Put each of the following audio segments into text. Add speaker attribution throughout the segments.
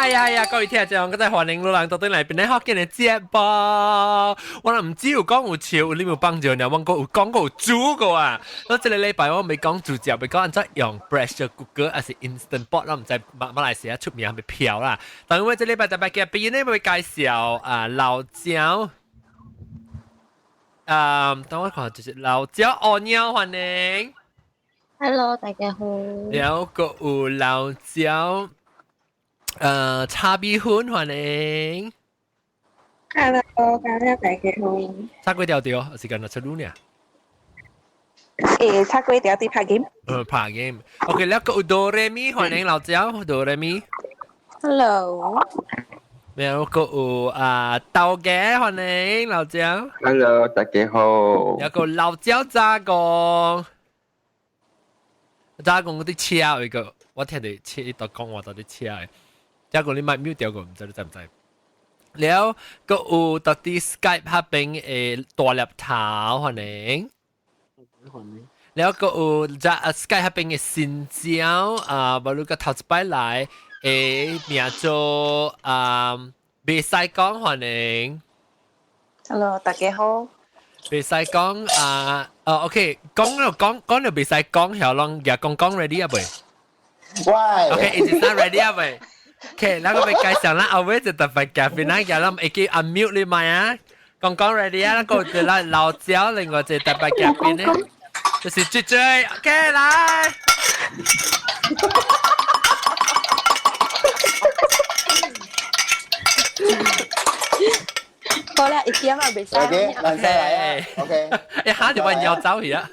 Speaker 1: 哎呀呀！各位聽眾，閣再歡迎老人到轉來邊咧福建的節目。我唔只有講有笑，你有幫助呢，我講有講過有煮過啊。我這个禮拜我未講煮食，未講按怎用 pressure cooker 還是 instant pot，我毋知馬馬來西亞出名係咪票啦。但因為這禮拜特別嘅邊咧會介紹啊老椒。啊，等我看就是老椒哦鳥歡迎。
Speaker 2: Hello，大家好。
Speaker 1: 然後閣有老椒。炒米粉歡迎。
Speaker 3: Hello，大家大家好。
Speaker 1: 炒粿條對，還是干焦出滷呢？
Speaker 3: 欸，炒粿條佇拍 game。
Speaker 1: 拍 game。OK，了閣有哆來咪歡迎老椒哆來咪。
Speaker 3: Hello。
Speaker 1: 然後閣有啊豆家歡迎老椒。
Speaker 4: Hello，大家好。
Speaker 1: 有個老椒炸公，炸公佇車一個，我聽著車伊都講話佇車的。炸公你莫 mute 掉個，毋知你知毋知？了，閣有佇 Skype 彼邊的大粒頭歡迎。了，閣有在 Skype 彼邊的新椒啊，無你個頭一擺來的名做啊，袂使講歡迎。
Speaker 3: Hello，大家好。
Speaker 1: 袂使講啊，哦，OK，講了講講了袂使講，曉攏也講講 ready 啊未？
Speaker 4: 喂。
Speaker 1: OK，一直 ready 啊未？OK，咱閣欲介紹咱後尾就特別嘉賓，咱叫咱會記 unmute 你麥啊？講講 ready 啊？咱閣有咱老椒，另外一個特別嘉賓呢，就是姐姐，OK 來。
Speaker 2: 好啦，一點啊，袂使。
Speaker 4: OK，難使來啊。OK，
Speaker 1: 一下就揾腰走去啊。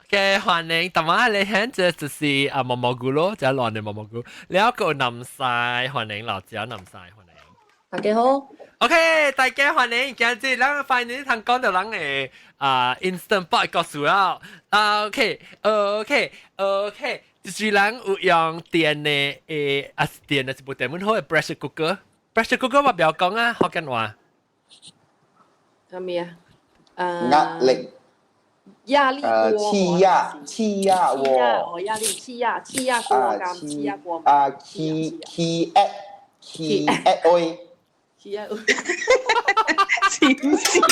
Speaker 1: 嘅歡迎，同埋你聽這就是啊毛毛菇咯，就係亂的毛毛菇。了個南西歡迎老椒南西歡迎。
Speaker 5: 大家好。
Speaker 1: OK，大家歡迎，今日咱歡迎通講著人的啊 Instant Pot 故事啊。OK，OK，OK，就是人有用電的誒，啊是電的是無電阮好的 pressure cooker，pressure cooker 我不要講啊，福建話。
Speaker 5: 啥物啊？呃。
Speaker 4: 壓力。
Speaker 5: 壓力鍋。
Speaker 4: 氣壓氣壓鍋。
Speaker 5: 哦，壓力氣壓氣壓鍋咁，氣壓鍋。
Speaker 4: 啊，氣氣壓氣壓鍋。
Speaker 5: 氣壓鍋。
Speaker 3: 黐線。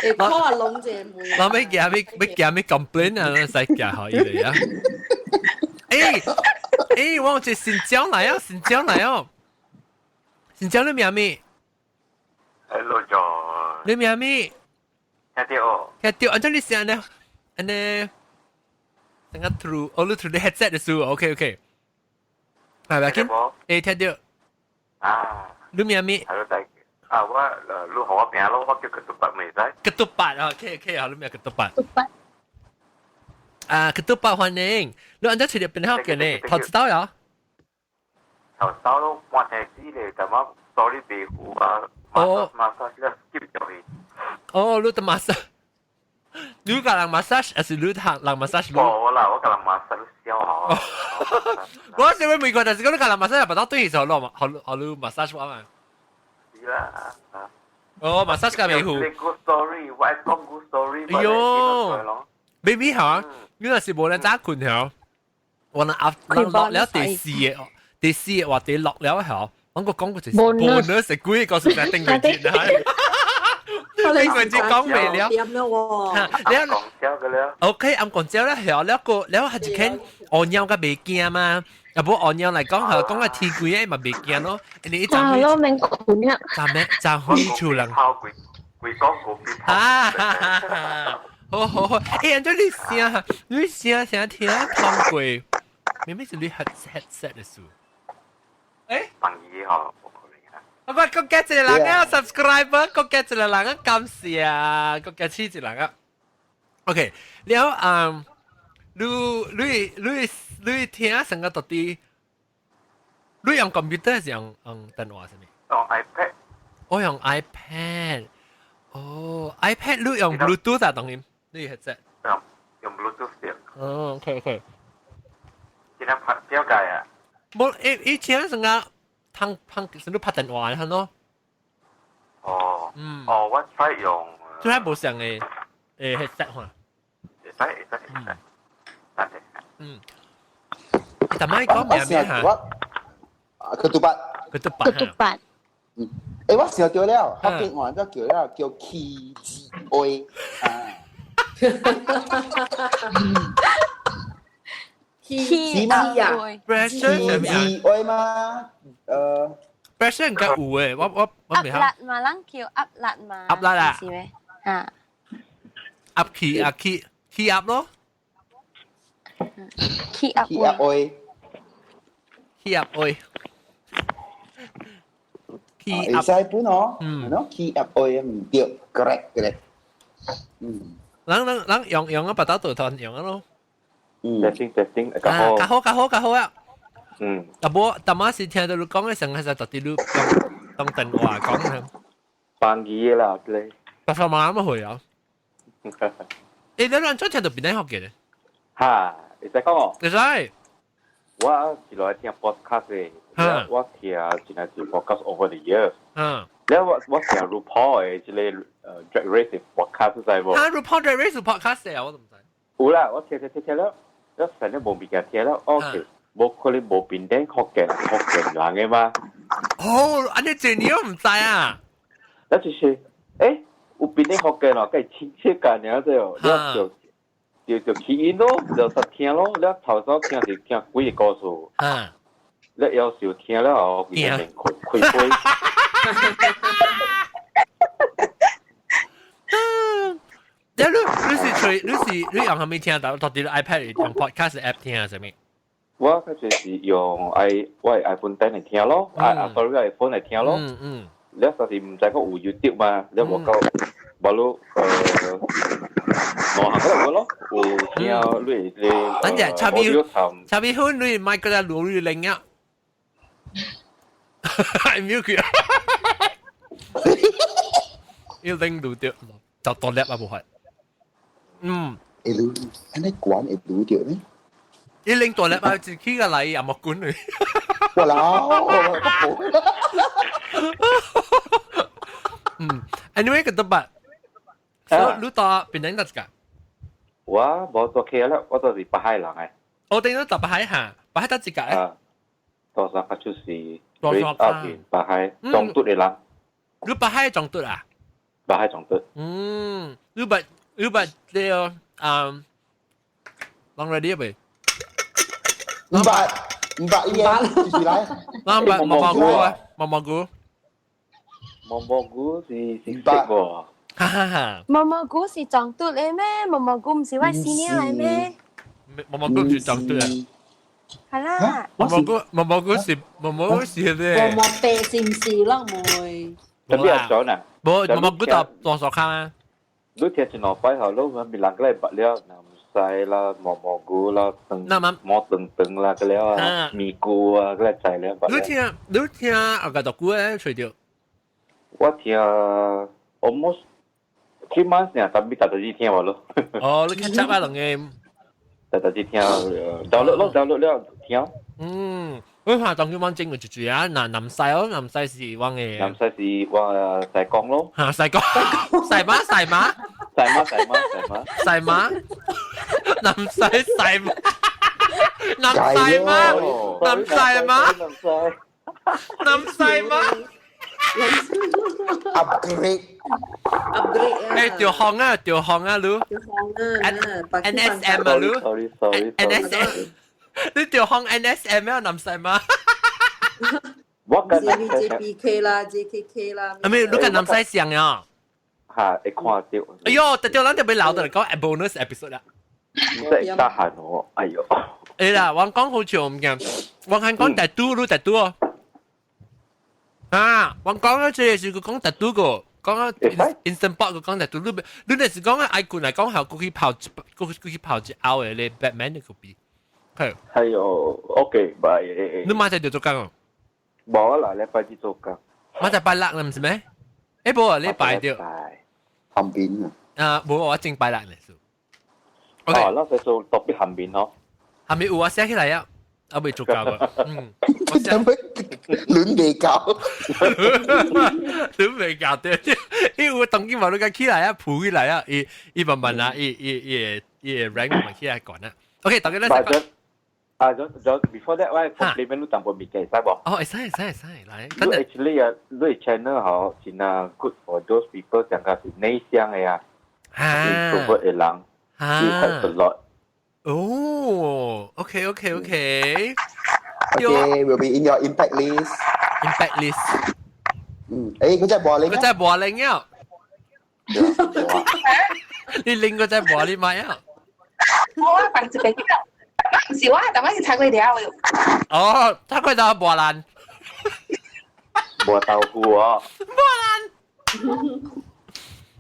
Speaker 5: 會看攏者問。
Speaker 1: 我欲驚欲欲驚欲 complain 啊，使驚予伊咧啊！欸欸，我有一個新椒來哦，新椒來哦，新椒你名咩？
Speaker 6: Hello John。
Speaker 1: 你名咩？
Speaker 6: 聽著哦。
Speaker 1: 聽著，按怎你聲呢？按呢？等下 through，哦，你 through 你 headset 的時候，OK OK。係咪？聽？欸，聽著。
Speaker 6: 啊。
Speaker 1: 你名咩？
Speaker 6: Hello 大家。啊，我你予我名咯，我叫 Ketupat 袂使。
Speaker 1: Ketupat 啊，OK OK，好，你名 Ketupat。
Speaker 2: Ketupat。
Speaker 1: 啊，Ketupat 歡迎。你按怎揣著邊福建呢？頭一道呀？
Speaker 6: 頭一道咯，換手機咧，但我 sorry 袂赴啊。
Speaker 1: 哦。
Speaker 6: massage 了 skip 掉去。
Speaker 1: 哦，你得 massage，你共人 massage 還是你予人 massage？
Speaker 6: 無啦，我共人 massage 笑啊。
Speaker 1: 我想欲問過，但是講你共人 massage 不到對時候，你予予你 massage 我嘛？
Speaker 6: 是啦。
Speaker 1: 哦，massage 較袂赴。
Speaker 6: Good story，我講 good story。
Speaker 1: 哎喲，baby 嚇，你若是無人早睏嚇，我若阿落了第四个，第四个話第六了嚇。我個講過就是 bonus 係幾個是在頂個節啊？頂個節講未了。
Speaker 5: 點了喎。
Speaker 1: 你
Speaker 6: 講笑嘅了。
Speaker 1: OK，暗講笑了，曉了個了係一間烏鳥較袂驚嘛。啊無烏鳥來講，係講個天鬼的嘛袂驚咯。你一陣
Speaker 2: 咯，免睏啊。
Speaker 1: 陣咩？陣開厝人。
Speaker 6: 規規講過邊。
Speaker 1: 啊哈哈！好好好，欸，按怎你聲，你聲聲聽通過，明明是你 headset 的事。欸？
Speaker 6: 朋友吼，無可能啊！
Speaker 1: 我閣加一個人啊，subscriber，閣加一個人啊，感謝啊，閣加起一個人啊。OK，了嗯，你你你你聽成個到底，你用 computer 還是用用電話啥物？
Speaker 6: 用 iPad。
Speaker 1: 我用 iPad。哦，iPad 你用 Bluetooth 啊？當然，你 headset。
Speaker 6: 用用 Bluetooth 對。
Speaker 1: 哦，OK OK。
Speaker 6: 今天拍表解啊？
Speaker 1: 無，以前成個通通是你拍電話係咯。
Speaker 6: 哦。
Speaker 1: 嗯。
Speaker 6: 哦，我 try 用。
Speaker 1: 最係無相的。headset 看。
Speaker 6: 會使會使會使，等陣。
Speaker 1: 嗯。你頭先講咩咩嚇？
Speaker 4: 我 ketupat。
Speaker 1: ketupat。
Speaker 2: ketupat。
Speaker 4: 嗯，誒，我想到了，福建話都叫了叫起子煨啊。
Speaker 5: 起嘛？
Speaker 1: 起
Speaker 4: 子煨嘛？pressure
Speaker 1: 應該有誒，我未
Speaker 2: 鴨辣嘛，人叫鴨辣嘛。
Speaker 1: 鴨辣啊？
Speaker 2: 是咩？嚇。
Speaker 1: 鴨起啊起起鴨咯。
Speaker 2: 起鴨
Speaker 4: 起鴨煨。
Speaker 1: 起鴨煨。
Speaker 4: 起鴨。會使本哦，嗯，喏，起鴨煨唔對，correct correct。嗯。
Speaker 1: 人人人用用啊，白刀團用啊咯。
Speaker 4: 嗯。
Speaker 6: testing testing，較好。
Speaker 1: 較好較好較好啊！
Speaker 6: 嗯。
Speaker 1: 啊無，淡仔是聽到你講嘅時候，係特啲你當電話講。
Speaker 6: 放機啦，對。
Speaker 1: 白髮媽媽會啊。誒，你兩做聽到邊啲學嘅咧？
Speaker 6: 哈，會使講哦。
Speaker 1: 會使。
Speaker 6: 我是來聽 podcast 嘅，我聽真係是 podcast over the years。
Speaker 1: 嗯。
Speaker 6: 了我聽 RuPaul 嘅這個Drag Race podcast 知無？
Speaker 1: 哈，RuPaul Drag Race podcast 啊，我都唔知。
Speaker 6: 有啦，我聽聽聽聽了，了成日無物件聽了，OK，無可能無變點福建人嘅嘛。
Speaker 1: 哦，按呢這你都唔知啊？
Speaker 6: 那就是，誒，有變點福建咯，計親切感爾對哦，了就起音咯，就實聽咯，了頭先聽是聽幾個故事。
Speaker 1: 嗯。
Speaker 6: 了有時聽了後，佢就開開開。
Speaker 1: 你你是吹你是你用啥物聽到？到底 iPad 用 podcast app 聽啊？啥物？
Speaker 6: 我較濟是用 i 我 iPhone 10來聽咯，啊 sorry iPhone 來聽咯。
Speaker 1: 嗯嗯。
Speaker 6: 你實是毋知講有 YouTube 嘛？你無夠無咯？我行嗰度咯，有聽你你。
Speaker 1: 等陣，插邊插邊款你買嗰隻魯魚零啊？係秒佢。要拎到掉，就多粒啊！無係。嗯。
Speaker 4: 會滷，按呢管會滷掉咩？
Speaker 1: 一拎大粒啊！自己個嚟又冇管你。
Speaker 4: 哇老！
Speaker 1: 嗯，anyway 個得吧。所以你到邊等得㗎？
Speaker 6: 我無做客啦，我就是北海人嘅。
Speaker 1: 我哋都到北海嚇，北海得一個。
Speaker 6: 啊，多數較就是
Speaker 1: 多數
Speaker 6: 啊，北海中篤的人。
Speaker 1: 你北海中篤啊？
Speaker 6: 北海中篤。
Speaker 1: 嗯，你捌這個啊？人 ready 未？500
Speaker 4: 500一繼續來。
Speaker 1: 咱捌毛毛菇啊，毛毛菇。
Speaker 6: 毛毛菇是是識喎。
Speaker 1: 哈哈哈！
Speaker 2: 毛毛菇是撞嘟嚟咩？毛毛菇唔是我新年嚟咩？
Speaker 1: 毛毛菇唔是撞嘟啊。
Speaker 2: 係啦。
Speaker 1: 毛毛菇毛毛菇是毛毛菇是咧。
Speaker 5: 毛毛白是唔是咯？妹。
Speaker 6: 特別係咗呢。
Speaker 1: 無毛毛菇就大傻卡啊。
Speaker 6: 你聽一兩擺後，你咪人個來捌了，南西啦、毛毛菇啦、長毛長長啦，個了啊，咪菇啊，個來知了。
Speaker 1: 你聽啊個讀古咧，吹掉。
Speaker 6: 我聽 almost 3 months 呢，特別特特聽無咯。
Speaker 1: 哦，你catch up 啊，兩個。
Speaker 6: 特特聽，download 咯，download 了聽。
Speaker 1: 嗯，我看當佢往正個住住啊，嗱南西哦，南西是往嘅。
Speaker 6: 南西是往西江咯。
Speaker 1: 嚇，西江，西馬西馬。
Speaker 6: 西馬西馬西馬。
Speaker 1: 西馬。南西西馬。南西馬。南西馬。南西馬。
Speaker 4: upgrade
Speaker 5: upgrade 啊！
Speaker 1: 誒，調行啊，調行啊，你。
Speaker 5: 調行啊
Speaker 1: NSM 啊，你。
Speaker 6: Sorry sorry
Speaker 1: NSM。你調行 NSM 啊，南西馬。
Speaker 6: 我跟
Speaker 5: JBK 啦，JKK 啦。
Speaker 1: 阿咩？你跟南西上啊？
Speaker 6: 嚇，會看到。
Speaker 1: 哎喲，特掉咱就俾留到嚟講 bonus episode 啦。
Speaker 6: 唔使得閒我，哎喲。
Speaker 1: 誒啦，我講好似我唔驚，我係講大都，你大都哦。啊！我講咗這是佢講特拄個，講啊 instant pot 佢講特拄，你你那是講啊 icon 嚟講，後過去跑，過去跑一後嘅咧 Batman 嗰個比，係。
Speaker 6: 係哦，OK，拜。
Speaker 1: 你馬上就做工哦？
Speaker 6: 無啦，禮拜日做工。
Speaker 1: 馬上拜六啦，唔是咩？誒，無啊，禮拜對。
Speaker 4: 旁邊啊。
Speaker 1: 啊，無我正拜六嚟做。
Speaker 6: 哦，那是做特別旁邊咯。
Speaker 1: 下面有啊，寫起來啊。啊未做夠啊，嗯，
Speaker 4: 我想亂未夠，
Speaker 1: 亂未夠對，因為當今話你個起來啊，抱起來啊，伊伊慢慢啊，伊伊伊伊 rank 慢慢起來講啊。OK，大家咧。
Speaker 6: 啊，咗咗 before that 我 compliment 你淡薄物件使無？
Speaker 1: 哦，會使會使會使，來。
Speaker 6: 你 actually 啊，你 channel 嗬，真係 good for those people 上個是內向的啊，introvert 的人，it helps a lot。
Speaker 1: 哦，OK OK OK。
Speaker 4: Okay, will be in your impact list.
Speaker 1: Impact list。
Speaker 4: 嗯，誒，嗰隻播你，
Speaker 1: 嗰隻播你啊！你拎嗰隻播你買啊？
Speaker 3: 我放一個。唔是我，但我是拆過條。
Speaker 1: 哦，拆過條磨爛。
Speaker 6: 磨豆腐哦。
Speaker 1: 磨爛。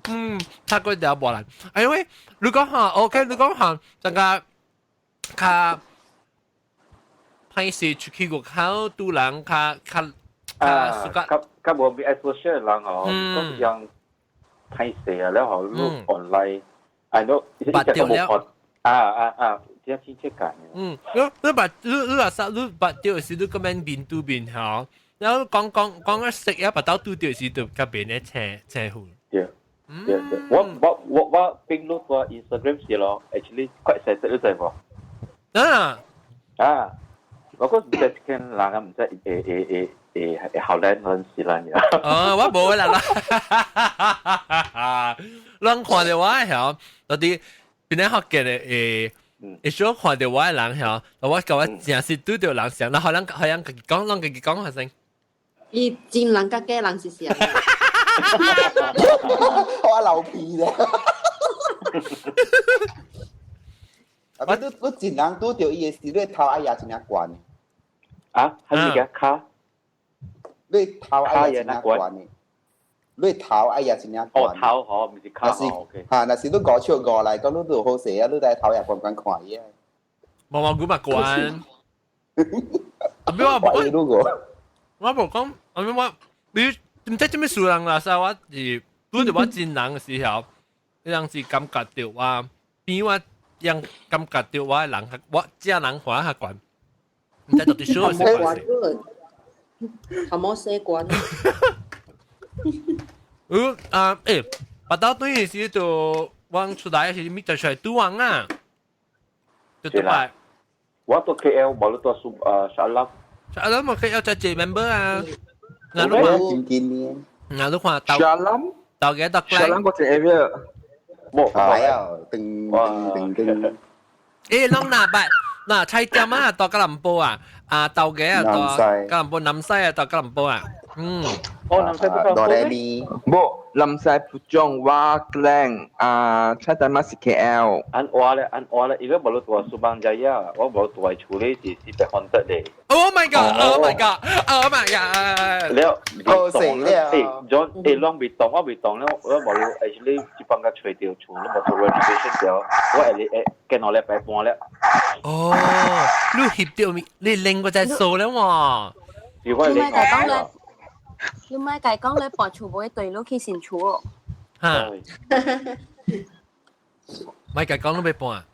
Speaker 1: 嗯，拆過條磨爛。哎喂，你講下，OK，你講下，陣間較平時出去外口拄人較較
Speaker 6: 較較較無比 exposure 人哦，講樣歹勢啊，了後你 online，I know，
Speaker 1: 捌著了。
Speaker 6: 啊啊啊！這親切感。
Speaker 1: 嗯，你你捌你你話啥？你捌著時你咁樣面對面吼，然後講講講個食啊，捌到拄著時就較變咧青青糊。
Speaker 6: 對，對對，我我我我並錄過 Instagram 時咯，actually quite excited 你知無？
Speaker 1: 啊
Speaker 6: 啊！我講唔知聽人啊，唔知會會會會會後來認識咱呀。
Speaker 1: 哦，我無啦啦，人看著我曉，到底邊個學嘅會？會少看著我的人曉，我甲我誠實拄著人想，然後人好像家己講，人家己講發生。
Speaker 5: 伊真人佮假人是啥？
Speaker 4: 我流鼻咧。啊！你你真人拄著伊的時，你頭愛也真正懸。
Speaker 6: 啊？係咪個卡？
Speaker 4: 你頭愛也真正懸的。你頭愛也真正懸。
Speaker 6: 哦，頭吼，毋是跤。
Speaker 4: 若是嚇，若是你五尺五來講，你就好勢啊！你在頭也懸懸看伊啊。
Speaker 1: 毛毛菇嘛懸。啊！我無講，我無講，啊！我你毋知做咩事人啦，所以我是拄著我真人的時候，彼陣時感覺著我，比我樣感覺著我的人，我這人看較懸，毋知到底什麼關係。
Speaker 5: 頭毛洗慣。
Speaker 1: 嗯啊，欸，捌到對時就往出來時，咪就出來拄往啊，就對擺。
Speaker 6: 我到 KL 無你到蘇啊沙拉。
Speaker 1: 沙拉嘛 KL 就一 member 啊。
Speaker 4: 嗱，你看，
Speaker 1: 嗱你看，
Speaker 7: 沙拉，
Speaker 1: 到嘅到
Speaker 7: 沙拉嗰隻 area，
Speaker 6: 冇
Speaker 4: 係啊，噔噔噔噔。
Speaker 1: 欸，攏嗱擺，嗱菜店啊，到吉隆坡啊，啊到嘅啊，到吉隆坡南西啊，到吉隆坡啊，嗯。
Speaker 6: 哦，南西不
Speaker 4: 多來咪。
Speaker 7: 冇，南西蒲種我 Klang 啊，菜店嘛是 KL。
Speaker 6: 按我咧，按我咧，伊個無論大蘇邦仔啊，我無大厝咧是400咧。
Speaker 1: Oh my god! Oh my god! Oh my god!
Speaker 6: 了，
Speaker 4: 好死了。
Speaker 6: 欸，John，欸，攏未動，我未動了，我無 actually 這幫個揣著厝，你無做 renovation 掉，我會會見2禮拜半了。
Speaker 1: 哦，你翕著咪？你拎過隻數了喎。
Speaker 6: 是我
Speaker 2: 你莫講咧，你莫共講咧，搬厝無對，你去新厝哦。
Speaker 1: 哈。莫共講你欲搬。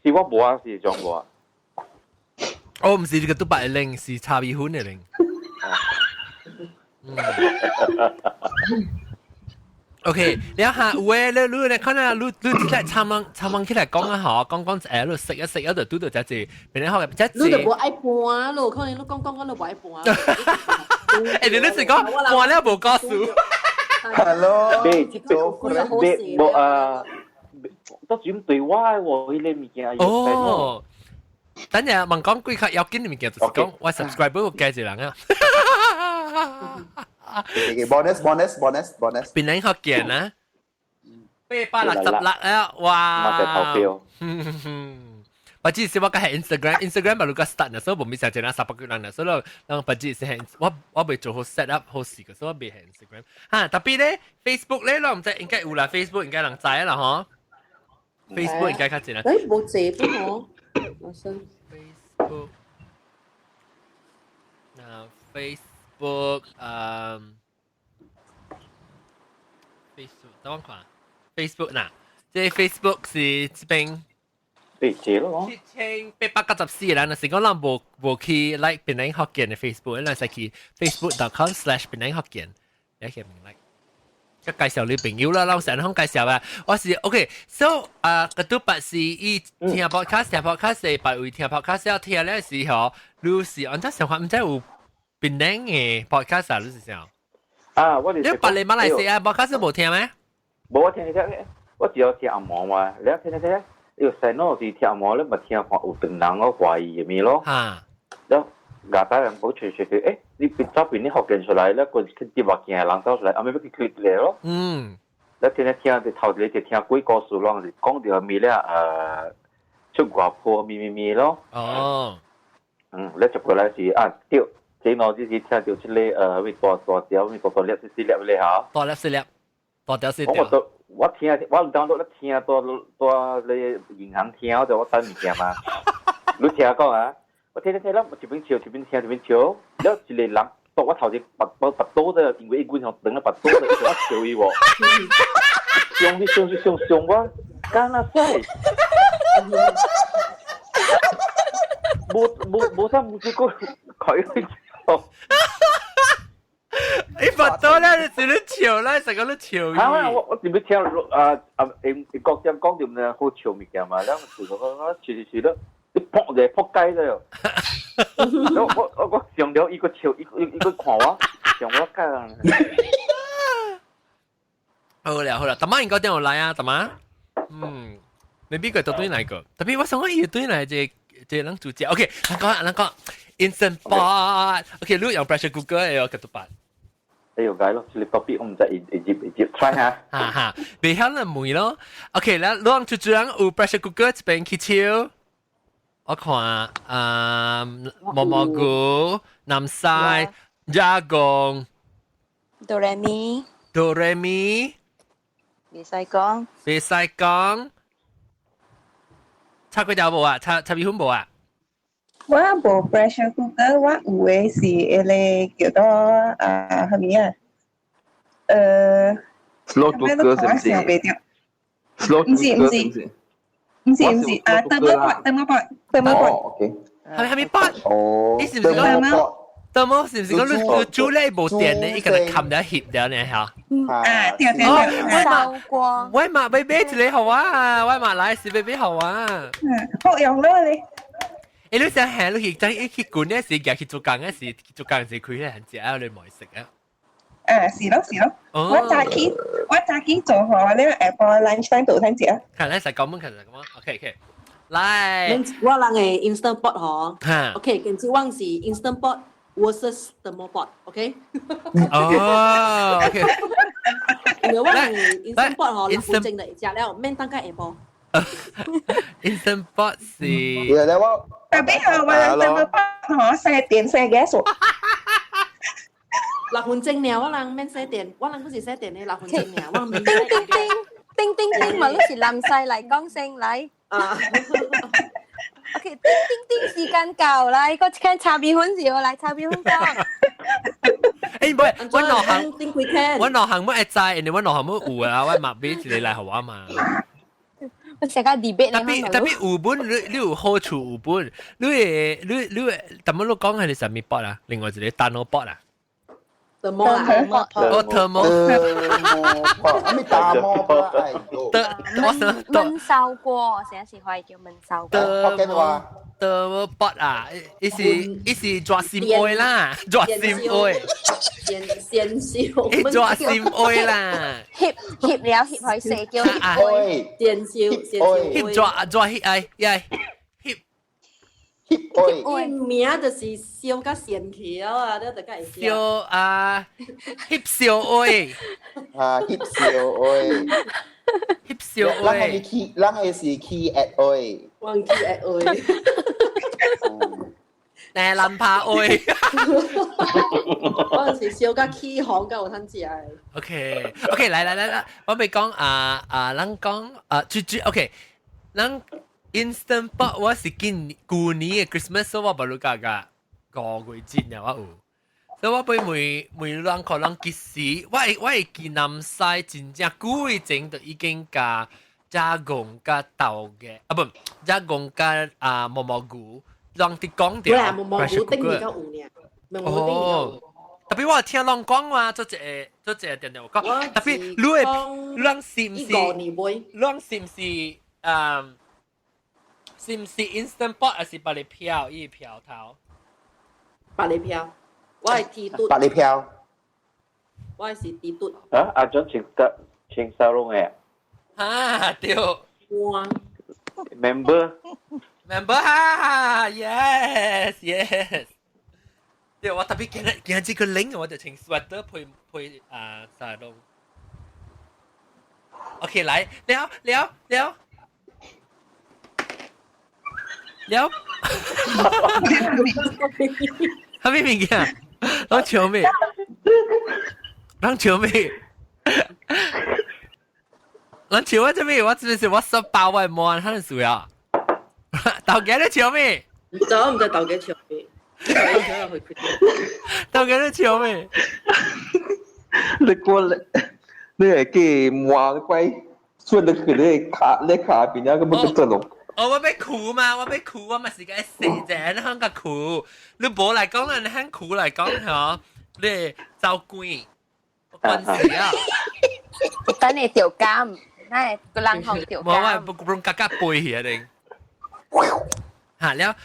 Speaker 6: 是我無啊，是裝無啊。
Speaker 1: 哦，毋是這個拄捌的拎，是炒米粉的拎。嗯。OK，你下有誒，你你你看啊，你你起來參問參問起來講啊，嗬，講講誒，你食一食一就拄著這濟，變咗好嘅，這濟。
Speaker 5: 你就無愛搬咯，可能你講講講你無愛搬。
Speaker 1: 欸，你你是講搬了無告訴
Speaker 4: ？Hello，
Speaker 6: 別無啊，都轉對我喎，彼个物件。
Speaker 1: 哦。等陣問講幾較要緊的物件，就是講我 subscriber 有加一人啊。
Speaker 4: bonus bonus bonus bonus，
Speaker 1: 邊人學見啊？866啊！哇！
Speaker 6: 我投票。
Speaker 1: 不只是我個係 Instagram，Instagram 咪如果 start 呢，所以無咪成日300幾人呢，所以人不只是係我我未做好 set up 好事嘅，所以我未係 Instagram。嚇，特別咧 Facebook 咧，我毋知應該有啦，Facebook 應該人知啦，嗬。Facebook 應該較濟啦。
Speaker 5: 誒，無濟不嗬？我想
Speaker 1: Facebook，嗱 Facebook，嗯，Facebook 等我看，Facebook 嗱，這 Facebook 是這邊，
Speaker 6: 對，謝咯。
Speaker 1: 7894人，若是講咱無去 like 檳城福建的 Facebook，咱使去 facebook.com/檳城福建，也可以 like。介紹你朋友啦，咱成日講介紹啊。我是 OK，so 啊，個都白是伊聽 podcast，聽 podcast 係別位聽 podcast 要聽咧時候，你是按照想法，毋知有檳城的 podcast 啊？你是啥？
Speaker 6: 啊，我
Speaker 1: 你別嚟馬來西亞 podcast 無聽咩？
Speaker 6: 無，我聽聽，我只有聽紅毛嘛，你聽聽聽。伊細腦是聽無，你咪聽看有長人我懷疑嘅物咯。了外帶人講吹吹吹，你邊走邊你福建出來，你個去接目鏡的人走出來，後尾欲去開一个咯。你聽聽聽，就頭一个就聽鬼故事咯，是講著物咧，出外婆咪咪咪咯。你接過來是啊，對，這腦就是聽著這个咩大大條，咩大大粒細細粒咧嚇。
Speaker 1: 大粒細粒，大條細條。
Speaker 6: 我我聽，我 download 咧聽，蹛蹛咧銀行聽，我就我等物件嘛。你聽講啊？我聽聽聽，我一邊笑一邊聽一邊笑，了一個人蹛我頭前拔拔拔刀的，因為伊阮向長啊拔刀的，我笑伊無。上你上上上我，敢若使？無無無啥無結果，開笑。
Speaker 1: 你拔刀咧，你只能笑啦，成個都笑。
Speaker 6: 嚇！我我準備聽啊啊！因國點講著呢好笑物件嘛，了我我笑笑笑了，你撲就撲街了。我我我上了伊閣笑，伊伊閣看我，上我街啊！
Speaker 1: 好啦好啦，大媽應該點有來啊？大媽，maybe 佢到對來個，特別我想講伊對來這這人主角。OK，咱講咱講 Instant Pot。OK，你用 pressure cooker 會個都辦。
Speaker 6: 哎呦，解咯，這個 topic 我毋知會會入會入 try 下。
Speaker 1: 哈哈，袂曉人問咯。OK，咱你主主人有 pressure cooker 這邊去手。我看啊，毛毛菇、南西、加工、
Speaker 2: 哆來咪、
Speaker 1: 哆來咪，
Speaker 2: 袂使講，
Speaker 1: 袂使講，炒粿條無啊？炒炒米粉無啊？
Speaker 3: 我無 pressure cooker，我有的是彼个叫做啊，啥物啊？slow
Speaker 7: cooker 是毋是？slow
Speaker 3: 毋是毋是，毋是毋是啊，thermal pot，thermal pot，thermal pot。
Speaker 4: OK。
Speaker 1: 係係咪 pot？
Speaker 4: 哦。
Speaker 1: 你是毋是講 thermal 是毋是講你煮咧無電咧，伊個來冚了翕了呢嚇？
Speaker 3: 啊，對對對。
Speaker 2: 燒鍋。
Speaker 1: 我嘛欲買一个予我啊，我嘛來是欲買予我。
Speaker 3: 好用咯你。
Speaker 1: 你想行你去真一去管嗰時，去做工嗰時，去做工時佢咧很食啊，你唔會食啊？
Speaker 3: 啊，是咯是咯，我早起做好，你下晡 lunch time 就通食啊。
Speaker 1: 看來是講乜，其實講，OK OK，來，
Speaker 5: 我人的 instant pot 嗬，OK，跟住我是 instant pot versus thermal pot，OK？
Speaker 1: 哦，OK。
Speaker 5: 因為我人 instant pot 嗬，6分鐘就會食了，免等到下晡。
Speaker 1: Instant pot 是，
Speaker 4: 我
Speaker 3: 特別係我人 thermal pot 嗬，省電省 gas。
Speaker 5: 六分鐘爾，我人免省電，我人不是省電的，六分鐘爾，我免。
Speaker 2: 叮叮叮叮叮叮，嘛，你是南西來講聲來。
Speaker 5: 啊。
Speaker 2: OK，叮叮叮，時間到，來，個看炒米粉時候來炒米粉講。
Speaker 1: 唔係，我兩項，我兩項乜會知，因為我兩項乜有啊，我嘛買一个來予我嘛。
Speaker 2: 我成個 debate
Speaker 1: 特別特別有本，你你有好處有本，你會你你會，但乜你講係啥物pot啊？另外一個單攞 pot 啊？
Speaker 5: Thermo 啦，
Speaker 1: 哦，thermo，
Speaker 4: 啊咪大摩pot，哎呦，
Speaker 1: 我想
Speaker 2: 燜燒鍋，成日是可以叫燜燒鍋。
Speaker 4: 福建話
Speaker 1: thermo pot 啊，伊是伊是抓心愛啦，抓心愛，
Speaker 5: 先先燒，
Speaker 1: 伊抓心愛啦，
Speaker 2: 翕翕了翕可以食叫翕愛，
Speaker 5: 先燒先燒，
Speaker 1: 翕抓抓翕愛，呀，翕
Speaker 4: 翕愛，
Speaker 5: 伊名就是燒甲仙去啊，你就較會
Speaker 1: 燒啊，翕燒愛，
Speaker 4: 啊，翕燒愛，
Speaker 1: 翕燒愛，
Speaker 4: 咱係起，咱係是起壓愛，
Speaker 5: 我起壓愛。
Speaker 1: 誒，南帕愛，
Speaker 5: 我是燒甲起紅，甲有通食的。
Speaker 1: OK OK，來來來來，我欲講啊啊，咱講啊，最最 OK，咱 Instant Pot 我是今舊年的 Christmas 我無你家家五月節了我有，所以我欲問問人可能幾時，我會我會記南西真正久以前就已經共加工加豆嘅，啊不，加工加啊毛毛菇，人哋講
Speaker 5: 對啊，
Speaker 1: 掉
Speaker 5: 毛毛菇頂比較有呢，毛毛菇頂比較有。
Speaker 1: 特別我聽人講話，做一個做一個定定有講，特別你會人是毋是？人是毋是啊？是毋是 Instant Pot 還是百里票？伊票頭？
Speaker 5: 百里票，我係鐵嘟。
Speaker 4: 百里票。
Speaker 5: 我係是鐵嘟。
Speaker 6: 啊，阿張穿得穿沙龍嘅。
Speaker 1: 啊，對。
Speaker 5: 哇
Speaker 6: ！Member。
Speaker 1: Member 哈，yes。對，我特別今日今日這個領，我就穿 sweater 配配啊沙龍。OK，來，了了了了，係咩物件？攏笑咩？攏笑咩？攏笑我做咩？我真是我十八萬萬，可能輸啊！豆家你笑咩？
Speaker 5: 唔知唔知豆家笑咩？
Speaker 1: 豆家你笑咩？
Speaker 7: 你過嚟，你係記磨鬼，出你去你卡你卡邊啊，咁樣做咯。
Speaker 1: 哦，我欲苦嘛，我欲苦，我嘛是個細隻，你肯個苦。你無來講啦，你肯苦來講嗬，你走鬼，關事啊！
Speaker 2: 等你調監，唉，個人行調監。
Speaker 1: 無我不用格格背起啊定。嚇了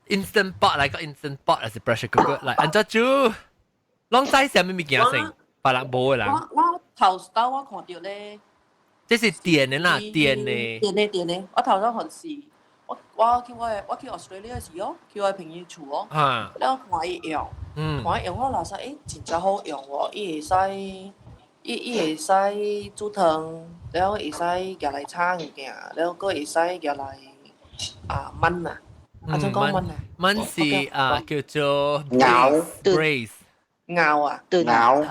Speaker 1: ，Instant Pot 來個 Instant Pot 還是 pressure cooker 來，按怎煮？攏知啥物物件先？別人無的人。
Speaker 5: 我頭頭我看到咧。
Speaker 1: 這是電的啦，電的。
Speaker 5: 電的電的，我頭先看是，我去 Australia 時哦，去我朋友厝哦，了看伊用，看伊用我老實，欸，真正好用喎，伊會使，伊會使煮湯，了會使夾來炒物件，了閣會使夾來啊燜啊，啊怎講燜啊？
Speaker 1: 燜是啊叫做
Speaker 4: 熬
Speaker 1: ，braise，
Speaker 5: 熬啊，
Speaker 4: 熬，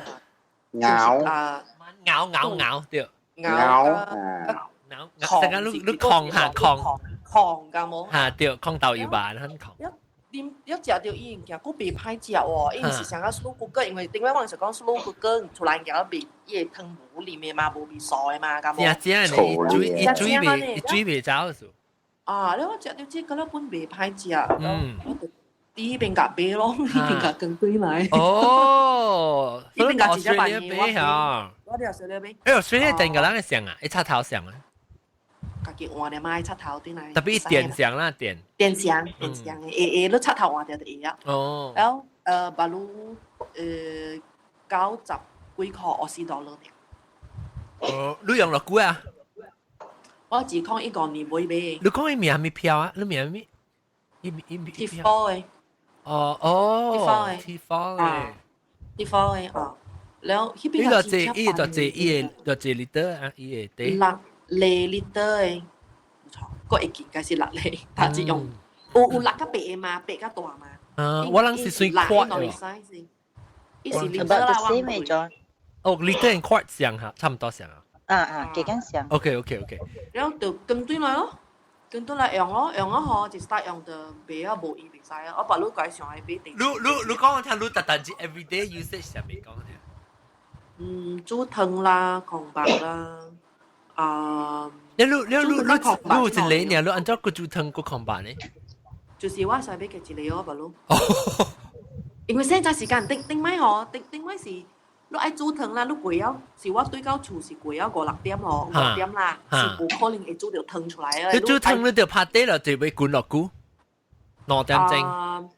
Speaker 4: 熬
Speaker 5: 啊，
Speaker 1: 熬熬熬對。
Speaker 4: 咬
Speaker 1: 咬，成日你你抗下抗
Speaker 5: 抗㗎冇
Speaker 1: 嚇對，抗豆油吧，很抗。
Speaker 5: 一點一食到伊物件，佫袂歹食哦。伊毋是像個 slow cooker，因為頂擺我是講 slow cooker 出來物件袂，伊個湯無裡面嘛，無味素的嘛，敢無？
Speaker 1: 正正的，伊水伊水袂伊水袂走數。
Speaker 5: 啊！你我食到這個了本袂歹食，我就佇彼邊共買咯，彼邊共跟對來。
Speaker 1: 哦，
Speaker 5: 彼邊共直接買
Speaker 1: 買嚇。
Speaker 5: 我哋學了買。
Speaker 1: 哎呦，所以定個人嘅上啊，一插頭上啊。
Speaker 5: 家己換了嘛，插頭轉來。
Speaker 1: 特別電上啦，電。
Speaker 5: 電上，電上的，會會，你插頭換掉就會啊。
Speaker 1: 哦。
Speaker 5: 然後，巴魯，90幾塊澳四多了。
Speaker 1: 哦，你用落幾啊？
Speaker 5: 我2015年買買。
Speaker 1: 你講伊名咩票啊？你名咩？伊伊
Speaker 5: 鐵科的。
Speaker 1: 哦哦。鐵科的。
Speaker 5: 鐵科的哦。แล้ว彼邊
Speaker 1: 伊就這，伊就這，伊個就這 liter 啊，伊個
Speaker 5: 六厘 liter 的，冇錯，個一件該是六厘，但是用有六較白的嘛，白較大嘛。
Speaker 1: 啊，我諗是算 quart
Speaker 5: 喎。伊是 liter 啦，我唔會。
Speaker 1: 哦，liter and quart 上嚇，差唔多上啊。
Speaker 3: 啊啊，幾間上。
Speaker 1: OK。
Speaker 5: 然後就跟對來咯，跟對來用咯，用啊嗬，就 start 用就袂啊無伊袂使啊，我把你改上來買定。
Speaker 1: 你你講我聽，你特特 everyday usage 上面講聽。
Speaker 5: 嗯，煮湯啦，空白啦，啊。
Speaker 1: 你你你你你你一個呢？你按怎個煮湯個空白呢？
Speaker 5: 就是我使買嘅一個哦，白咯。因為現在時間頂頂擺吼，頂頂擺是你愛煮湯啦，你過了是我對到厝是過了五六點吼，5點啦，是無可能會煮著湯出來啊。
Speaker 1: 你煮湯你就拍底了，就欲滾落久，2點鐘。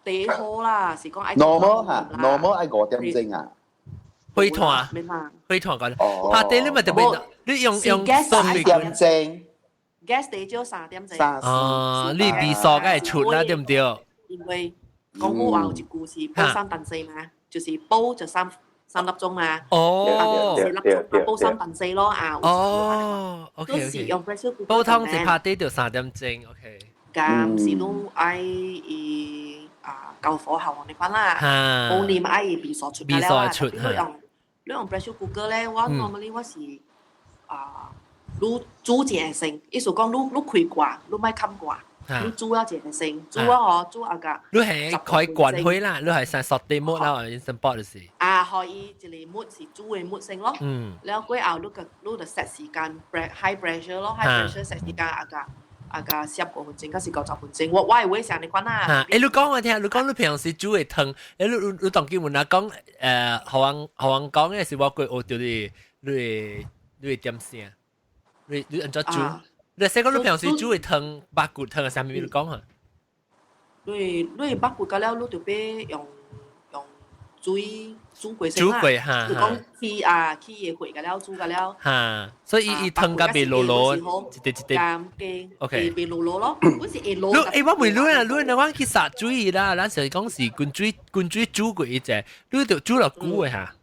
Speaker 5: 第好啦，是講愛。
Speaker 4: normal 嚇，normal 愛5點鐘啊。
Speaker 1: 火炭，火炭講，拍底你咪特別，你用用
Speaker 4: 三點鐘
Speaker 5: ，gas 地少3點鐘。
Speaker 1: 哦，你味素梗係出啦，對唔對？
Speaker 5: 因為講好話有一句是煲三燉四嘛，就是煲就三粒鐘嘛。
Speaker 1: 哦，4
Speaker 5: 粒鐘，煲三燉四咯啊。
Speaker 1: 哦，OK OK。
Speaker 5: 用 pressure cooker
Speaker 1: 煲湯一拍底就3點鐘，OK。
Speaker 5: 咁是攏愛伊啊夠火候你講啦，冇念愛伊味素出
Speaker 1: 味素出
Speaker 5: 嚇。你用 pressure cooker 咧，我 normally 我是啊，你煮一個先，意思講你你開蓋，你莫冚蓋，你煮了一個先，煮啊吼，煮啊個。
Speaker 1: 你係開關火啦，你係上 saute mode 啦，Instant Pot 就是。
Speaker 5: 啊，予伊一个 mode 是煮的 mode 先咯。了過後你個你就 set 時間 high pressure 咯，high pressure set 時間啊個啊個15分鐘，還是50分鐘。我會會像你講啊。
Speaker 1: 誒，你講我聽，你講你平常時煮的湯，誒，你當今問啊講，予人講的是我過學著你，你會點聲？你按怎煮？你說講你平常時煮的湯，肉骨湯啥物？你講啊？
Speaker 5: 你肉骨甲了，你就欲用水煮過先
Speaker 1: 啦。煮過哈。
Speaker 5: 就講起啊起個火甲了，煮甲了。
Speaker 1: 哈，所以伊湯甲袂落落，一塊一塊。
Speaker 5: OK。袂落落咯，本是會落。
Speaker 1: 你欸，我問你啊，你若我去殺水啦，咱是講是滾水滾水煮過一隻，你就煮偌久的哈？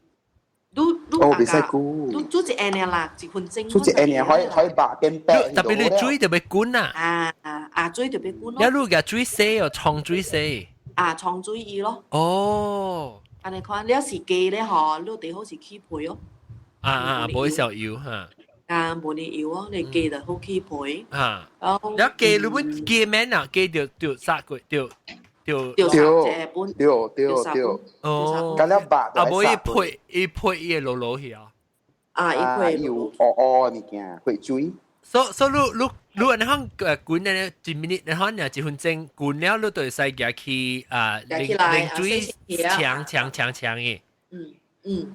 Speaker 5: 你你
Speaker 4: 哦，袂使久。
Speaker 5: 你煮一下啦，1分鐘。
Speaker 4: 煮一下可以白變白。
Speaker 1: 特別你水就欲滾啊。
Speaker 5: 啊啊啊！水就欲滾咯。
Speaker 1: 一路嘅水洗哦，沖水洗。
Speaker 5: 啊，沖水伊咯。
Speaker 1: 哦。
Speaker 5: 按呢款，了是雞咧吼，你最好是起皮哦。
Speaker 1: 啊啊，無會小油哈。
Speaker 5: 啊，無呢油哦，你雞就好起皮。
Speaker 1: 啊。了雞你本雞免啊，雞就殺過，就。對
Speaker 5: 對
Speaker 4: 對對對，
Speaker 1: 哦，
Speaker 4: 咁了白
Speaker 1: 啊，無伊配伊配伊會落落去啊，
Speaker 5: 啊，伊配
Speaker 4: 有烏烏物件，會水。
Speaker 1: 所以你按呢款滾咧一 minute，然後呢1分鐘滾了，你就會使夾去啊，淋淋水搶搶搶搶的。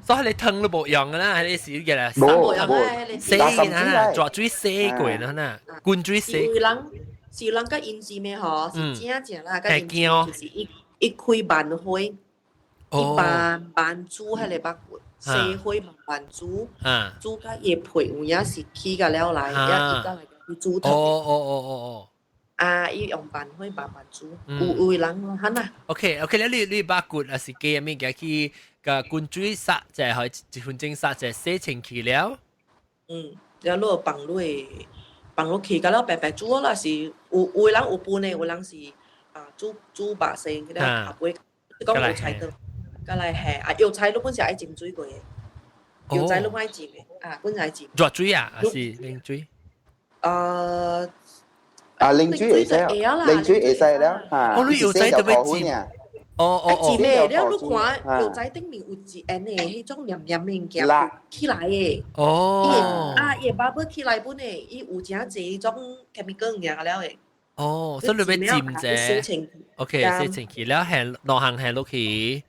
Speaker 1: 所以你湯都無用啦，彼時嘅啦，
Speaker 4: 無無，
Speaker 1: 洗啦，抓水洗過啦，呐，滾水洗。
Speaker 5: 是人是人較陰騭的吼，是正正啦，較陰騭就是伊伊開慢火，伊慢慢煮彼个肉骨，細火慢慢煮，煮甲伊的皮有影是起甲了來，也伊甲來去煮湯。
Speaker 1: 哦哦哦哦哦。
Speaker 5: 啊！伊用慢火慢慢煮，有有人哈呐。
Speaker 1: OK OK，你肉骨抑是雞物件去共滾水殺，就係1分鐘殺，就洗清氣了。
Speaker 5: 嗯，了你放落放落去，甲了白白煮啦，是有的人有分的，有人是啊煮煮肉先，了後尾講有菜湯，佮來下啊藥材你本是愛浸水過的，藥材攏愛浸的，啊本是愛浸。
Speaker 1: 熱水啊，抑是冷水？
Speaker 5: 啊。
Speaker 4: 啊，冷水會使，冷水會使了。
Speaker 1: 哦，你藥材特別浸。哦哦哦。
Speaker 5: 浸的，了你看藥材頂面有一按的彼種黏黏的物件起來的。
Speaker 1: 哦。
Speaker 5: 啊，伊會 bubble 起來本的，伊有誠濟彼種 chemical 物件了的。
Speaker 1: 哦，所以你欲浸者。OK，洗清氣了，下兩項下落去。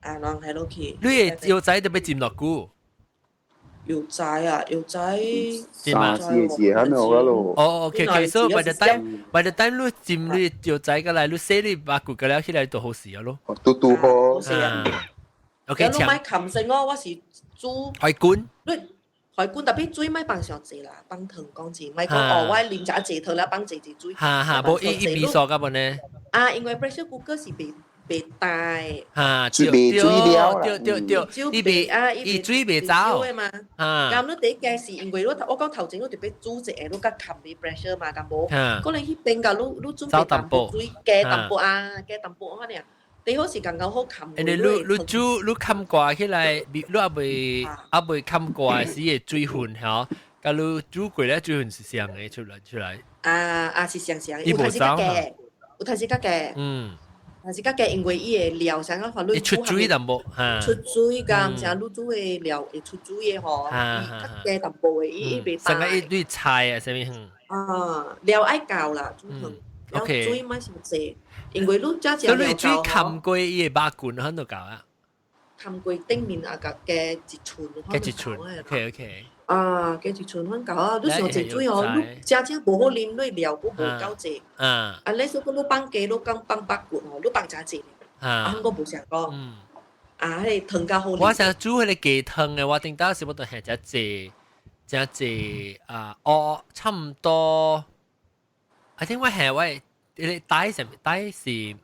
Speaker 5: 啊，兩項落去。
Speaker 1: 你的藥材特別浸偌久？
Speaker 5: 藥材啊，藥材。
Speaker 4: 三四個字喺度嗰度。
Speaker 1: 哦，OK OK，so by the time 你浸你藥材過來，你洗你肉骨過了起來就好勢咯。
Speaker 4: 拄拄好。
Speaker 1: OK，
Speaker 5: 你莫冚先哦，我是煮。
Speaker 1: 海滾。
Speaker 5: 你海滾特別水莫放上濟啦，放湯講真，莫講哦，我啉一濟湯了放濟濟水。
Speaker 1: 哈哈，無伊伊味素甲無呢？
Speaker 5: 啊，因為 pressure cooker 是袂袂大。
Speaker 1: 哈，
Speaker 4: 對對
Speaker 1: 對對對，伊袂
Speaker 5: 啊，
Speaker 1: 伊水袂走
Speaker 5: 的嘛。咁你第一件事，因為你我講頭前你特別煮一下，你較冚啲 pressure 嘛，敢無？可能彼邊甲你你準備淡薄水，加淡薄啊，加淡薄可能。最好是剛剛好冚。
Speaker 1: 因為你煮你冚蓋起來，你猶未冚蓋時的水分吼，佮你煮過咧水分是相的出來。
Speaker 5: 啊啊是相相，有陣時較加，有陣時較加。但是較加，因為伊的料啥個，你
Speaker 1: 出水淡薄，
Speaker 5: 出水佮，啥你煮的料會出水的吼，伊較加淡薄的，伊袂
Speaker 1: 成個一堆菜啊，啥物？
Speaker 5: 啊，料愛夠啦，煮湯，了水莫傷濟，因為你真正
Speaker 1: 料夠。所以水冚過伊的肉骨，很就夠啊。
Speaker 5: 冚過頂面啊，共加一寸，
Speaker 1: 加一寸，OK OK。
Speaker 5: 啊，加一寸款夠啊！你傷濟水哦，你真正無好啉，你料閣無夠濟。啊，你說講你放雞，你講放肉骨哦，你放誠濟，啊，我無想講。啊，彼個湯較好啉。
Speaker 1: 我想煮彼個雞湯的，我頂當時我都下誠濟，誠濟啊，哦，差毋多。I think 我下我彼個帶啥物帶是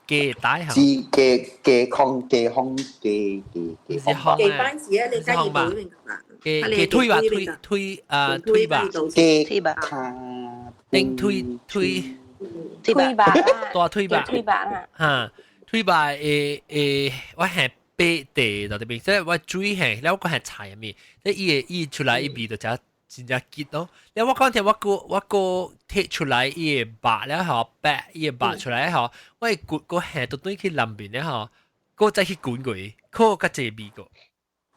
Speaker 1: 雞帶
Speaker 4: 是雞雞空雞空雞雞雞
Speaker 1: 空。
Speaker 5: 雞帶是啊，你家己煮面嘛？
Speaker 1: 雞雞腿吧，腿腿啊腿吧，
Speaker 4: 雞
Speaker 3: 腿吧，
Speaker 1: 頂腿腿
Speaker 2: 腿吧，
Speaker 1: 大腿吧，
Speaker 2: 腿吧啦。
Speaker 1: 哈，腿吧會會我下八地就這邊，即係我水下，了我閣下菜入面，即伊會伊出來伊味就誠真正結咯。了我講聽我閣摕出來伊的肉了吼，白伊的肉出來吼，我的骨閣下都轉去內面了吼，個再去滾過，可較濟味個。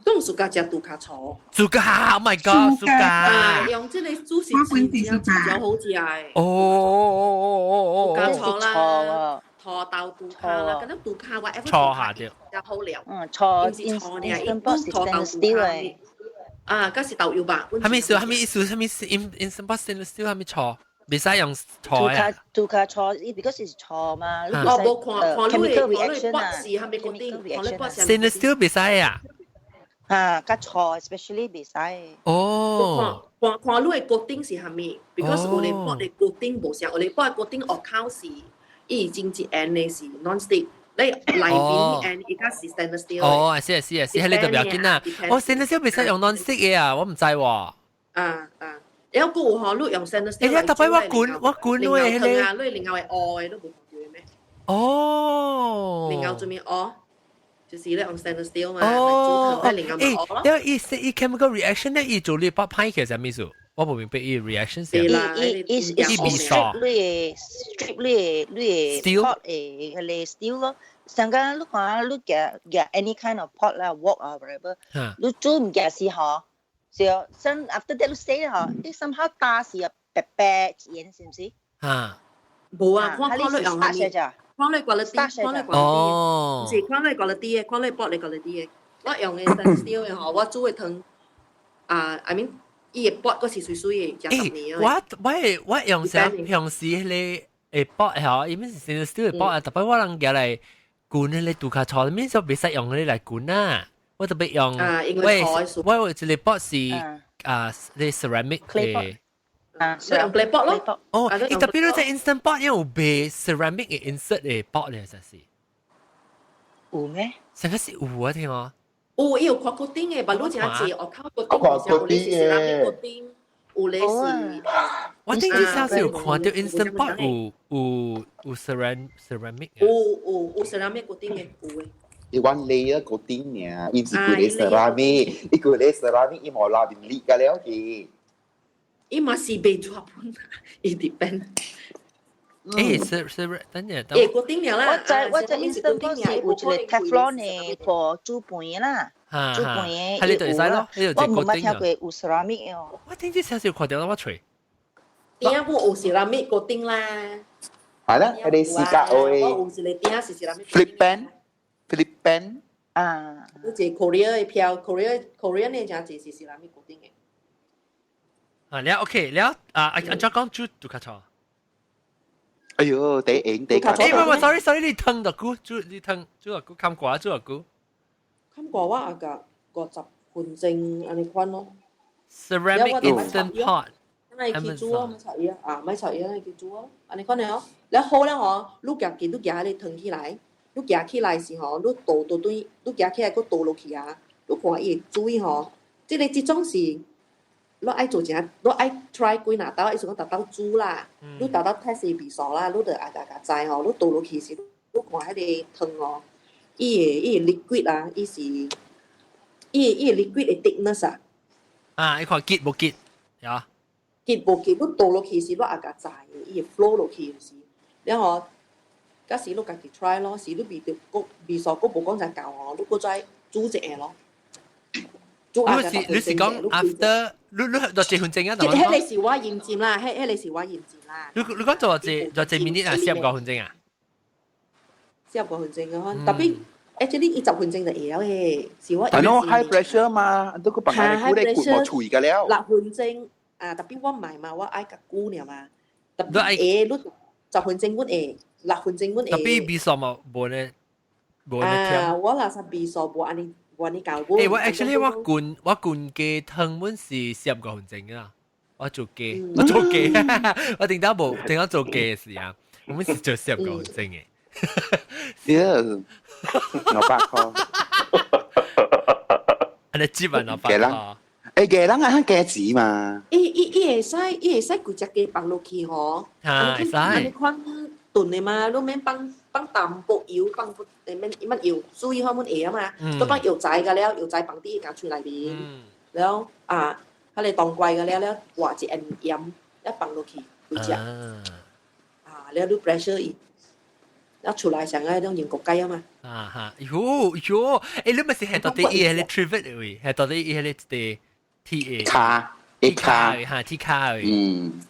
Speaker 5: 都暑假食杜卡醋。
Speaker 1: 暑假，Oh my god，暑假。
Speaker 5: 啊，用這個煮是真正真好食的。
Speaker 1: 哦哦哦哦哦。
Speaker 5: 杜卡醋啦，土豆杜卡啦，咁樣杜卡我
Speaker 1: 錯下啲。
Speaker 5: 就好料。
Speaker 8: 嗯，錯，
Speaker 5: 唔是錯呢，伊土豆杜卡。啊，嗰是豆油吧？
Speaker 1: 係咪意思？係咪意思？係咪 instant pot stainless steel 係咪錯？袂使用錯啊？
Speaker 8: 杜卡錯，伊 because 是錯嘛。
Speaker 5: 哦，無看看你看你筆是係咪嗰啲？看你筆是。
Speaker 1: stainless steel 袂使啊？
Speaker 8: 啊，較錯，especially 袂使。
Speaker 1: 哦。
Speaker 5: 看看你的 coating 是啥物？because 有的pot 的 coating 無相，有的pot 的 coating 外口是伊真一 end 的是 non-stick，你內邊 end 伊較是 stainless steel。
Speaker 1: 哦，是是是，係你就不要緊啦。哦，stainless steel 袂使用 non-stick 嘅啊，我毋知喎。
Speaker 5: 啊啊，有個有嗬，你用 stainless steel。
Speaker 1: 欸，特別我管我管你
Speaker 5: 迄個啊，你另外會烏的，你無看到咩？
Speaker 1: 哦。
Speaker 5: 另外做咩烏？就是咧用 stainless steel 嘛，
Speaker 1: 哦，
Speaker 5: 欸，
Speaker 1: 因為伊伊 chemical reaction 咧，伊做你把歹其實咩意思？我無明白伊 reaction 是。
Speaker 8: 伊伊伊 strip 你 strip 你你 pot 誒，迄個 steel 咯。上個你看你夾夾 any kind of pot 啦，wok 啊 whatever，你煮物件時嗬，就 some after that 你洗嗬，你 somehow 打是白白鹽是毋是？
Speaker 1: 啊，
Speaker 5: 無啊，看看你用啥物。看你 quality，看你 quality，
Speaker 1: 哦，
Speaker 5: 唔是看你 quality 的，看你pot 的 quality 的。我用的 stainless steel 的吼，我煮的湯啊，I mean，伊的pot 閣是媠媠的，食十年。
Speaker 1: 我我我用啥平時迄個pot 吼，伊面是 stainless steel 的 pot 啊，特別我人舉來滾迄個杜卡醋，面就袂使用迄個來滾啊。我特別用，我我有一個 pot 是啊，你 ceramic 的。
Speaker 8: 啊，
Speaker 5: 用 clay pot 咯。
Speaker 1: 哦，伊特別你在 instant pot 有賣 ceramic 的 insert 的 pot 咧，實是。
Speaker 8: 有咩？
Speaker 1: 成個是有啊，聽哦。
Speaker 5: 有，伊有看 coating 的，但你真濟，我看 coating 有咧是 ceramic coating，有咧是。
Speaker 1: 我頂次上次有看到 instant pot 有有有 ceramic。
Speaker 5: 有有有 ceramic coating 的，有的。
Speaker 4: 伊 one layer coating 爾，伊是規个 ceramic，伊規個 ceramic 伊無拉面裂個了去。
Speaker 5: 伊嘛是袂抓本，伊 depend。
Speaker 1: 欸，是是，等陣。
Speaker 5: 欸，coating 了啦。
Speaker 8: 我知我知 instant pot 是有一個 Teflon 的 for 煮飯啦，煮飯的。
Speaker 1: 係你就會使咯，你就
Speaker 8: 我無捌聽過有 ceramic 哦。
Speaker 1: 我頂次少少看到我揣。
Speaker 5: 鼎本有 ceramic coating 啦。
Speaker 4: 係啦，佢哋試格
Speaker 5: 我有一個鼎是 ceramic。
Speaker 4: Flip pan，flip pan。
Speaker 8: 啊。
Speaker 5: 有一個 Korea 的票，Korea Korean 的真濟是 ceramic coating 的。
Speaker 1: 啊，了 OK 了啊，阿阿怎講煮杜卡醋？
Speaker 4: 哎呦，第影第
Speaker 1: 欸，唔唔，sorry sorry，你湯就久煮，你湯煮個久，冚瓜煮個久。
Speaker 5: 冚瓜我阿個50分鐘按呢款咯。
Speaker 1: Ceramic instant pot。
Speaker 5: 咪去煮啊，咪炒伊啊，咪炒伊啊，去煮啊，按呢款的哦。了好了吼，你夾見你夾彼個湯起來，你夾起來時吼，你倒倒轉，你夾起來閣倒落去啊，你看伊會水吼，這個這種是。你愛做一你愛 try 幾若道，意思講逐道煮啦，你逐道 test 味素啦，你就愛共共知吼，你倒落去時，你看彼個湯吼，伊的伊的 liquid 啊，伊是伊伊的 liquid 的 thickness 啊，
Speaker 1: 啊，伊看結無結，呀？
Speaker 5: 結無結，你倒落去時，你也共知，伊會 flow 落去時，然後，假使你家己 try 咯，是你味道閣味素閣無講真夠吼，你閣再煮一下咯。
Speaker 1: 你是你是講 after 你你做幾分鐘啊？
Speaker 5: 彼個是我驗證啦，彼個是我驗證啦。
Speaker 1: 你你講做幾做幾 minute 啊？45分鐘啊？45
Speaker 5: 分鐘嘅，特別 actually 伊10分鐘就會了嘅，是我。
Speaker 4: 係咯，high pressure 嘛，都個朋友你估你焗冇脆嘅了。
Speaker 5: 6分鐘啊，特別我唔係嘛，我愛較久爾嘛。特別會，你十分鐘阮會，6分鐘阮會。
Speaker 1: 特別味素嘛，無呢，無呢。
Speaker 5: 啊，我若是味素無按呢。無呢夠。
Speaker 1: 欸，我 actually 我滾我滾雞湯阮是45分鐘啊，我做雞，我做雞，我頂到無頂到做雞的時啊，我們是做四十五分鐘的。
Speaker 4: 是，500塊。
Speaker 1: 按呢接啊，500塊。
Speaker 4: 欸，雞人啊，雞子嘛。
Speaker 5: 伊伊伊會使，伊會使規隻雞放落去吼。
Speaker 1: 啊，會使。
Speaker 5: 按呢款燉的嘛，你免放放淡薄油，放免乜油，水好阮會啊嘛，都放藥材個了，藥材放佇伊家喙內面，了啊，彼個當歸個了了，換一點鹽，了放落去規隻，啊，了你 pressure 伊，一出來成個種英國雞啊嘛。
Speaker 1: 啊哈，喲喲，誒你咪是係到底伊係咧 trivet 位，係到底伊係咧啲 T A
Speaker 4: 卡
Speaker 1: T 卡嚇 T 卡位。
Speaker 4: 嗯。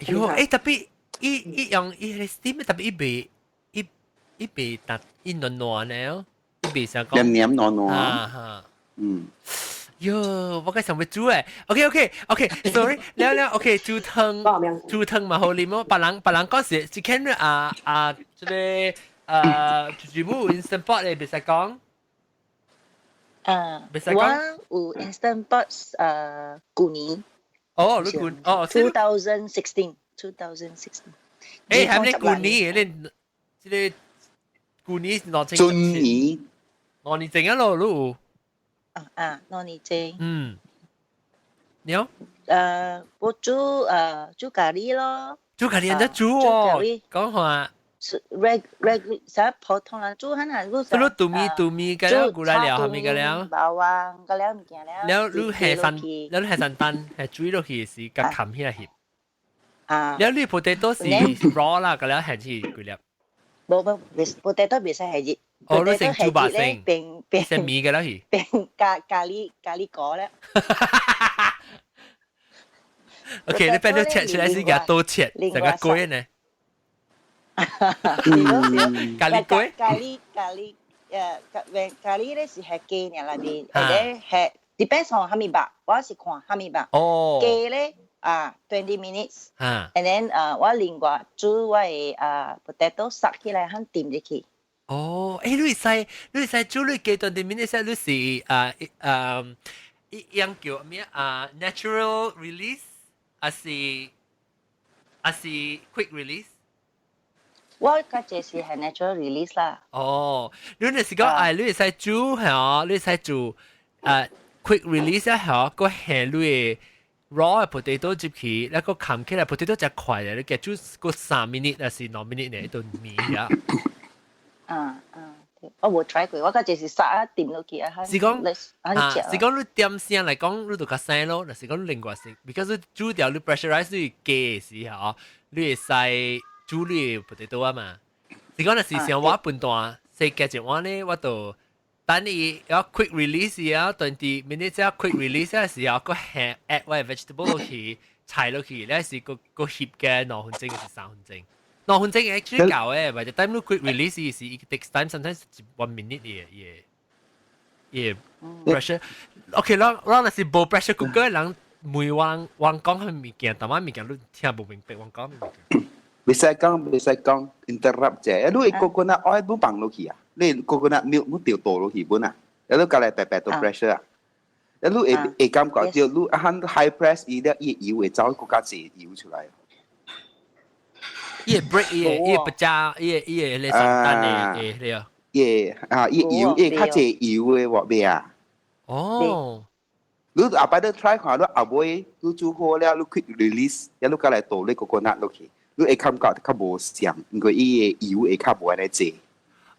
Speaker 1: 喲，誒特別伊伊用伊係 steam 特別伊袂伊伊袂達伊軟軟呢，伊袂想講。
Speaker 4: 黏黏軟軟。
Speaker 1: 啊哈。
Speaker 4: 嗯。
Speaker 1: 喲，我該想欲煮誒。OK OK OK，sorry，了了 OK，煮湯煮湯嘛好啉哦。別人別人講是，只看啊啊，這個全部 instant pot 咧，袂使講。
Speaker 8: 啊，我有 instant pot 舊年。
Speaker 1: 哦，你舊哦
Speaker 8: 2016，2016。
Speaker 1: 誒，係咪舊年？你這個舊年兩千。
Speaker 4: 舊年。
Speaker 1: 2年前啊咯，你有。
Speaker 8: 啊啊，2年前。
Speaker 1: 嗯。你好。
Speaker 8: 我煮煮咖喱咯。
Speaker 1: 煮咖喱人得煮哦。講話。
Speaker 8: 是 reg reg 啥普通人煮很難，
Speaker 1: 你杜米杜米個了，過來了，係咪個了？
Speaker 8: 包啊，個了物件了。
Speaker 1: 了你下山，了你下山蛋，係煮落去是甲冚起來翕。
Speaker 8: 啊。
Speaker 1: 了你 potato 是 raw 啦，個了下去幾粒？
Speaker 8: 無無，potato 袂使下熱。
Speaker 1: 哦，你成煮白成，
Speaker 8: 變變
Speaker 1: 成米個了去。
Speaker 8: 變咖咖喱咖喱果了。
Speaker 1: OK，你變咗切出來是個刀切，成個粿呢？咖喱粿，
Speaker 8: 咖喱咖喱誒，咖喱咧是係雞爾內面，或者係 depends on 蝦米肉，我是看蝦米肉。
Speaker 1: 哦。
Speaker 8: 雞咧啊，20 minutes。
Speaker 1: 啊。
Speaker 8: And then 我另外煮我的啊 potato 殺起來，肯點入去。
Speaker 1: 哦，誒，你會使煮你雞 20 minutes，你是啊啊一樣叫咩啊？natural release，還是 quick release？
Speaker 8: 我較濟是係 natural release 啦。
Speaker 1: 哦，你若是講哎，你會使煮嚇，你會使煮quick release 啊嚇，個下你的 raw potato 入去，那個冚起來 potato 就快嘅，你嘅煮個3 minute 還是2 minute 呢？都麵啊。
Speaker 8: 啊啊，我無 try 過，我較濟是殺啊點落去啊。
Speaker 1: 是講啊，是講你點聲來講，你就較細咯。若是講另外是，because 你煮掉你 pressurize 你雞時候，你會使煮你 potato 啊嘛。是講若是像我分段，細加一碗呢，我就等伊要 quick release 啊，20 minutes 啊 quick release 嘅時候，閣下 add 我 vegetable 落去，菜落去，咧是個個翕嘅2分鐘還是3分鐘？2分鐘 actually 夠嘅，或者 time 你 quick release 是 it takes time sometimes 1 minute 嘅嘅嘅 pressure。OK，咱咱若是無 pressure cooker 人問我我講彼物件，但我物件你聽無明白，我講物件。
Speaker 4: 袂使講，袂使講，interrupt 者。你 coconut oil 本放落去啊？你 coconut milk 本掉倒落去本啊？你隔來白白到 pressure 啊？你會會感覺到你啊 high press 伊咧伊油會走更加濟油出來。
Speaker 1: 伊會 break 伊會伊會不加伊會伊會咧簡單的會對啊。
Speaker 4: 伊啊伊油伊較濟油的喎咩啊？
Speaker 1: 哦。
Speaker 4: 你後擺你 try 看，你後尾你煮好了，你 quick release，一你過來倒你 coconut 落去。你會感覺較無像，因為伊的油會較無按呢濟。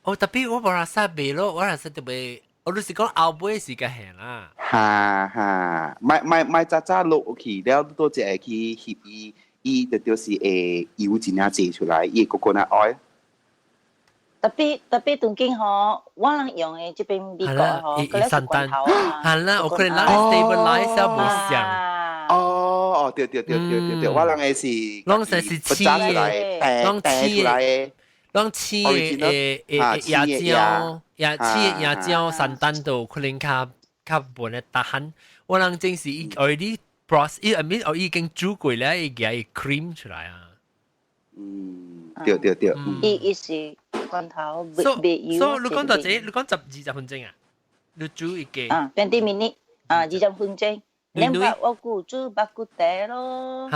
Speaker 1: 哦，特別我無拉薩袂咯，我拉薩特別，我就是講後尾時間下啦。
Speaker 4: 哈哈，莫莫莫早早落去了，你倒一下去翕伊，伊就就是會油真正濟出來，伊 coconut oil。
Speaker 8: 特別特別當今吼，我人用的這邊美國吼，閣咧是罐頭啊。
Speaker 1: 係啦，我可能咱 stabilize 啊無像。
Speaker 4: 哦哦，對對對對對對，我人的是，
Speaker 1: 攏是是青的，攏青的，攏青的誒誒椰漿，椰青的椰漿山丹都可能較較無咧大漢。我人真是伊 already process，伊 I mean 已經煮過了，伊夾伊 cream 出來啊。
Speaker 4: 嗯，對對對。
Speaker 8: 伊伊是罐頭，袂油。
Speaker 1: 所以你講到這，你講10、20分鐘啊？你煮一個？
Speaker 8: 啊，20 minute，啊，20分鐘。你捌我舊煮肉骨茶咯，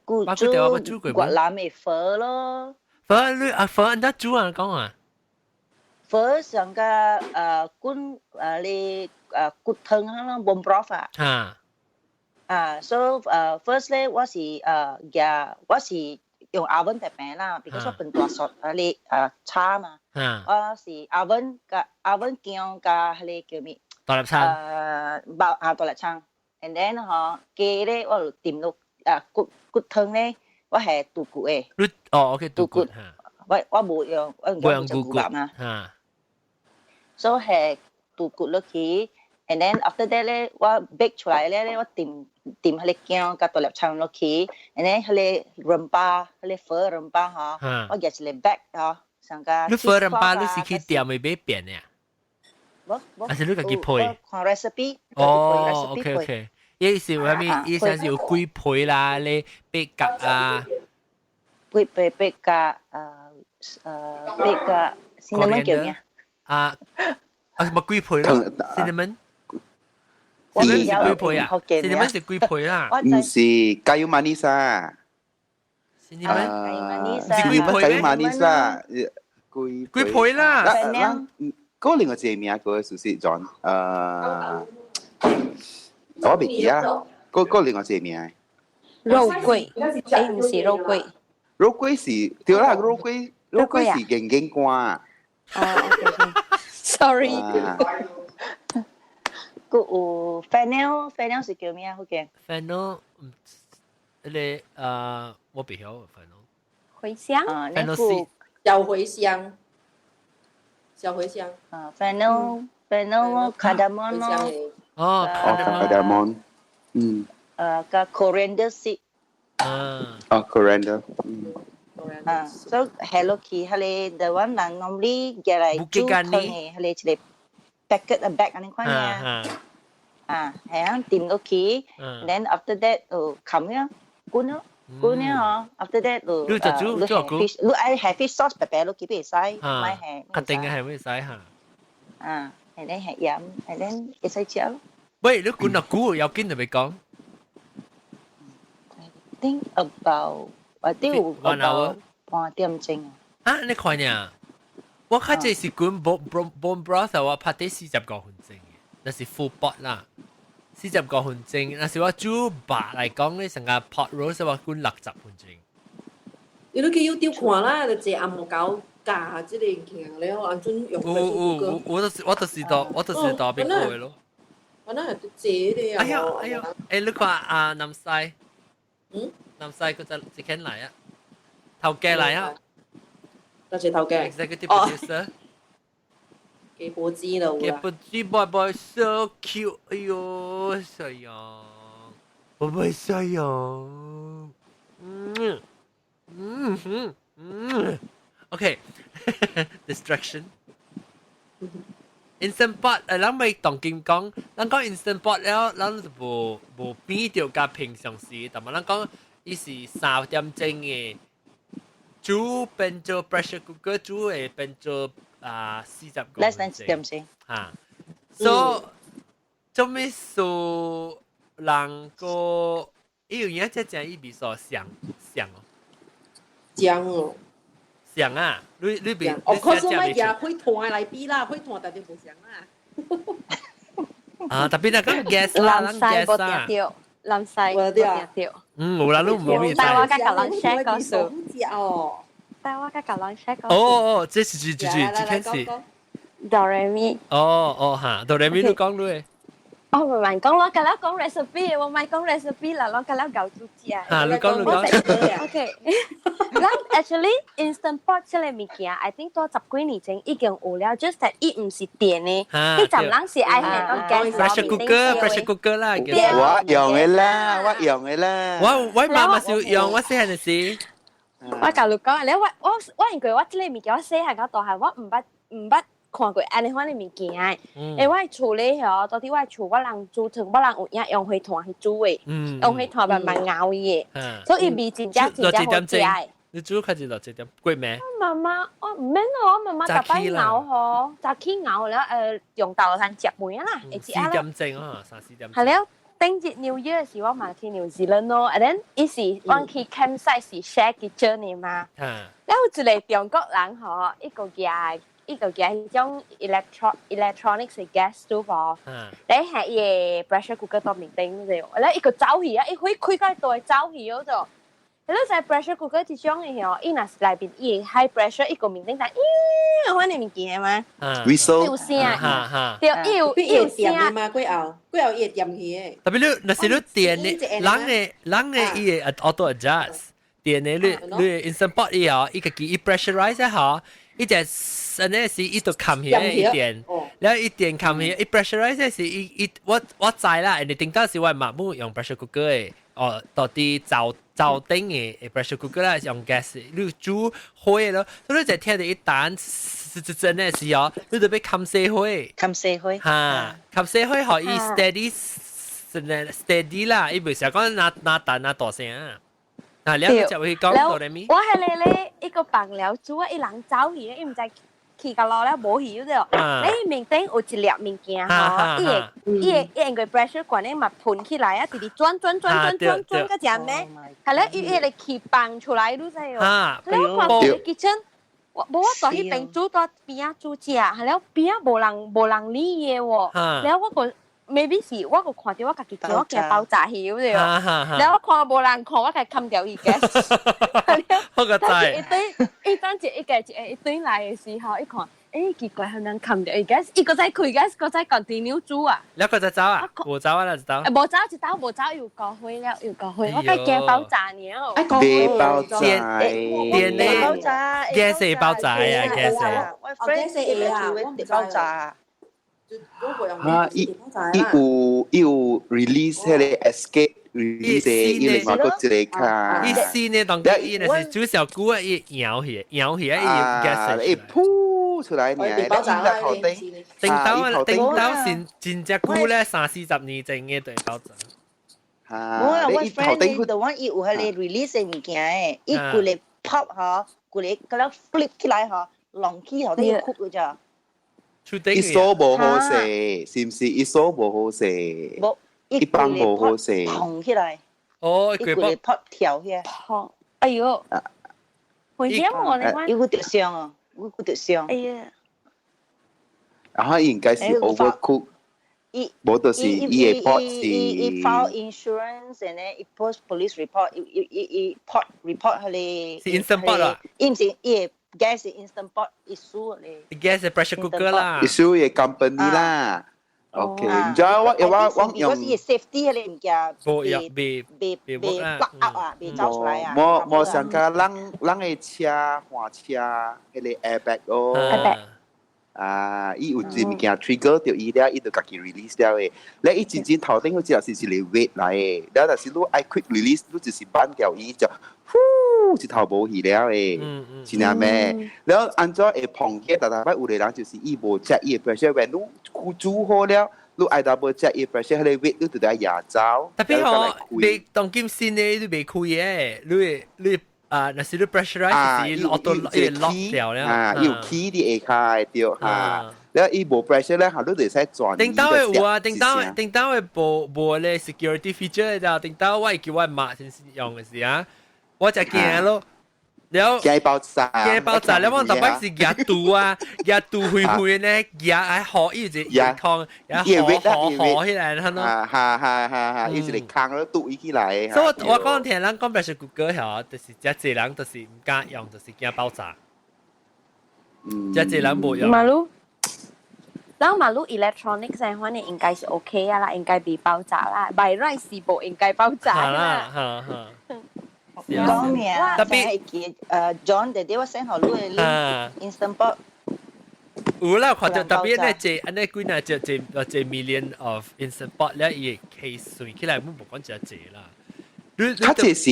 Speaker 8: 舊煮越南的粉咯。
Speaker 1: 粉你啊粉按怎煮啊講啊？
Speaker 8: 粉上個滾你骨湯啊咯，bone broth 啊。啊，so first 咧，我是夾我是用 oven 特平啦，because 我分大雪啊你炒嘛。我是 oven 加 oven 薑加彼個叫咩？
Speaker 1: 大粒葱。
Speaker 8: 包啊大粒葱。And then 吼雞咧，我就點落啊骨骨湯咧，我係豬骨的。
Speaker 1: 你哦，OK，豬骨。
Speaker 8: 我無用，我用食牛肉嘛。所以係豬骨落去，and then after that 咧，我 bake 出來咧，我點點彼個薑佮大粒蔥落去，and then 彼個 rempah，彼個粉 rempah 嗬，我夾一個 bag 嗬，上個。
Speaker 1: 你粉 rempah 你是去店裏買變的啊？
Speaker 8: 無無。
Speaker 1: 還是你家己配？
Speaker 8: 看 recipe。
Speaker 1: 哦，OK OK，伊是啥物？伊像是有龜皮啦，你八角啊。
Speaker 8: 龜皮八角，八角，cinnamon 叫咩？
Speaker 1: 啊啊，什麼龜皮咯？cinnamon。cinnamon 是龜皮啊？cinnamon 是龜皮啦。
Speaker 4: 毋是 kayu manis 啊。
Speaker 1: cinnamon
Speaker 4: 是龜皮 kayu manis 啦，龜
Speaker 1: 龜皮啦。
Speaker 4: 嗰另外一個名，嗰個是 John，我袂記啊，嗰另外一個名。
Speaker 2: 肉桂，毋是肉桂。
Speaker 4: 肉桂是對啦，肉桂肉桂是硬硬乾。
Speaker 2: 哦，sorry。
Speaker 8: 閣有 fennel，fennel 是叫咩啊？福建
Speaker 1: ？fennel，彼個我袂曉 fennel。
Speaker 2: 茴香。
Speaker 8: 啊，
Speaker 1: 那個
Speaker 5: 小茴香。小茴香。
Speaker 8: 啊，fennel，fennel，cardamom 咯。
Speaker 1: 哦
Speaker 4: ，cardamom，嗯。
Speaker 8: 佮 coriander seed。
Speaker 1: 啊。
Speaker 4: 哦，coriander，嗯。
Speaker 8: 啊，所以下落去，彼個 the one 人 normally 寄來煮湯的，彼個一個 packet 啊 bag 按呢款爾。啊，係啊，點落去，then after that 就冚咗，滾咯，滾了嗬，after that 就
Speaker 1: 你就煮煮
Speaker 8: fish，你愛下 fish sauce 白白落去會使，莫下。
Speaker 1: 較定嘅係會使嚇。
Speaker 8: 啊，and then 下鹽，and then 會使食咯。
Speaker 1: 喂，你滾落久要緊就欲講。
Speaker 8: I think about 我都有
Speaker 1: about
Speaker 8: 半點鐘。
Speaker 1: 啊，你看呢？我較濟是滾 bone broth，我拍得45分鐘嘅，那是 full pot 啦。45分鐘，若是我煮肉來講咧，成個 pot roast 我滾60分鐘。
Speaker 5: 你都去 YouTube 看啦，就坐紅毛狗教這個物件了，按怎用。
Speaker 1: 有有有，我就是到邊過咯。
Speaker 5: 我那係坐的啊！
Speaker 1: 哎呦哎呦，你看啊，南西，南西佢就一間來啊，頭家來啊，
Speaker 5: 多謝頭家。
Speaker 1: Executive producer。
Speaker 5: 幾波子啦，
Speaker 1: 幾波子 boy boy so cute，哎呦，衰樣，寶貝衰樣，嗯嗯嗯嗯，OK，distraction。Instant pot 咱咪當今講，咱講 instant pot 了，咱就無無變著佮平常時，但係咱講伊是3點鐘的煮變做 pressure cooker 煮會變做啊45分
Speaker 8: less than 4點鐘。
Speaker 1: 嚇，所以做咩數人個伊有影這正伊味素上上哦，
Speaker 5: 醬哦，
Speaker 1: 上啊，你別
Speaker 5: 哦，可是莫夾火炭來比啦，火炭特別無相啦。
Speaker 1: 啊，特別那個 gas 啦，咱 gas 啊，
Speaker 2: 南西無定著。
Speaker 1: 嗯，有啦，你無咩？
Speaker 2: 但我佮人 share 故事。
Speaker 5: 哦。
Speaker 2: 但我佮人 share 故事。
Speaker 1: 哦哦，這是是是是，這件事。
Speaker 2: Do re mi。
Speaker 1: 哦哦哈，do re mi 你講你。
Speaker 2: 哦，唔係講咯，佮你講 recipe，我唔係講 recipe 啦，我佮你搞煮食。
Speaker 1: 嚇，你講你講。
Speaker 2: OK，咱 actually instant pot 這個物件，I think 多十幾年前已經有了，just that 伊毋是電的，彼陣人是愛下講 gas
Speaker 1: pressure cooker，pressure cooker 啦。
Speaker 4: 我用的啦，我用的啦。
Speaker 1: 我媽媽是用，我細漢時。
Speaker 2: 我共你講，咧我因為我這個物件我細漢到大漢，我毋捌看過按呢款的物件。我的厝咧吼，到底我的厝我人煮湯，我人有影用火炭去煮的，用火炭慢慢熬伊的，所以味真正真正好食的。
Speaker 1: 你煮開始落一點貴咩？
Speaker 2: 媽媽，我毋免咯，我媽媽逐擺熬吼，早起熬了，用豆通食糜啦，會食
Speaker 1: 四點鐘啊，三四點。
Speaker 2: 係了，頂日 New Year 時我嘛去 New Zealand 咯，and then 伊是我去 campsite 是 share kitchen 的嘛。了有一個中國人吼，伊個舉彼種 electronics gas stove 哦，你係伊個 pressure cooker 到面頂者，了伊個走去啊，伊開開個大走去嗰度。你知 pressure cooker 這種的吼，伊若是內面伊 high pressure 伊個面頂但咦，款的物件嘛，
Speaker 4: whistle
Speaker 2: 有聲，對，伊有聲
Speaker 5: 嘛，過後過後伊會點去的。
Speaker 1: 特別你若是你電的，人的人的伊會 auto adjust，電電的你 instant pot 伊哦，伊家己伊 pressurize 嗬，伊就安呢是伊就冚起來一電，然後伊電冚起，伊 pressurize 是伊伊我我知啦，人哋頂到時我嘛冇用 pressure cooker 的，哦，到底灶灶頂的 pressure cooker 啦，用 gas，你煮火咯，所以就聽到一彈是真的是哦，你就欲冚細火，
Speaker 8: 冚細火，
Speaker 1: 哈，冚細火予伊 steady steady 啦，伊袂成講拿拿彈拿大聲啊。啊，你就會講到咧咪？
Speaker 2: 我係你咧一個放了煮啊，伊人走去，伊毋知去到落了無去咗。你面頂有一粒物件吼，伊會伊會伊用個 pressure 管咧嘛噴起來啊，直直轉轉轉轉轉轉個只咩？係咧，伊伊會氣放出來，你知哦。你看 kitchen，我無我在彼邊煮到邊仔煮食，係了邊仔無人無人理的喎。了我個 maybe 是我個看到我家己做，我驚爆炸去了。了我看無人看，我共冚掉伊個。
Speaker 1: 我個
Speaker 2: 知。一堆一當一一個一一堆來的時候，一看，欸，奇怪，係人冚掉伊個，伊閣再開個，閣再 continue 煮啊。
Speaker 1: 你閣再走啊？無走啊？就走。
Speaker 2: 無走一走無走又過火了，又過火，我較驚爆炸爾。
Speaker 4: 別爆炸，
Speaker 1: 電呢？
Speaker 8: 爆炸
Speaker 1: ，gas 爆炸啊！gas。
Speaker 8: 我 friend 會爆炸。
Speaker 4: 哈，伊伊有伊有 release 彼个 escape release 伊另外閣一个卡。
Speaker 1: 伊新的當伊若是煮小久啊，伊搖起，搖起啊，伊 gas
Speaker 4: 伊噗出來爾，
Speaker 5: 爆炸
Speaker 4: 頭頂，
Speaker 1: 頂到頂到是真正久咧，三四十年前嘅對爆炸。
Speaker 8: 我我 friend 伊就講伊有彼个 release 的物件的，伊規个 pop 嗬，規个佮了 flip 起來嗬，浪起頭頂哭個咋。
Speaker 4: 伊鎖無好勢，是毋是？伊鎖無好勢，
Speaker 8: 無，
Speaker 4: 一般無好勢。
Speaker 8: 膨起來。
Speaker 1: 哦，
Speaker 8: 伊規个 pot 跳起來。
Speaker 2: 哎喲，會點我呢？
Speaker 8: 伊有著傷哦，有著傷。
Speaker 2: 哎呀，
Speaker 4: 然後應該是 overcook。
Speaker 8: 伊
Speaker 4: 無就是伊的 pot 是。
Speaker 8: 伊 file insurance and then 伊 post police report，伊伊伊伊 pot report 彼
Speaker 1: 個。是 instant pot 啊？
Speaker 8: 伊毋是伊的 gas instant pot，伊輸咧。
Speaker 1: gas pressure cooker 啦。
Speaker 4: 伊輸伊 company 啦。OK，毋知我我我用。
Speaker 8: 我是 safety 彼個物件。
Speaker 1: 無入未
Speaker 8: 未未 plug up 啊，未走出來啊。
Speaker 4: 無無上加人人的車換車，彼個 airbag 哦。啊！伊有一物件 trigger 著伊了，伊就家己 release 了的。咧伊真正頭頂嗰隻是一個 weight 來的，了但是你愛 quick release，你就是扳掉伊就呼一頭無去了的，是爾咩？了按怎會碰見？逐逐擺有個人就是伊無 check 伊的 pressure，when 你煮好了，你愛 double check 伊 pressure，彼個 weight 你就得壓走。
Speaker 1: 特別吼，未當今新的你未開的，你你啊，若是你 pressurize 是 auto 伊 lock 掉了。
Speaker 4: 啊，有 key 佇下跤對哈。了伊無 pressure 咧，下你就會使轉。
Speaker 1: 頂到的有啊，頂到頂到的無無咧 security feature 的，頂到我會叫我媽先用的時啊，我就驚咯。了
Speaker 4: 驚爆炸，
Speaker 1: 驚爆炸，了我逐擺是舉肚啊，舉肚灰灰呢，舉愛河伊一個空，伊河河河起來，係咯。
Speaker 4: 哈哈哈哈，伊一個空了堵起來。
Speaker 1: 所以我我講聽人講 pressure cooker 嗬，就是遮濟人就是毋敢用，就是驚爆炸。嗯。遮濟人無用。
Speaker 2: 馬路，咱馬路 electronics 反正應該是 OK 啊啦，應該袂爆炸啦，by right 是無應該爆炸
Speaker 1: 啦。哈哈。
Speaker 8: 講咩啊？特別John 弟弟我 send 予你的 instant pot。
Speaker 1: 有啦，看到特別咧，這按呢幾若隻這這 million of instant pot 咧，伊個 case 算起來，冇無講真濟啦。
Speaker 4: 較濟是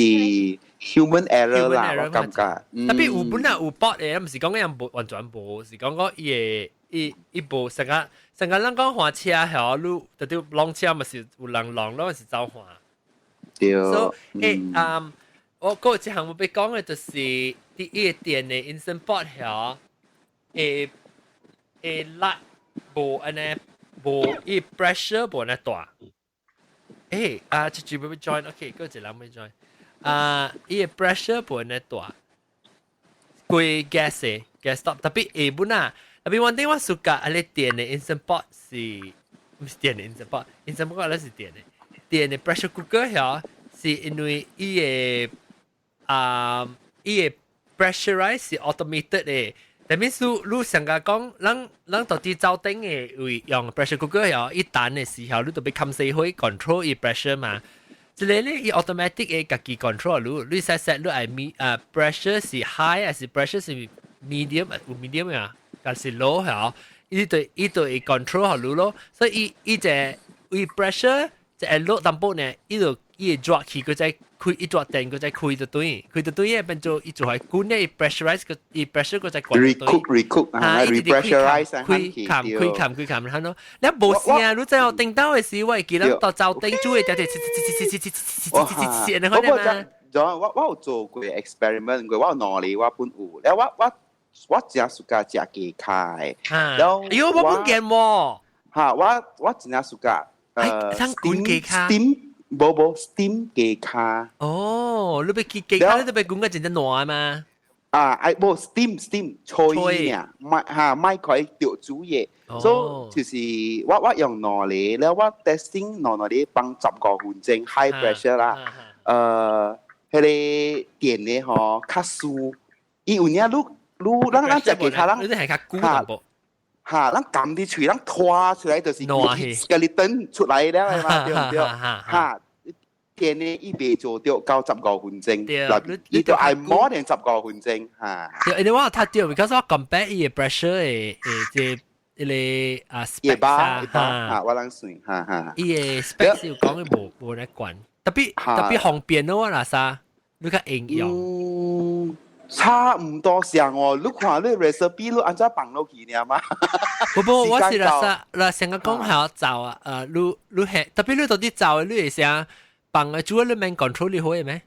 Speaker 4: human error 啦，我感覺。
Speaker 1: 特別有本來有 pot 的，毋是講樣無完全無，是講講伊個伊伊無成個成個咱講換車曉，你特別攏車嘛是有人攏，攏是走換。
Speaker 4: 對。
Speaker 1: 所以欸嗯。我閣有一項我欲講的，就是佇伊個電的 instant pot 曉，會會力無按呢無伊 pressure 無按呢大。欸啊，這句欲 join，OK，閣有一個人欲 join。啊，伊個 pressure 無按呢大，過 gas 的 gas stove，特別下本啊，特別one thing 我 suka 按呢電的 instant pot 是，毋是電的 instant pot，instant pot 那是電的，電的 pressure cooker 曉是因為伊個啊，伊個 pressurize 是 automated 的，但係你你上個講，咱咱到底灶頂的位用 pressure cooker 哦，伊等的時候，你就欲冚細火 control 伊 pressure 嘛。這個咧，伊 automatic 會家己 control 你，你 set set 你愛 me 啊 pressure 是 high 還是 pressure 是 medium 有 medium 啊，還是 low 嚇？伊對伊就會 control 好你咯，所以伊伊隻伊 pressure 就會落淡薄呢，伊就伊會熱氣，佢再開一熱電，佢再開就對，開就對，變做伊就係滾咧，pressurize 個伊 pressure 佢再關
Speaker 4: 就對。recook recook 啊，repressurize
Speaker 1: 開冚開冚開冚，係咯。你無聲，你知我頂到嘅時，我會記得到灶頂煮嘅，條條切切切切切切切切切，你看嘛？
Speaker 4: 我我有做過 experiment 過，我有兩個我本有，了我我我真 suka 食雞跤的。
Speaker 1: 了，哎喲，我冇見喎。
Speaker 4: 嚇，我我真正 suka
Speaker 1: 誒，滾雞跤。
Speaker 4: steam 無無 steam 雞跤。
Speaker 1: 哦，你欲去雞跤，你都欲滾個真正爛嘛？
Speaker 4: 啊，愛無 steam steam 吹爾，莫嚇莫開著煮嘢，所以就是我我用兩個，了我 testing 兩個放15分鐘 high pressure 啦，彼個電的吼較輸，伊有影愈愈咱咱食雞跤，咱
Speaker 1: 你係較久淡薄。
Speaker 4: 嚇，咱撳佇喙，咱拖出來就是 skeleton 出來了嘛，對毋對？嚇，電的伊袂做著到十五分鐘，伊就愛 more than 十五分鐘嚇。
Speaker 1: 對，因為我有讀著，because 我 compare 伊的 pressure 的誒，這彼個啊 spec
Speaker 4: 啊，嚇，我啷算，哈哈。
Speaker 1: 伊的 spec 是有講伊無無咧管，特別特別方便咯，我若啥，你較應用。
Speaker 4: 差毋多相哦，你看你 recipe 你按怎放落去爾嘛？
Speaker 1: 不不，我是若啥，若成個講係走啊，你你係特別你到底走，你會啥放個主要你免 control 你好嘅咩？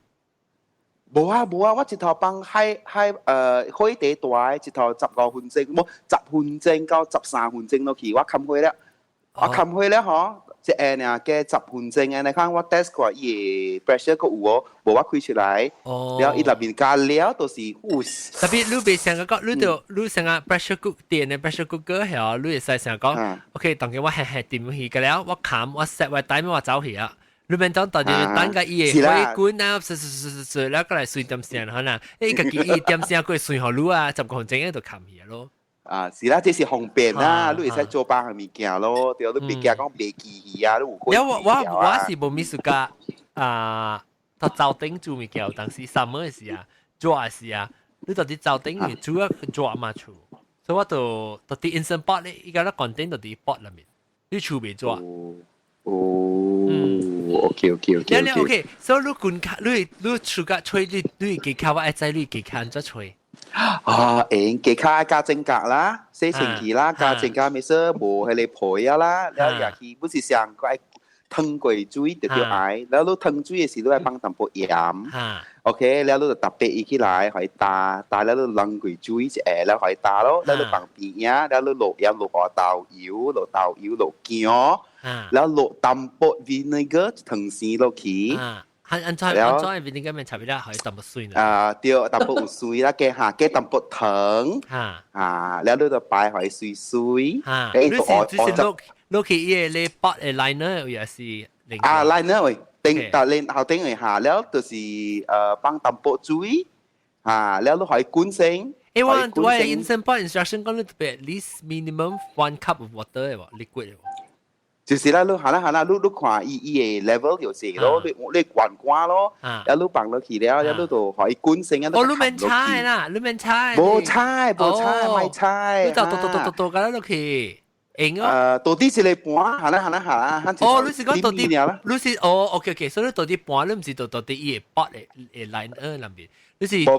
Speaker 4: 無啊無啊，我一頭放海海火地大，一頭十五分鐘，無十分鐘到13分鐘落去，我冚火了，我冚火了吼，一下爾加十分鐘，按呢看我 test 過伊的 pressure 閣有哦，無我開出來，了伊內面加料都是有。
Speaker 1: 特別你袂成個講，你就你成個 pressure cook 電的 pressure cooker 係你會使成講，OK，當佢我輕輕點去個了，我冚我 set 我 time 我走去啊。你免講到底等個伊會火滾啊，唰唰唰唰唰，了過來隨點聲可能，伊家己伊點聲過隨予你啊，15分鐘就冚去咯。
Speaker 4: 啊，是啦，這是方便啦，你會使做別項物件咯，對，你別驚講袂記去啊，你有
Speaker 1: 火。我我我是無物 suka 啊，到灶頂煮物件，當時 summer 時啊，熱時啊，你到底灶頂煮啊熱嘛厝，所以我就到底 instant pot 咧，伊個咧關頂到佇 pot 內面，你厝袂熱。
Speaker 4: 哦，OK OK OK
Speaker 1: OK，所以你滾卡，你你厝甲吹，你你雞跤，我愛知你雞跤按怎吹。
Speaker 4: 啊，會雞跤加整格啦，洗清氣啦，加整格咪說無彼個皮啊啦，了也去不是上個愛湯過水就叫愛，了你湯水的時你愛放淡薄鹽，OK，了你就特別伊起來，予伊焦，焦了你冷過水一下，了予伊焦咯，了你放邊仔，了你落鹽落豆油，落豆油落薑，了落淡薄 vinegar 一湯匙落去。
Speaker 1: 按按怎按怎 vinegar 面插一粒，可以淡薄酸
Speaker 4: 啊，對，淡薄有酸啦，加下加淡薄糖，啊，了你就擺予伊水水。
Speaker 1: 你是就是落落去伊個咧 pot 的 liner 也是？
Speaker 4: 啊，liner 位，頂但連後頂位下，了就是放淡薄水，啊，了你予伊滾先。
Speaker 1: 誒，我我 instant pot instruction 講你特別 at least minimum 1 cup of water 的喎，liquid 的喎。
Speaker 4: 就是啦，你下啦下啦，你你看伊伊的 level 就是咯，你你慣慣咯，一路放落去了，一路就予伊滾先。
Speaker 1: 哦，你免猜啦，你免猜。
Speaker 4: 無猜，無猜，莫猜。
Speaker 1: 你就倒倒倒倒倒個落去，用哦。
Speaker 4: 到底是來盤，下啦下啦下啦。
Speaker 1: 哦，你是講到底，你是哦，OK OK，所以你到底盤，你毋是到到底伊的 pot 的的 liner 內面，你是你是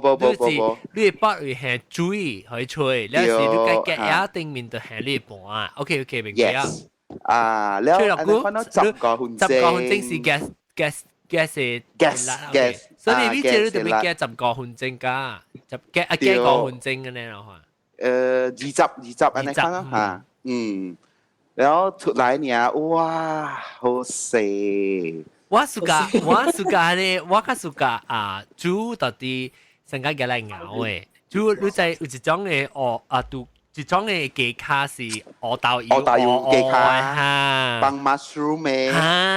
Speaker 1: 你的 pot 會下水予伊吹，你是你該加壓頂面就下你的盤。OK OK，明白啊。
Speaker 4: 啊，了，看到十個分鐘，
Speaker 1: 十個分鐘是 gas gas gas 的
Speaker 4: gas gas，
Speaker 1: 所以你這你特別加十個分鐘㗎，十加啊加五分鐘咁樣咯。
Speaker 4: 20 20按呢看咯嚇，嗯，然後出來呢，哇，好食。
Speaker 1: 我 suka 我 suka 咧，我較 suka 啊，煮到底成個來熬的，煮你知有一種的哦啊，都。一種的雞跤是烏豆油，
Speaker 4: 烏豆油雞跤，放 mushroom 的，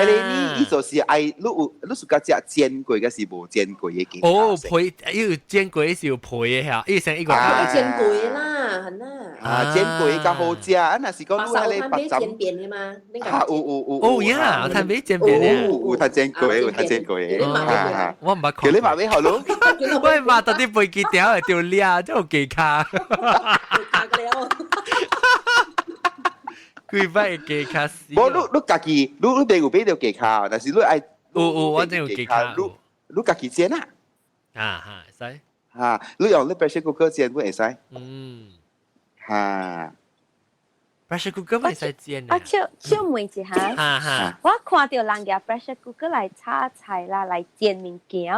Speaker 4: 彼個你伊就是愛你有你 suka 食煎過抑是無煎過的雞跤？
Speaker 1: 哦，皮，伊有煎過是有皮的嚇，伊成一個
Speaker 5: 煎過啦，係啦。
Speaker 4: 啊，煎過較好食。啊，若是講你迄個白斬
Speaker 5: 煎扁嘅嘛？
Speaker 4: 嚇，有有有。
Speaker 1: 哦呀，有趁買煎扁嘅。
Speaker 4: 有有煎過，有趁煎過。
Speaker 1: 我毋捌
Speaker 4: 看。叫你媽買好咯。
Speaker 1: 我媽到底飛機條會丟掠，這有雞跤。幾擺雞跤死。
Speaker 4: 無，你你家己，你你爸有買著雞跤，但是你愛。
Speaker 1: 有有，我真有雞跤。
Speaker 4: 你你家己煎啊？
Speaker 1: 啊哈，會使。
Speaker 4: 嚇，你用你 pressure cooker 煎會會使。
Speaker 1: 嗯。
Speaker 4: 嚇
Speaker 1: ，pressure cooker 會使煎。
Speaker 2: 我笑笑問一下。
Speaker 1: 哈哈。
Speaker 2: 我看著人舉 pressure cooker 來炒菜啦，來煎物件。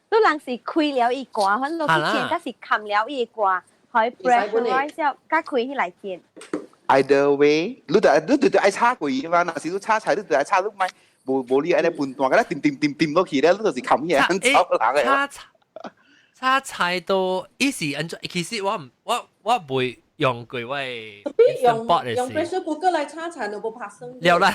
Speaker 2: 你人是開了伊蓋，反落去煎，抑是冚了伊蓋，予 pressurize 了，才開起來煎。
Speaker 4: Either way，你就你就愛炒過伊嘛，若是你炒菜，你就愛炒，你莫無無你按呢分段，佮你掂掂掂掂落去咧，你就是冚起來炒人的。
Speaker 1: 炒炒菜都伊是按怎？其實我毋我我袂用過我的
Speaker 5: 用用 pressure cooker 來炒菜，都無拍算。
Speaker 1: 了啦，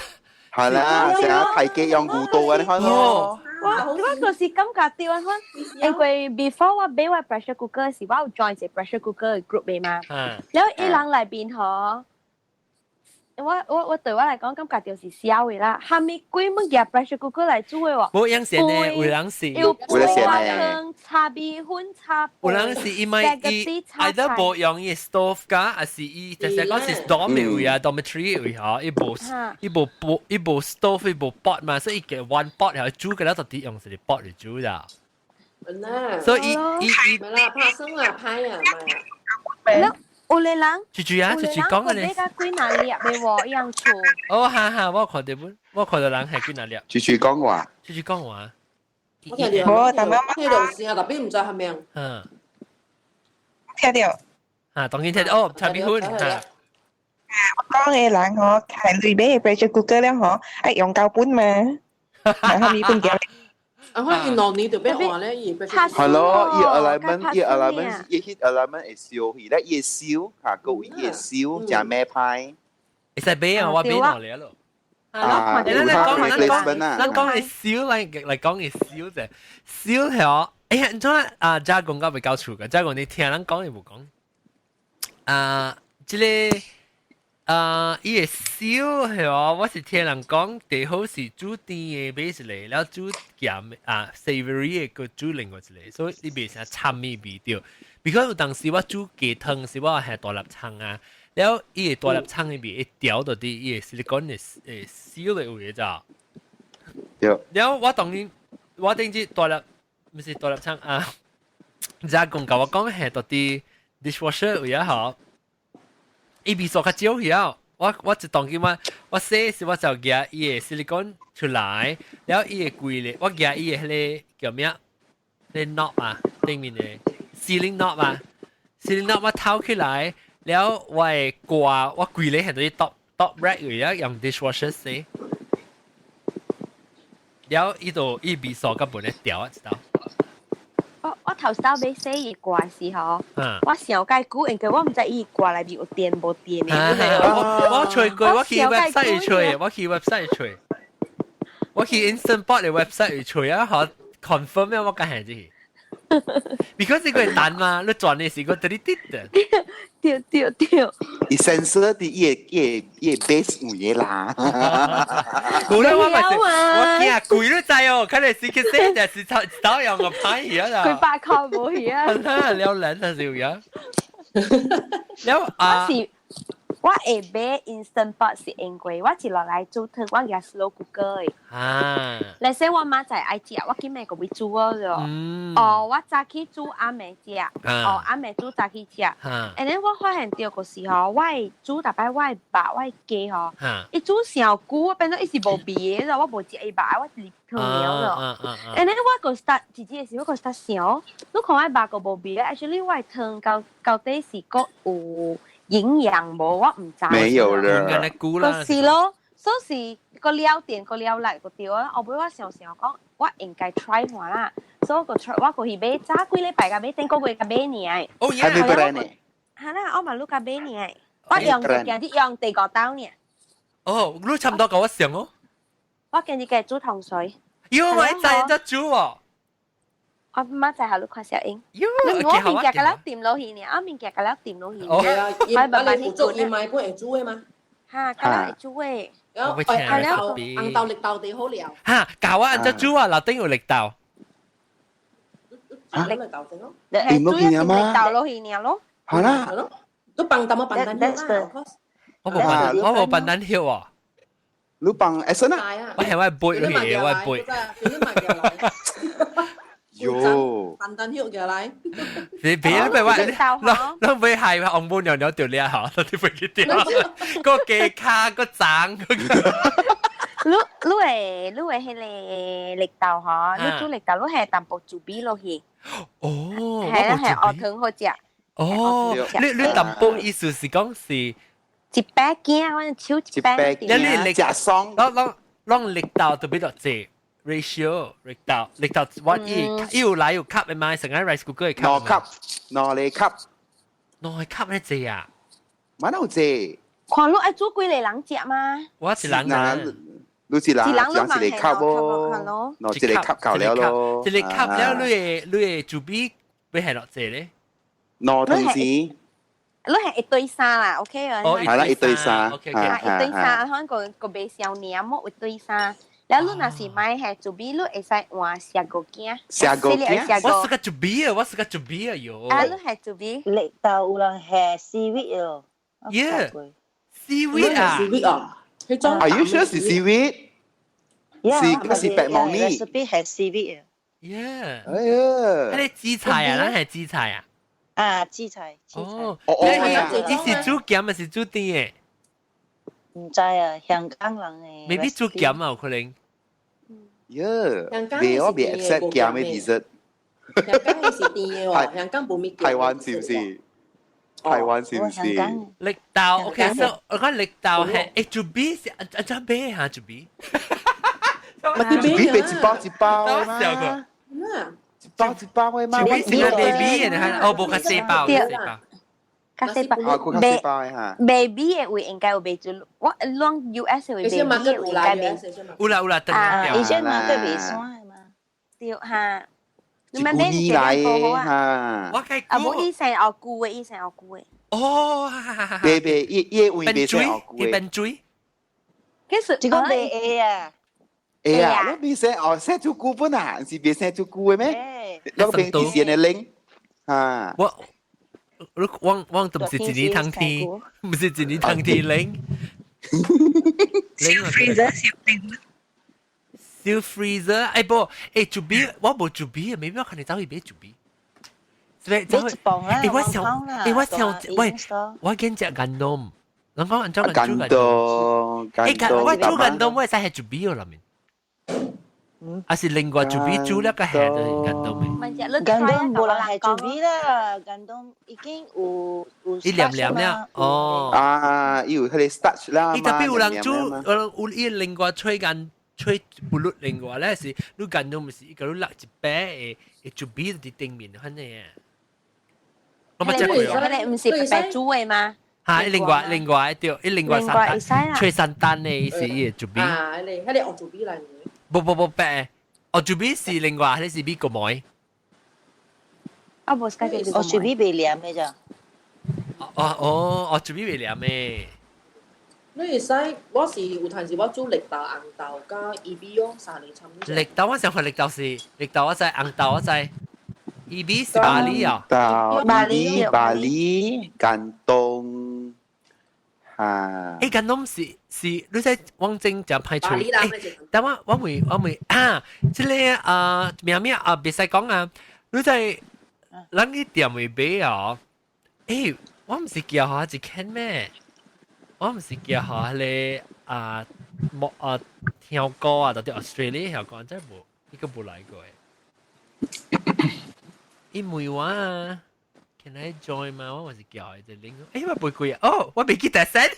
Speaker 4: 係啦，成日提雞用牛刀啊，你看咯。
Speaker 2: 我我就是感覺著按款，因為 before 我買我 pressure cooker 時，我有 join 一個 pressure cooker 的 group 的嘛。了伊人內面吼，我我我對我來講感覺就是痟的啦。蝦米鬼物件 pressure cooker 來煮的喎？
Speaker 1: 無樣善呢，有人是
Speaker 2: 有鍋湯、炒米粉、炒
Speaker 1: 有人是伊咪伊 either 無用伊 stove 㗎，還是伊就是講是 dorm 位啊，dormitory 位嗬，伊無伊無煲伊無 stove 伊無 pot 嘛，所以伊個 one pot 係煮個了，就佇用一個 pot 嚟煮啦。所以伊伊伊，
Speaker 5: 咪啦，拍生啦，歹啊，
Speaker 2: 咪。有個人，
Speaker 1: 住住啊，住住講嘅咧。
Speaker 2: 有個人買幾若粒的喎，一樣厝。
Speaker 1: 哦，哈哈，我看到本，我看到人係幾若粒。
Speaker 4: 住住講話。
Speaker 1: 住住講話。
Speaker 5: 我聽到，我聽到聲，特別毋知係咩。
Speaker 1: 嗯。
Speaker 3: 聽到。
Speaker 1: 啊，當然聽到哦，炒米粉。
Speaker 3: 啊，我講的人吼，係類買 pressure cooker 了吼，愛用膠本嘛，然後米粉夾。
Speaker 5: 啊，我伊兩年就欲換咧，伊
Speaker 4: 係咯，伊 alignment，伊 alignment，伊彼 alignment 會燒去咧，伊會燒，嚇，各位伊會燒，誠咩歹。
Speaker 1: 會使買啊，我買兩粒咯。
Speaker 4: 啊，
Speaker 1: 咱講咱講咱講會燒來來講會燒者，燒係哎呀，你怎啊？遮講到袂夠厝個，遮講你聽人講伊無講。啊，這個啊，伊會燒係哦，我是聽人講，最好是煮甜的買一個，了煮鹹啊 savory 的，閣煮另外一個，所以你袂啥摻味味著。because 有當時我煮雞湯時，我下大粒蔥啊，了伊個大粒蔥的味會調到佇伊個 silicone 的誒燒的位咋？
Speaker 4: 對。
Speaker 1: 了我當然我頂日大粒，毋是大粒蔥啊，遮講共我講係到佇 dishwasher 位啊吼。伊味素較少去啊！我我一當今我我洗時我就舉伊個 silicone 出來，了伊個櫃咧，我舉伊個彼個叫咩？彼個 knob 啊，頂面的 sealing knob 啊，sealing knob 我掏起來，了我會掛我櫃咧係佇 top top rack 位啊，用 dishwasher 洗，了伊就伊味素根本咧掉啊，知道？
Speaker 2: 我我頭先欲洗伊蓋時吼，我想較久，因為我毋知伊蓋內面有電無電的。
Speaker 1: 我我揣過，我去 website 揣，我去 website 揣，我去 Instant Pot 的 website 揣啊，好 confirm 了我敢係這。because 這個會彈嘛，你轉的時個滴滴的。
Speaker 2: 對對對。
Speaker 4: 伊 sensor 佇伊個伊個伊個 base 有嘢啦。
Speaker 1: 有啦，我咪是，我驚貴你知哦，看來是去洗，就是走走用個歹去啊啦。
Speaker 2: 幾百塊無去啊。
Speaker 1: 了人啊是有影。了啊。
Speaker 2: 我是我會買 Instant Pot 是因為我一落來煮湯，我舉 slow cooker 的。
Speaker 1: 啊。
Speaker 2: 來說我明仔愛食，我今暝個欲煮好了。哦，我早起煮暗暝食。哦，暗暝煮早起食。And then 我發現著就是吼，我會煮逐擺我的肉，我的雞吼，伊煮傷久，我變做伊是無味的，我無食伊肉，我是湯了。And then 我個 start 一日的時，我個 start 想，你看我的肉閣無味咧，actually 我的湯到到底是閣有營養無？我毋知。
Speaker 4: 沒有了。
Speaker 2: 就是咯，所以是閣了電，閣了力，閣對啊。後尾我想想講，我應該 try 看啦。所以我個 try，我過去買早幾禮拜共買，頂個月共買爾。
Speaker 1: 哦，
Speaker 4: 還沒過來呢。
Speaker 2: 係啦，我嘛汝共買爾。我用今日用第五兜爾。
Speaker 1: 哦，你差不多佮我相哦。
Speaker 2: 我今日共煮糖水。
Speaker 1: 喲，我知得煮哦。
Speaker 2: 我媽在下路看小英。我物件甲了掂落去呢，我物件甲了掂落去。
Speaker 5: 哦，係啊，伊啊你輔助伊買本會煮的嘛？
Speaker 2: 哈，甲了會煮的。
Speaker 5: 然後紅豆紅豆綠豆地好料。
Speaker 1: 哈，教我按怎煮啊？樓頂有綠豆。
Speaker 5: 嚇，綠豆咯。
Speaker 4: 掂落去啊嘛？
Speaker 2: 綠豆落去爾咯。
Speaker 4: 係啦。
Speaker 5: 係咯，都放淡薄笨蛋葉啦。
Speaker 1: 我無笨，我無笨蛋葉喎。
Speaker 4: 你放 essence 啊？
Speaker 1: 我係我背落去，我背。
Speaker 4: 喲，
Speaker 5: 笨蛋葉過來。
Speaker 1: 你別你別話，你你別係紅布娘娘掉你嚇，你別去掉。個雞卡個髒。
Speaker 2: 你會彼个綠豆吼，你煮綠豆，你係淡薄煮米落去。
Speaker 1: 哦，
Speaker 2: 係啦，係學糖好食。
Speaker 1: 哦，你淡薄意思是講是
Speaker 2: 一百件，我手一百件。
Speaker 1: 你
Speaker 4: 食爽，
Speaker 1: 攏攏綠豆特別落濟 ratio 綠豆綠豆，我伊有來有 cup 的嘛，成個 rice cooker 會 cup。
Speaker 4: 兩 cup，兩個 cup，
Speaker 1: 兩個 cup 咧濟啊？
Speaker 4: 蠻有濟。
Speaker 2: 看你愛煮幾个人食嗎？
Speaker 1: 我一人啊。
Speaker 4: 你一人，一人一個 cup 咯，一個 cup 夠了咯。
Speaker 1: 一個 cup 了，你會煮米欲係落濟咧？
Speaker 4: 兩湯匙。
Speaker 2: 你係1對3啦，OK 啊？
Speaker 1: 哦，
Speaker 4: 係啦，1對3，OK
Speaker 2: OK。1對3，可能個個袂傷黏麼？1對3。了你若是買係煮米，你會使換四個件。
Speaker 4: 四個件。
Speaker 1: 我是個煮米啊，我是個煮米啊喲。
Speaker 2: 啊，你係煮米。
Speaker 8: 綠豆有人係 seaweed 哦。
Speaker 1: Yeah，seaweed 啊。
Speaker 5: seaweed 啊。
Speaker 4: Are you sure 是 seaweed？是是白毛呢
Speaker 8: ？recipe 係 seaweed 啊。
Speaker 1: Yeah。
Speaker 4: 哎呀。
Speaker 1: 彼个紫菜啊，咱係紫菜啊。
Speaker 8: 啊，紫菜，紫菜。
Speaker 1: 哦，你是煮鹹還是煮甜
Speaker 8: 的？毋知啊，香港人的。
Speaker 1: 未必煮鹹啊，有可能。
Speaker 4: Yeah，袂我袂 accept 鹹的 dessert。
Speaker 5: 香港的是甜的哦，香港無物。
Speaker 4: 台灣是毋是？台灣是毋是？
Speaker 1: 綠豆，OK，so 我講綠豆係煮米是按怎買哈煮米？
Speaker 4: 煮米賣一包一包嘛。一包一包的嘛。
Speaker 1: 煮米是個 baby 的，哦，無較細包，細包。
Speaker 2: 較細包。
Speaker 4: 啊，較細包的哈。
Speaker 2: baby 的位應該有賣做，我攏 US 的位 baby 的位應該賣。
Speaker 1: 有啦有啦，等
Speaker 8: 下。以前嘛，佢袂酸的嘛。
Speaker 2: 對哈。
Speaker 4: 你買一來的哈。
Speaker 1: 我計
Speaker 2: 啊，無伊生學舊的，伊生學舊的。
Speaker 1: 哦，
Speaker 4: 袂袂，伊伊位袂生學舊的。
Speaker 1: 笨水。
Speaker 2: 其實
Speaker 8: 這個袂會啊。
Speaker 4: 會啊，你袂生哦，生做舊本啊，是袂生做舊的咩？那邊以前的拎啊。
Speaker 1: 我。我都毋是一年通天，毋是一年通天冷。
Speaker 3: 小 freezer 小冰。
Speaker 1: 小 freezer，哎不，哎煮米，我無煮米啊，未必我可能走去買煮米。
Speaker 8: 你一磅啦，
Speaker 1: 我想，哎我想，喂，我見食干冬，人講按照
Speaker 4: 干冬，
Speaker 1: 哎干，我煮干冬，我會使係煮米哦，裏面。啊是另外煮米煮了個係就干冬
Speaker 8: 的。干冬無人係煮米啦，干冬已經有有。
Speaker 1: 伊黏黏了，哦。
Speaker 4: 啊，伊有彼個 starch 啦。
Speaker 1: 伊特別有人煮，有伊另外吹干吹不落另外咧是，你干冬毋是伊個你落一擺會煮米佇頂面，反正。我捌食過哦。
Speaker 2: 彼個毋是白煮的嗎？
Speaker 1: 嚇！另外對，伊另外三單，吹三單的伊是伊會煮米。
Speaker 5: 啊，彼個學煮米來。
Speaker 1: 無無無白，哦，煮米是另外，彼是美國糜。
Speaker 2: 啊，無是個
Speaker 8: 哦，煮米袂黏的咋？
Speaker 1: 哦哦哦，煮米袂黏的。
Speaker 5: 你會使，我是有陣時我煮綠豆、紅豆加伊米哦，三個摻。
Speaker 1: 綠豆我想看綠豆是綠豆，我知紅豆我知，伊米是巴厘啊。
Speaker 4: 豆、伊米、巴厘、甘東。啊！
Speaker 1: 欸，甘東是你知王晶誠歹吹。欸，等我我問我問啊，這个啊名名啊，袂使講啊。你知咱去店位買哦？欸，我毋是叫予一間咩？我毋是叫予彼个啊莫啊聽歌啊，到底 Australia 曉講，真無，伊個無來過。伊問我啊。Can I join 嘛？我嘛是叫伊一個 link。欸，我袂記啊！哦，我袂記得 send。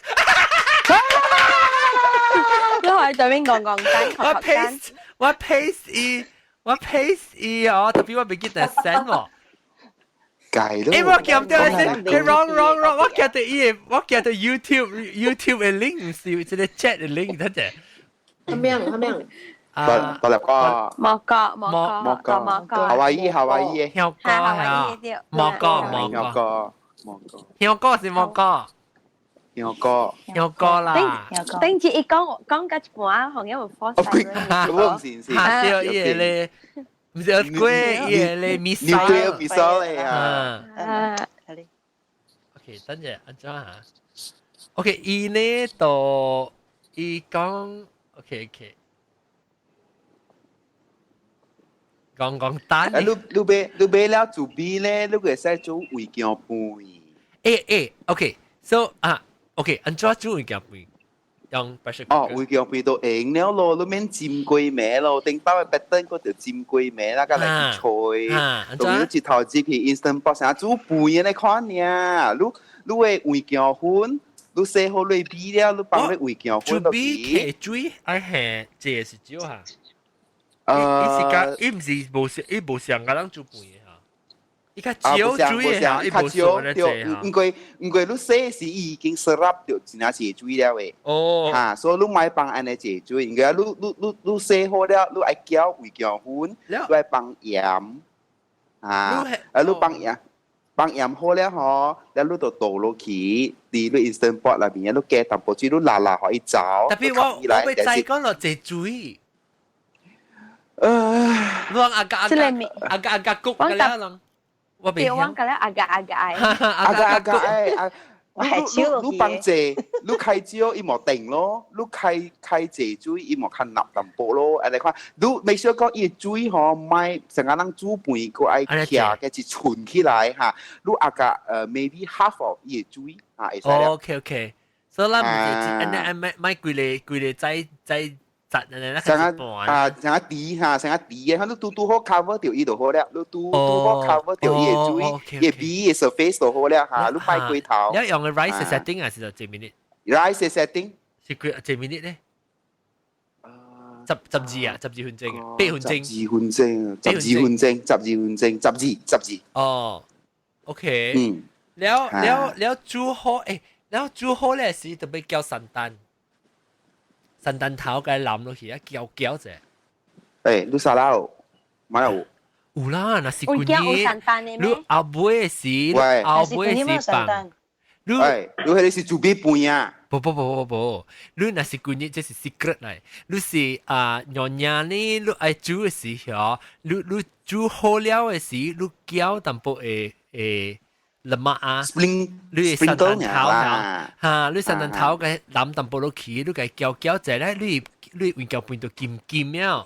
Speaker 2: 你可以對面講講真，
Speaker 1: 我 paste，我 paste 伊，我 paste 伊哦，特別我袂記得 send 喎。
Speaker 4: 計咯。
Speaker 1: 欸，我記得先，wrong wrong wrong，我記得伊個，我記得 YouTube 的 link 毋是這個 chat 的 link，等陣。
Speaker 5: 啥物啥物？
Speaker 4: 啊，大粒哥，
Speaker 2: 莫哥莫
Speaker 4: 莫
Speaker 2: 哥莫哥，
Speaker 4: 夏威夷夏威夷，
Speaker 1: 香哥係莫哥莫
Speaker 4: 哥莫哥，
Speaker 1: 香哥是莫哥，
Speaker 4: 香哥
Speaker 1: 香哥啦。
Speaker 2: 頂住伊講講到一半，好像有火勢。
Speaker 4: 我唔是是，
Speaker 1: 嚇伊個咧，唔是鬼，伊個咧米沙，
Speaker 4: 米沙咧啊。
Speaker 1: OK，等陣按怎嚇？OK，伊呢就伊講 OK OK。講講單。
Speaker 4: 啊，你買你買了做米咧，你會使做胃鏡飯。
Speaker 1: 欸欸，OK，so 啊，OK，按怎煮胃鏡飯？用 pressure
Speaker 4: 哦，胃鏡飯都用了咯，你免煎過糜咯，頂包嘅白燈嗰就煎過糜啦，加嚟去吹，同你一頭入去 instant pot 成煮飯嘅款爾，你你嘅胃鏡粉，你洗好你米了，你放咧胃鏡粉
Speaker 1: 落去。煮米水，愛係這是少嚇。伊是甲伊毋是無像，伊無像甲人煮飯的哈。伊較少煮的哈，伊無
Speaker 4: 少對，毋過毋過你洗時伊已經 serap 著真正是水了的。
Speaker 1: 哦。
Speaker 4: 哈，所以你莫放按呢濟水，因為你你你你洗好了，你愛攪味鏡粉，你愛放鹽，啊，啊你放鹽，放鹽好了吼，了你就倒落去，佇你 instant pot 內面，你加淡薄水，你拉拉予伊走。
Speaker 1: 特別我我欲知講落濟水。你講阿家阿家阿家阿家谷個了人，我未
Speaker 2: 曉。我講了阿家阿家愛。
Speaker 4: 阿家阿家愛，
Speaker 8: 我係少
Speaker 4: 你放濟，你開少伊無定咯，你開開濟水伊無較納淡薄咯。按呢看，你未少講伊水吼，莫成個人煮飯閣愛徛個一存起來哈。你阿家maybe half of 伊的水啊，會使了。
Speaker 1: OK OK，所以咱毋是按呢按莫莫規個規個再再。
Speaker 4: 成個啊，成個甜哈，成個甜嘅，你拄拄好 cover 掉伊就好了，你拄拄好 cover 掉伊的水，伊的米的 surface 就好了哈，你擺過頭。
Speaker 1: 你用嘅 rice setting 還是就一
Speaker 4: minute？rice setting
Speaker 1: 是幾一 minute 咧？十十二啊，12分鐘，8分鐘。
Speaker 4: 十二分鐘，十二分鐘，十二分鐘，十二十二。
Speaker 1: 哦，OK。嗯。了了了煮好，誒，了煮好咧時特別叫三單。三單頭該淋落去啊，攪攪者。
Speaker 4: 誒，你沙拉有？買有？
Speaker 1: 有啦，若是舊年，你後尾時，後尾時放。
Speaker 4: 你，你彼個是煮米飯啊？
Speaker 1: 不不不不不，你若是舊年這是 secret 來，你是啊娘娘呢，你愛煮的時候，你你煮好了的時，你攪淡薄會會。lemak 啊，你三單頭嚇，你三單頭嘅淋淡薄落去，你共攪攪者咧，你你麵膠變到金金了，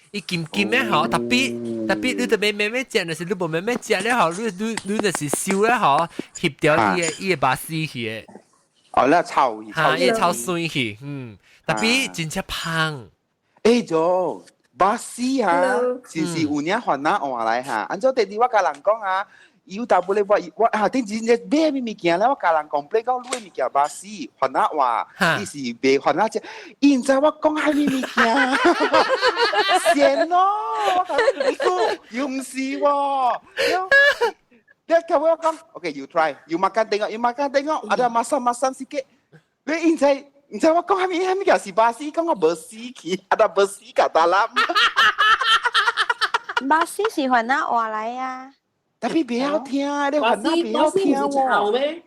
Speaker 1: 伊金金咧吼，特別特別你特別慢慢食，若是你無慢慢食咧吼，你你你若是燒咧吼，翕掉伊個伊個巴絲去的。
Speaker 4: 哦，那臭
Speaker 1: 嚇，伊臭酸去，嗯，特別真正芳。
Speaker 4: 欸，就巴絲哈，是是有影煩惱換來哈，按怎第二我共人講啊。有淡薄咧，我我啊，頂真正買物物件咧，我共人講，講你的物件巴死，番仔話，伊是賣番仔食，伊毋知我講啥物物件，善咯，我講你講，又毋是喎，你頭尾我講，OK，you try，you makan tengok，you makan tengok，ada masam-masam sikit，你伊毋知毋知我講啥物啥物件是巴死，講我無死去，ada besi kat dalam。
Speaker 2: 巴死是番仔話來啊。
Speaker 4: 特別袂曉聽，你番仔袂曉聽喎。
Speaker 5: 咩？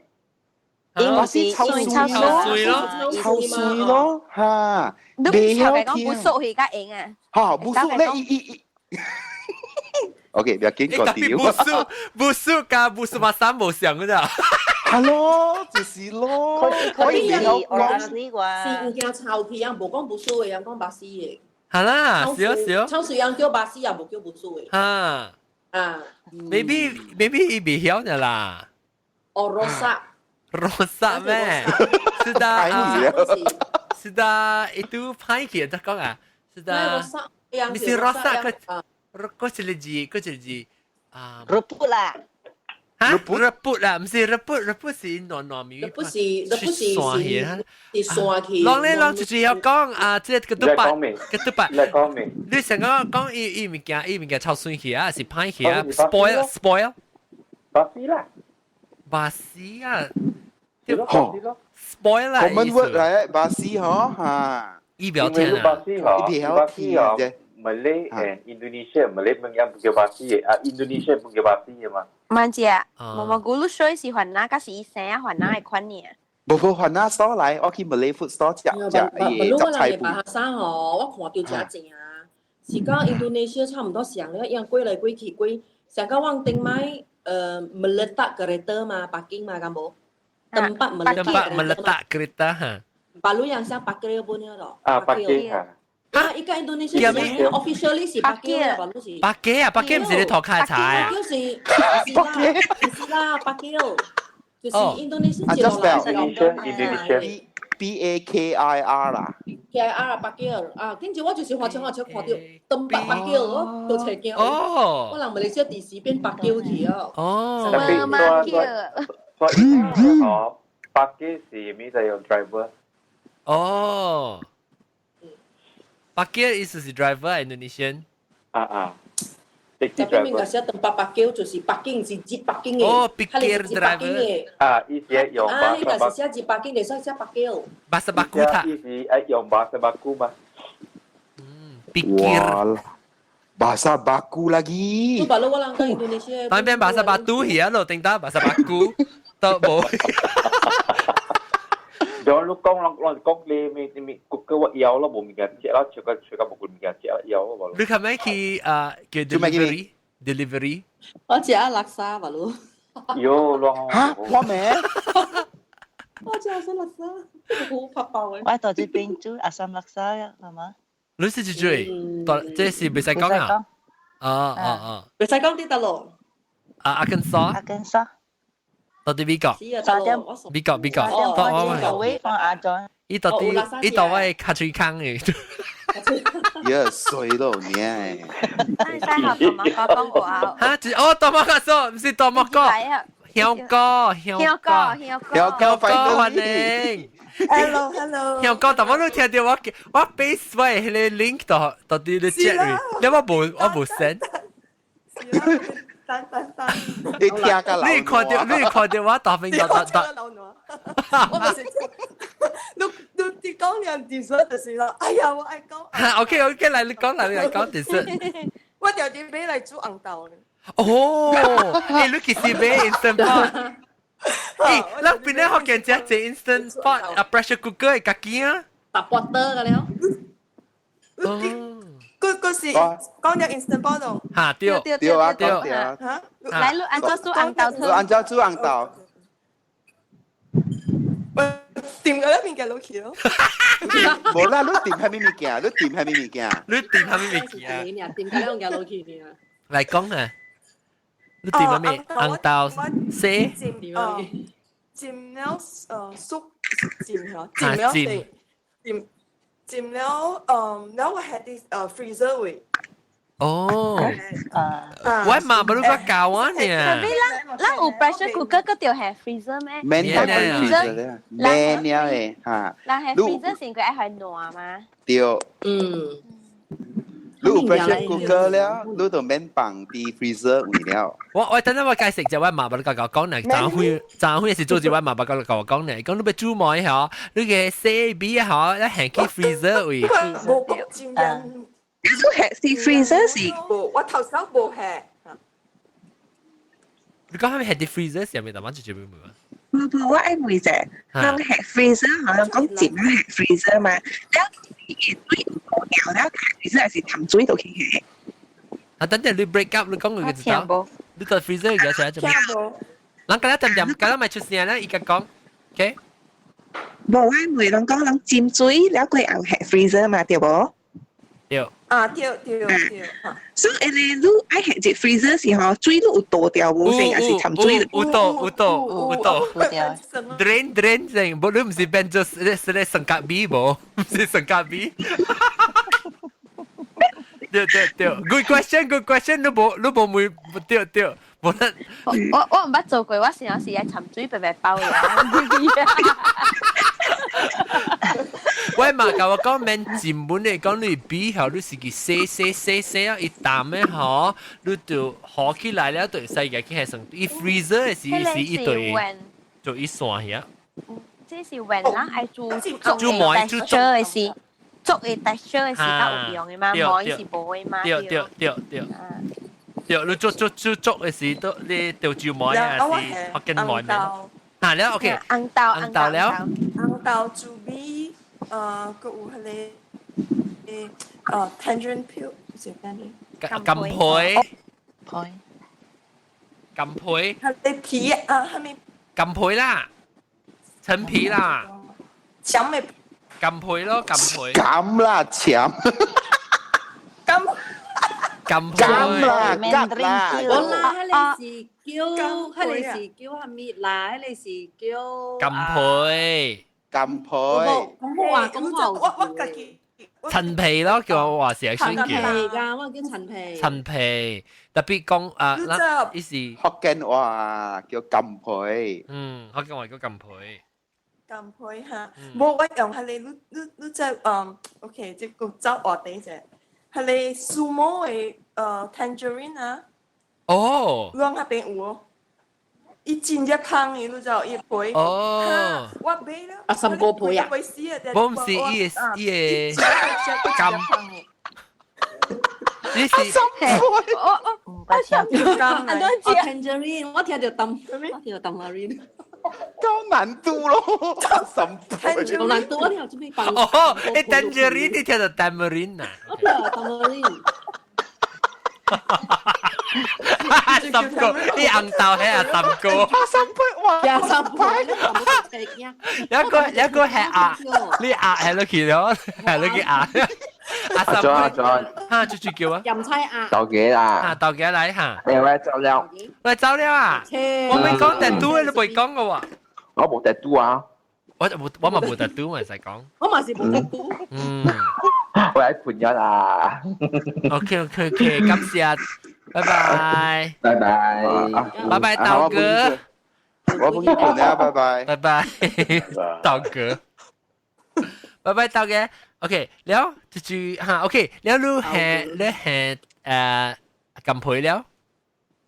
Speaker 4: 巴斯臭水咯，臭水咯，嚇！
Speaker 2: 袂曉聽。講不熟去較用啊。
Speaker 4: 嚇，不熟咧，伊伊伊。OK，不要緊，
Speaker 1: 特別不熟，不熟加不熟嘛，三無相㗎咋。
Speaker 4: 係咯，就是咯。
Speaker 8: 可以
Speaker 5: 是是物件臭去啊，無講不熟的，人講巴斯的。
Speaker 1: 係啦，是是。
Speaker 5: 臭水人叫巴斯，也無叫不熟的。
Speaker 1: 嚇。
Speaker 5: 啊
Speaker 1: ，maybe maybe 伊袂曉的啦。
Speaker 5: 哦，rosak。
Speaker 1: rosak 咩？是的啊，是的，itu 歹去得講啊，是的。唔是 rosak 個，嗰一個字，嗰一個字啊。
Speaker 8: rebut 啦。
Speaker 1: 嚇？rebut 啦，唔是 rebut，rebut 是軟軟面。
Speaker 5: rebut 是 rebut 是是散去。
Speaker 1: 人咧，人就是要講啊，這個ketupat，ketupat。
Speaker 6: 你講未？
Speaker 1: 你成個講伊伊物件，伊物件臭酸去啊，是歹去啊，spoil spoil。
Speaker 6: 巴斯啦。
Speaker 1: 巴斯啊。spoil 啦。
Speaker 4: Common word 嚟，巴斯嗬嚇。
Speaker 1: 伊袂曉聽啊。
Speaker 6: 伊袂曉聽啫。Malay and Indonesia, Malay 本叫巴士嘅，啊，Indonesia 本叫巴士嘅嘛。
Speaker 2: 慢只，毛毛咕嚕水是雲南，嗰是伊生啊雲南嘅款爾。
Speaker 4: 無無雲南 store 來，我去 Malay food store 食食伊雜菜
Speaker 5: 脯。巴沙吼，我看到真正啊，是講 Indonesia 差唔多上了，樣過來過去過，上個往頂擺meletak kereta 嘛，parking 嘛，敢無？Tempat
Speaker 1: meletak meletak kereta 哈。
Speaker 5: Baru yang 像 parkir 本了咯。
Speaker 6: 啊，parkir 哈。
Speaker 5: 啊，伊個 Indonesia 是 officially 是 parkir 吧？是。
Speaker 1: parkir 啊，parkir 唔是你塗開茶啊？
Speaker 5: parkir 是，是啦，是啦，parkir 就是 Indonesia
Speaker 4: 啊，just spell
Speaker 6: Indonesia
Speaker 4: B A K I R 啦。
Speaker 5: K I R parkir 啊，跟住我就是花錢我才看到 tempat parkir，我都揣驚。
Speaker 1: 哦。
Speaker 5: 我人馬來西亞第時變 parkir 去哦。
Speaker 1: 哦。
Speaker 6: 特別說說哦，parkir 是咩就用 driver。
Speaker 1: 哦。Parkir 意思是 driver Indonesian。
Speaker 6: 啊啊。
Speaker 5: 這邊面寫 tempat parkir 就是 parking 是指 parking 嘅。
Speaker 1: 哦，pikir driver。
Speaker 6: 啊，意思用
Speaker 5: 啊，你就是寫字 parking，你所以寫 parkir。
Speaker 1: Bahasa baku 他。
Speaker 6: 意思愛用 bahasa baku 嘛。
Speaker 1: 嗯，pikir。
Speaker 4: Bahasa baku lagi。
Speaker 5: Baru 我人講 Indonesia。
Speaker 1: 當邊 bahasa batu 去啊，咯，頂得 bahasa baku 都冇。
Speaker 6: Jangan lu講人人講你咪咪谷歌我要咯，無物件食啦，食個食個無物件食啦，要咯。
Speaker 1: 你琴日去啊叫 delivery delivery？
Speaker 5: 我食啊叻沙吧咯。
Speaker 6: 喲，亂
Speaker 4: 嚇，我咩？
Speaker 5: 我食阿叻沙，好拍爆嘅。
Speaker 8: 我到這邊煮阿三叻沙啊，係嘛？
Speaker 1: 你是住住，這是袂使講啊？啊啊啊！
Speaker 5: 袂使講啲得咯。
Speaker 1: 啊，阿根沙。
Speaker 8: 阿根沙。
Speaker 1: 到底美國？美國美國，
Speaker 8: 我我放阿莊。
Speaker 1: 伊到底伊到我卡嘴坑嘅。
Speaker 4: 耶，衰咯你！
Speaker 2: 你使學大馬哥講話。
Speaker 1: 嚇！哦，大馬哥說，唔是大馬哥。香哥，香哥，
Speaker 2: 香哥，
Speaker 4: 香哥，
Speaker 1: 歡迎。
Speaker 9: Hello hello。
Speaker 1: 香哥，但我都聽到我我 base 我迄個 link 到到底你接你，你我無 send。
Speaker 9: 等等等，
Speaker 4: 你聽個
Speaker 1: 你看到你看到我大邊大大。
Speaker 9: 我咪是，你你你講兩字說就是啦，哎呀，我愛講。
Speaker 1: OK OK，來你講來你來講就是。
Speaker 9: 我條件買來煮紅豆。
Speaker 1: 哦，欸，你其實買 instant pot。欸，咱邊咧福建食這 instant pot 啊，pressure cooker 會家己啊。
Speaker 5: 打波多個了。
Speaker 1: 哦。
Speaker 9: 個個是講咗 instant pot 咯。
Speaker 1: 嚇對
Speaker 4: 對啊對啊。
Speaker 9: 嚇，
Speaker 2: 來，你按怎煮紅豆湯？
Speaker 4: 按怎煮紅豆？
Speaker 9: 我掂嗰一邊嘅落去咯。
Speaker 4: 無啦，你掂係咩物件？你掂係咩物件？
Speaker 1: 你掂係咩物件？
Speaker 5: 掂嗰兩件落去呢？
Speaker 1: 來講啊！你掂係咩？紅豆絲。
Speaker 9: 浸浸了熟浸嚇，浸了浸浸浸了了我係啲freezer 位。
Speaker 1: 哦，我媽不如個教我呢。
Speaker 2: 特別咱咱有 pressure cooker 個就係 freezer 咩？
Speaker 4: 免係 freezer 咧，免了的嚇。
Speaker 2: 咱係 freezer 先佢愛係暖嘛？
Speaker 4: 對。
Speaker 5: 嗯。
Speaker 4: 你有 pressure cooker 了，你就免放佇 freezer 位了。
Speaker 1: 我我等陣我解釋就我媽不如教我講呢，昨昏昨昏是做住我媽不教我講呢，講你要煮糜嗬，你個洗米嗬，一行去 freezer 位。
Speaker 9: 無講真。
Speaker 3: 你係是 freezer 是？
Speaker 9: 無，我頭先無係。
Speaker 1: 你講係咪係啲 freezer 上面？大媽就做咩冇啊？
Speaker 3: 無無，我愛問者，人係 freezer，好像講浸啊係 freezer 嘛，了水無掉了，freezer 還是淡水都去係。
Speaker 1: 啊，等陣你 break up，你講佢就知道。你到 freezer 而家寫做咩？人家一陣陣，今日咪出聲咧，伊家講，OK？
Speaker 3: 無，我問人講人浸水了過後係 freezer 嘛，對無？
Speaker 1: 對。
Speaker 9: 啊，對對對。
Speaker 3: 所以你你愛係隻 freezer 時候，水你有倒掉無先，還是淡水？
Speaker 1: 有倒有倒有倒。Drain drain 先，無你唔是變做是是生咖啡無？唔是生咖啡。對對對，good question good question，你無你無問對對，無咱。
Speaker 2: 我我毋捌做過，我成日是愛沉水白白包嘅。
Speaker 1: 我媽共我講免浸本的，講你比吼，你是去洗洗洗洗啊，伊淡的吼，你就好起來了，就會使個去係算，伊 freezer 的是是一對就一線遐。
Speaker 2: 這是雲人愛煮
Speaker 1: 煮糜煮
Speaker 2: 粥的是。粥嘅 texture 嘅時間有用嘅嘛，磨是無嘅嘛。
Speaker 1: 對對對對。對，你做做做粥嘅時都你調酒磨啊，是福建磨咩？啊，了 OK。
Speaker 2: 紅豆。
Speaker 1: 紅豆了。
Speaker 9: 紅豆豬味，閣有彼個tangerine peel，是 tangerine。
Speaker 1: 甘皮。
Speaker 8: 皮。
Speaker 1: 甘皮。
Speaker 9: 係你皮啊，係咪？
Speaker 1: 甘皮啦，陳皮啦。
Speaker 9: 鹹嘅。
Speaker 1: 甘皮咯，甘皮。
Speaker 4: 甘啦，鹹。
Speaker 9: 甘。
Speaker 1: 甘
Speaker 4: 甘啦，甘啦。
Speaker 5: 我啦，彼個是叫，彼個是叫啥物啦？彼個是叫。
Speaker 1: 甘皮。
Speaker 4: 甘皮。
Speaker 5: 講好話，講好
Speaker 9: 我家己。
Speaker 1: 陳皮咯，叫我話是
Speaker 5: 陳皮㗎，我叫陳皮。
Speaker 1: 陳皮，特別講啊，咱伊是
Speaker 4: 福建話叫甘皮。
Speaker 1: 嗯，福建話叫甘皮。
Speaker 9: 甘皮哈，無我用彼個你你你這OK，這個走話題者，彼個 sumo 的tangerine 啊。
Speaker 1: 哦。
Speaker 9: 攏彼邊有哦。伊真正香的，你知道伊皮。
Speaker 1: 哦。
Speaker 9: 我買了。
Speaker 5: 啊，三個皮啊。
Speaker 1: 我毋是伊的伊的甘。你是
Speaker 2: 我我
Speaker 8: 唔捌聽
Speaker 5: 過。tangerine，我聽著淡，我聽著 tamarind。
Speaker 4: 高難度咯，三
Speaker 5: 倍。高難度，我聽準備放。
Speaker 1: 哦，你 tangerine 你聽著 tamarind 啊？
Speaker 5: 我聽 tamarind。
Speaker 1: 三個，你紅豆係啊三個。
Speaker 4: 三倍哇！
Speaker 5: 廿三倍。
Speaker 1: 一個一個係壓，你壓係落去咗，係落去壓。阿三
Speaker 7: 倍，
Speaker 1: 哈，出去叫啊！
Speaker 5: 任菜壓。
Speaker 7: 到幾啦？
Speaker 1: 啊，到幾嚟嚇？
Speaker 7: 你喂走了。
Speaker 1: 喂，走了啊！我未講 tattoo，你未講過喎。
Speaker 7: 我冇 tattoo 啊。
Speaker 1: 我冇，我嘛冇 tattoo，咪使講。
Speaker 5: 我嘛是冇 tattoo。
Speaker 1: 嗯。
Speaker 7: 我喺盤咗啦。
Speaker 1: OK OK OK，感謝，拜拜。
Speaker 7: 拜拜。
Speaker 1: 拜拜，道哥。
Speaker 4: 我不去盤啦，拜拜。
Speaker 1: 拜拜，道哥。拜拜，道哥。OK，了，就住嚇 OK，了你係你係甘皮了。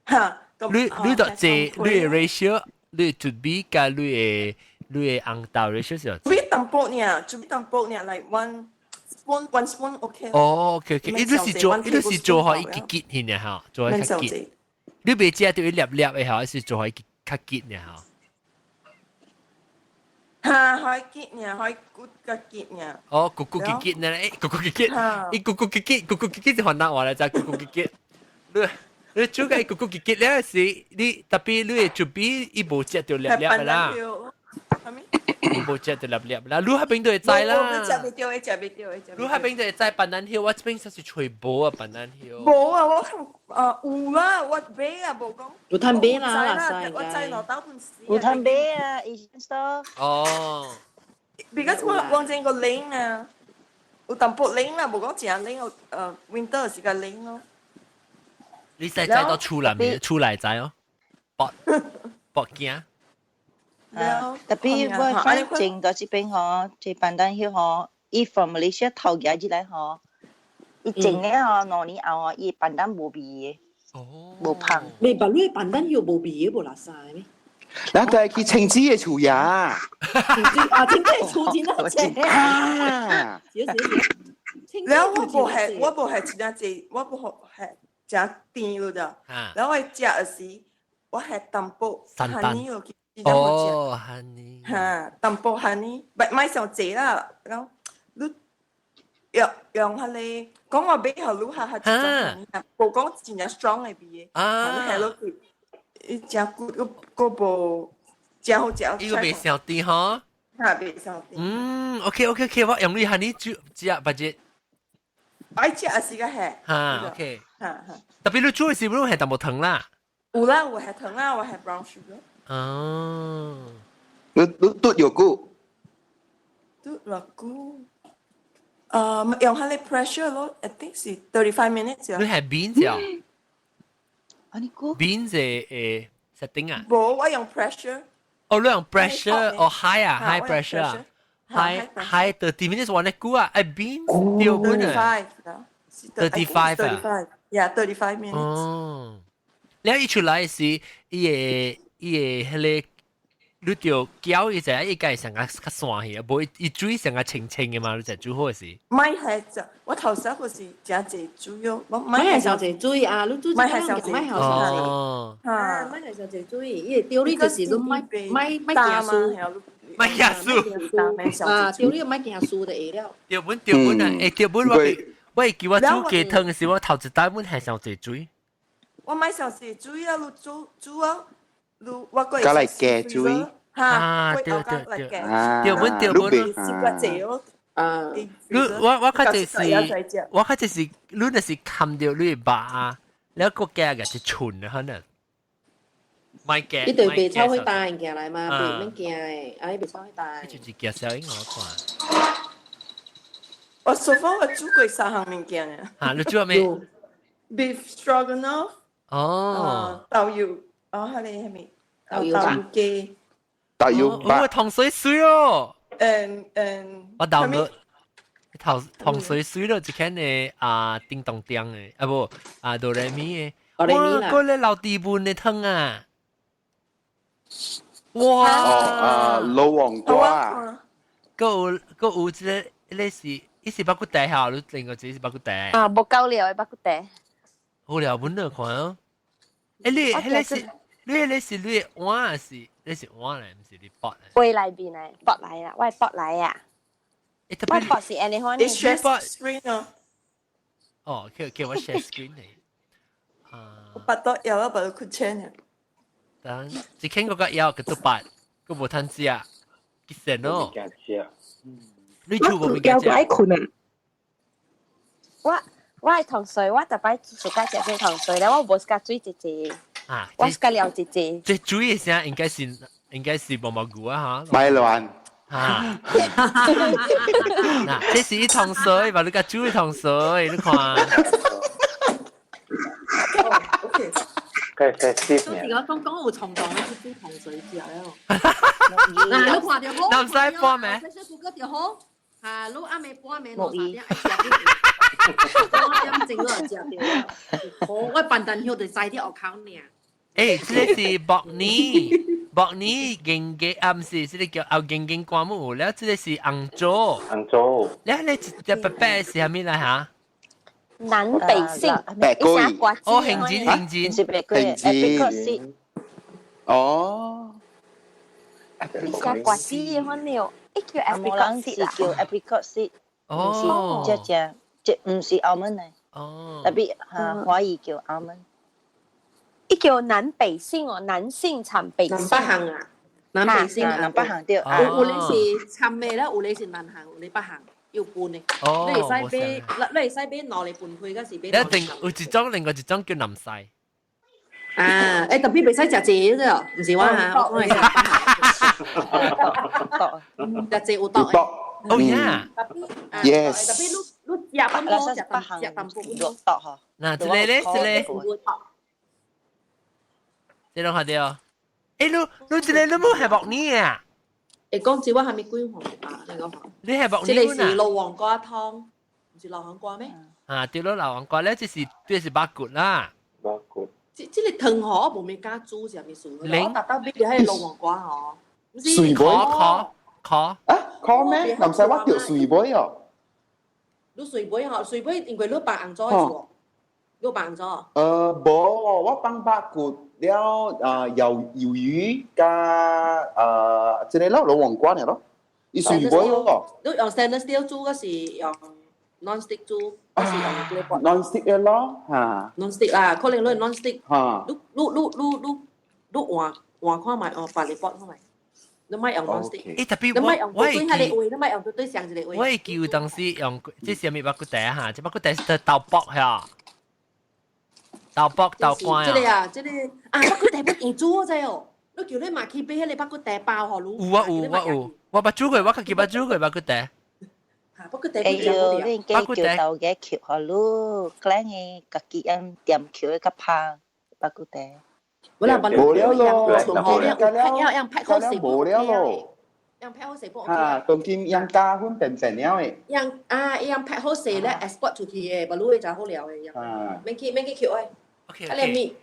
Speaker 9: 嚇。
Speaker 1: 你你就這你的 ratio，你準備加你的紅豆 ratio 是？
Speaker 9: 準備淡薄爾，準備淡薄爾，like one spoon one spoon OK。
Speaker 1: 哦，OK OK，伊就是做，伊就是做予伊結結爾嚇，做予較結。你袂食著伊粒粒的嚇，還是做予伊較結爾嚇？
Speaker 9: 嚇，予伊結爾，予伊骨較結爾。
Speaker 1: 哦，骨骨結結呢？誒，骨骨結結，伊骨骨結結，骨骨結結是雲南話來，就骨骨結結。你你煮個骨骨結結了時，你特別你會準備伊無食著粒粒的啦。伊無食著粒粒啦，你彼邊都會知啦。
Speaker 9: 食袂著，會食袂著，會食。
Speaker 1: 你彼邊都會知 pandan 葉，我這邊實是揣無啊 pandan 葉。
Speaker 9: 無啊，我看有啦，我買啊，無講。
Speaker 5: 有通買啦，
Speaker 9: 我知兩兜本死。
Speaker 8: 有通買啊，Asian store。
Speaker 1: 哦。
Speaker 9: Because 我往前個冷啊，有淡薄冷啦，無講誠冷，winter 時間冷咯。
Speaker 1: 你使知到厝內面，厝內知哦，搏搏驚。
Speaker 8: 特別我反正到這邊嗬，這 pandan 葉嗬，伊 from Malaysia 頭寄入來嗬，伊種的嗬，2年後嗬，伊 pandan 無味的，
Speaker 1: 哦，
Speaker 8: 無芳。
Speaker 5: 你白你 pandan 葉無味的無垃圾咩？
Speaker 4: 咱就係去清子的厝呀。
Speaker 5: 清子啊，清子的厝真啊正。
Speaker 4: 啊。
Speaker 5: 是是是。
Speaker 9: 了我無係，我無係真正濟，我無係食甜咯的。然後我食的時，我係淡薄 honey 落去。
Speaker 1: 哦，honey。
Speaker 9: 嚇，淡薄 honey，唔買上濟啦。然後你用用彼個講我買予你下下一種 honey，無講真正 strong 的味的。啊。你下落去，伊誠骨閣閣無誠好食。
Speaker 1: 伊個袂傷甜吼。
Speaker 9: 嚇，袂傷甜。
Speaker 1: 嗯，OK OK OK，我用你 honey 煮食，或者。
Speaker 9: 愛食也是個係。
Speaker 1: 嚇，OK。
Speaker 9: 嚇嚇。
Speaker 1: 特別你煮的時候，係淡薄糖啦。
Speaker 9: 有啦，有係糖啦，我係 brown sugar。
Speaker 1: 哦。
Speaker 4: 你你煮偌久？
Speaker 9: 煮偌久？用彼個 pressure 咯，I think 是 35 minutes。
Speaker 1: 你係邊隻？
Speaker 8: 啊你估？
Speaker 1: 邊隻誒 setting 啊？
Speaker 9: 無，我用 pressure。
Speaker 1: 哦，你用 pressure，哦 high 啊，high pressure 啊，high high 30 minutes 話你估啊，誒邊掉本啊？35 啊
Speaker 9: ？Yeah, 35 minutes。
Speaker 1: 哦，你一出來時，伊個伊個彼個你就攪伊就伊個成個較散去啊，無伊水成個清清嘅嘛，你就煮好時。
Speaker 9: 唔係就我頭先嗰時食濟水哦，我
Speaker 5: 唔係上濟水啊，你煮
Speaker 9: 唔係上濟，
Speaker 5: 唔係上濟。啊，唔係上濟水，伊會掉你就是你莫莫莫驚輸，
Speaker 1: 莫驚輸
Speaker 5: 啊，掉你莫驚輸就會了。
Speaker 1: 掉本掉本啊，欸掉本我我會記我煮雞湯時，我頭一擺本係上濟水。
Speaker 9: 我買上濟水啊，你煮煮啊，你我個
Speaker 4: 加嚟加水。
Speaker 1: 啊，對對對，對本對本，
Speaker 5: 啊，
Speaker 1: 你我較濟是，我較濟是，你若是冚著你的肉啊，了閣加個一寸可能，莫加。
Speaker 5: 你對白炒會大物件來嘛，袂免驚的，啊，你白炒會大。
Speaker 1: 就是加小英我看。
Speaker 9: 我說法我煮過三項物件啊。
Speaker 1: 啊，你煮咩
Speaker 9: ？Beef stroganoff。
Speaker 1: 哦。
Speaker 9: 豆油，哦，彼個啥物？豆油雞。
Speaker 4: 豆油
Speaker 1: 我糖水水哦。
Speaker 9: 嗯嗯。
Speaker 1: 我豆油。頭糖水水咯，一間的啊叮當叮的，啊無啊哆來咪的。
Speaker 5: 哆來咪啦。
Speaker 1: 哇，嗰個老地盤的湯啊！哇！
Speaker 4: 哦啊，老黃瓜。
Speaker 1: 閣有閣有這個，彼個是，伊是肉骨茶哈，你另外一個是肉骨茶。
Speaker 2: 啊，無夠料的肉骨茶。
Speaker 1: 好料本來看哦。欸，你彼個是，你彼個是你的碗是，你是碗來，毋是你煲來。
Speaker 2: 杯內面的，煲來啦，我煲來啊。我煲是按呢款。
Speaker 9: 你 share screen 哦。
Speaker 1: 哦，叫叫我 share screen 嚟。啊。
Speaker 9: 我拔到腰啊，拔到骨青啊。
Speaker 1: 等一傾個個腰個都拔，個無通食，結實咯。你煮無物件食？
Speaker 3: 愛困啊！
Speaker 2: 我係糖水，我特擺自家食這糖水咧，我無自家煮一隻，
Speaker 1: 啊，
Speaker 2: 我自家料一隻。
Speaker 1: 這煮的聲應該是毛毛菇啊嚇。
Speaker 4: 咪亂。
Speaker 1: 啊！嗱，這是一桶水，把你個煮一桶水，你看。
Speaker 9: OK。
Speaker 6: 佢係
Speaker 5: festive 我講講有衝動，去煮糖水食了。嗱，你看著好。
Speaker 1: 唔使半暝。
Speaker 5: 細細個就好。啊，你暗暝半暝兩三點愛食。兩點鐘我就食著。好，我笨蛋曉就知啲學口爾。
Speaker 1: 欸，這個是木耳，木耳硬嘅，啊，毋是，這個叫牛硬硬瓜木，了這個是紅棗。
Speaker 6: 紅棗。
Speaker 1: 了，你一隻白白是啥物來哈？
Speaker 2: 南北杏，
Speaker 4: 白桂。
Speaker 1: 哦，杏仁，杏仁
Speaker 8: 是白桂，杏
Speaker 4: 哦。
Speaker 2: 伊寫瓜子的款了，伊叫 apricot seed
Speaker 8: 叫 apricot seed，
Speaker 1: 哦，
Speaker 8: 這隻這毋是 almond 嚟，
Speaker 1: 哦，
Speaker 8: 特別嚇華語叫 almond。
Speaker 2: 伊叫南北杏哦，南杏產北杏。
Speaker 5: 南北杏啊，南北杏
Speaker 8: 啊，南北杏對。
Speaker 5: 有有的是摻的咧，有的是南杏，有的北杏，有分的。
Speaker 1: 哦，
Speaker 5: 你會使買，你會使買兩個分開，還是買？
Speaker 1: 一定有一種，另外一種叫南西。
Speaker 5: 啊，欸，特別袂使食濟個，毋是我哈，我講的是北杏。食濟有毒。
Speaker 1: 哦呀
Speaker 4: ，yes。
Speaker 5: 特別你你食半好，食淡食淡薄
Speaker 8: 有毒吼。
Speaker 1: 嗱，這個咧，這個。這攏看著。欸，你你這個你無係木耳啊？
Speaker 5: 會講這我還沒鬼黃啊，你講。
Speaker 1: 你係木耳
Speaker 5: 這個是老黃瓜湯，毋是老黃瓜咩？
Speaker 1: 啊，對咯，老黃瓜咧，這是肉骨啦。
Speaker 6: 肉骨。
Speaker 5: 這個湯吼，我無咩敢煮是啥物事？我特特買著彼個老黃瓜吼，毋是
Speaker 4: 水尾
Speaker 1: 烤烤
Speaker 4: 啊，烤咩？唔使我著水尾哦。
Speaker 5: 你水尾吼，水尾因為你放紅棗的是無？你放紅棗？
Speaker 4: 無，我放肉骨了，啊，魷魚加這個咯，老黃瓜爾咯，伊水尾咯。
Speaker 5: 你用 stainless steel 煮，還是用 non-stick 煮？還是用 clay pot
Speaker 4: ？non-stick 的咯，嚇。
Speaker 5: non-stick 啦，可能你 non-stick。
Speaker 4: 嚇。
Speaker 5: 你你你你你你換換看覓，換別個 pot 看覓。你莫用 non-stick。
Speaker 1: 欸，特別
Speaker 5: 你莫用對彼個位，你莫用對對上一個位。
Speaker 1: 我會記有當時用，這是啥物肉骨茶哈？這肉骨茶是豆卜嚇。豆卜豆乾
Speaker 5: 啊！這個啊，這個啊，肉骨茶要現煮我知哦。你叫你媽去買彼個肉骨茶包予你。
Speaker 1: 有啊有，我有，我捌煮過，我家己捌煮過肉骨茶。
Speaker 5: 嚇，肉骨茶
Speaker 8: 哎喲，你加叫豆芽扣予你，可能的家己按點扣的較芳肉骨茶。
Speaker 5: 無啦，
Speaker 4: 無了咯，
Speaker 5: 要用拍好勢
Speaker 4: 無了咯。
Speaker 5: 用拍好勢不？
Speaker 4: 嚇，當今用加粉變變了的。
Speaker 5: 用啊，用拍好勢咧，export 出去的，無你會就好料的。
Speaker 4: 啊，
Speaker 5: 免去免去扣的。
Speaker 1: OK，
Speaker 5: 啊，你米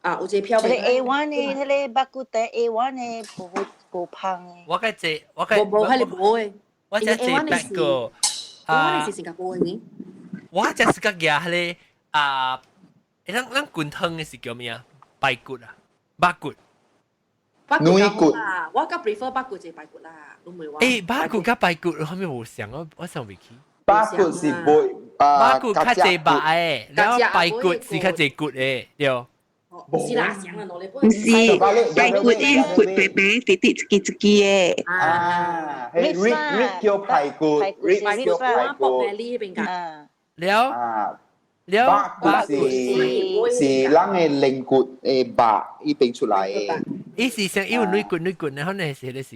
Speaker 5: 啊，有一個票。
Speaker 8: 這個 A1 的，彼個肉骨茶 A1 的，無無芳的。
Speaker 1: 我該坐，我該
Speaker 5: 無無係你無的。
Speaker 1: 我只坐八個。
Speaker 5: 啊，我是新加坡的呢。
Speaker 1: 我只是個舉彼個啊，咱咱滾湯的是叫咩啊？排骨啊，肉骨。
Speaker 5: 軟骨啦，我較 prefer 肉骨就排骨啦，攏袂話。
Speaker 1: 欸，肉骨佮排骨後面無相，我我想袂起。
Speaker 4: 肉骨是袂啊，
Speaker 1: 肉骨較濟肉的，然後排骨是較濟骨的，對。
Speaker 5: 唔是啦，相啊，
Speaker 3: 唔是排骨的骨白白直直一支一支的。
Speaker 4: 啊，係 rib rib 叫排骨，rib 叫排骨。
Speaker 1: 了。了，
Speaker 4: 肉骨是是咱的龍骨的肉，伊變出來的。
Speaker 1: 伊是像伊有軟骨軟骨，然後呢是彼個是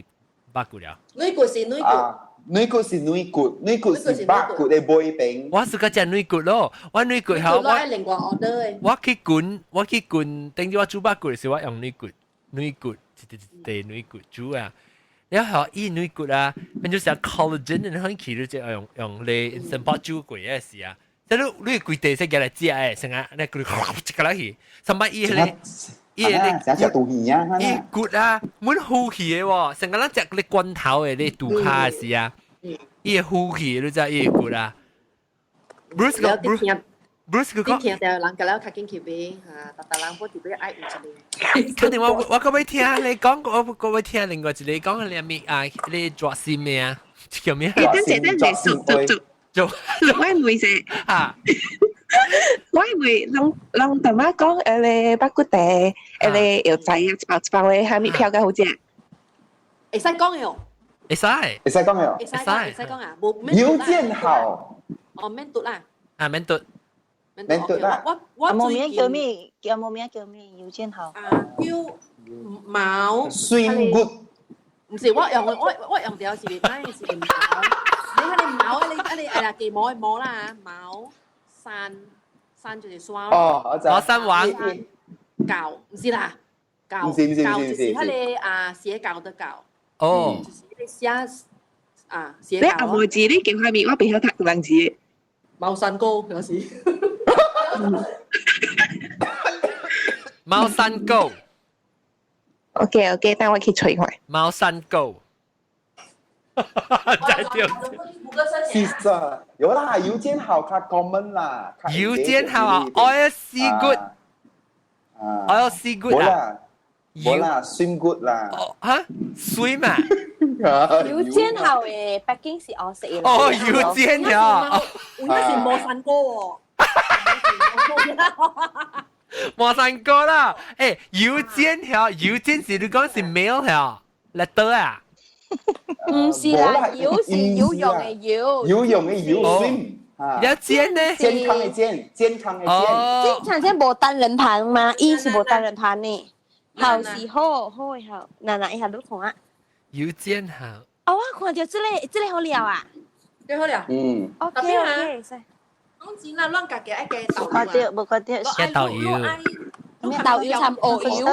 Speaker 1: 肉骨了。
Speaker 5: 軟骨是軟骨。
Speaker 4: 軟骨是軟骨，軟骨是肉骨的尾邊。
Speaker 1: 我是較食軟骨咯，我軟骨好。
Speaker 5: 我另外 order 的。
Speaker 1: 我去滾，我去滾，等於我煮肉骨的時，我用軟骨，軟骨一塊一塊軟骨煮啊。然後伊軟骨啊，變做成 collagen，然後去你就用用咧 instant pot 煮過的時啊。即你你規地說舉來食的，成啊，你規一個落去，上擺伊彼個，伊彼個伊骨啊，滿呼氣的喎，成個咱食咧罐頭的咧肚跤的時啊，伊會呼氣，你知伊的骨啊。Bruce 個 Bruce Bruce 個講，
Speaker 5: 聽到人個了較緊去買，嚇，逐逐人本就欲愛有一个。
Speaker 1: 肯定我我閣欲聽你講，我閣欲聽另外一个講你咩啊？你抓心咩啊？叫咩？
Speaker 3: 等陣等陣，做做做。
Speaker 1: 做，
Speaker 3: 我問者，
Speaker 1: 嚇，
Speaker 3: 我問攏攏淡仔講，彼個肉骨茶，彼个藥材啊，一包一包的，啥物票較好食？
Speaker 5: 會使講的哦，
Speaker 1: 會使，
Speaker 4: 會使講的哦，
Speaker 5: 會使講，會使講啊，無
Speaker 4: 郵件好，
Speaker 5: 哦，免讀啦，
Speaker 1: 啊，免讀，
Speaker 4: 免讀啦，
Speaker 5: 我我
Speaker 8: 無名叫咩？叫無名叫咩？郵件好，
Speaker 5: 啊，叫毛，
Speaker 4: 水骨，
Speaker 5: 毋是我用我我用著是袂歹，是毛。你睇你毛啊！你啊你哎呀，雞毛的毛啦，毛山山就是山。
Speaker 4: 哦，我知。
Speaker 1: 毛山王。
Speaker 5: 教毋是啦，教
Speaker 4: 毋是毋是
Speaker 5: 教就是彼个啊寫教的教。
Speaker 1: 哦。
Speaker 5: 就是彼个寫啊寫教。
Speaker 3: 你阿無字，你叫啥物？我袂曉讀人字。
Speaker 5: 貓山哥有時。
Speaker 1: 貓山狗。
Speaker 3: OK OK，等我去揣看。
Speaker 1: 貓山狗。在掉。
Speaker 4: 是啊，有啦，郵件號較 common 啦。
Speaker 1: 郵件號啊，oil sea good。oil sea good
Speaker 4: 啊。無啦，無啦，swim good 啦。
Speaker 1: 嚇，水嘛？
Speaker 2: 郵件號的北京是我食的。
Speaker 1: 哦，郵件號。
Speaker 5: 有影是魔山哥喎。
Speaker 1: 魔山哥啦，欸，郵件號，郵件是你講是 mail 號，letter 啊？
Speaker 2: 毋是啦，油是游泳的游，
Speaker 4: 游泳的游，swim。
Speaker 1: 了健呢？
Speaker 4: 健康的健，健康的健。
Speaker 2: 健康健無單人旁嗎？伊是無單人旁呢。好是好，好的好。嗱嗱，一下你看啊。
Speaker 1: 郵件號。
Speaker 2: 哦，我看著這个這个好料啊。
Speaker 5: 這個好料。
Speaker 4: 嗯。
Speaker 2: OK OK。
Speaker 5: 講真啦，咱家己愛加豆油。
Speaker 8: 看著，無看著。
Speaker 1: 加豆油。
Speaker 2: 豆油摻芋油。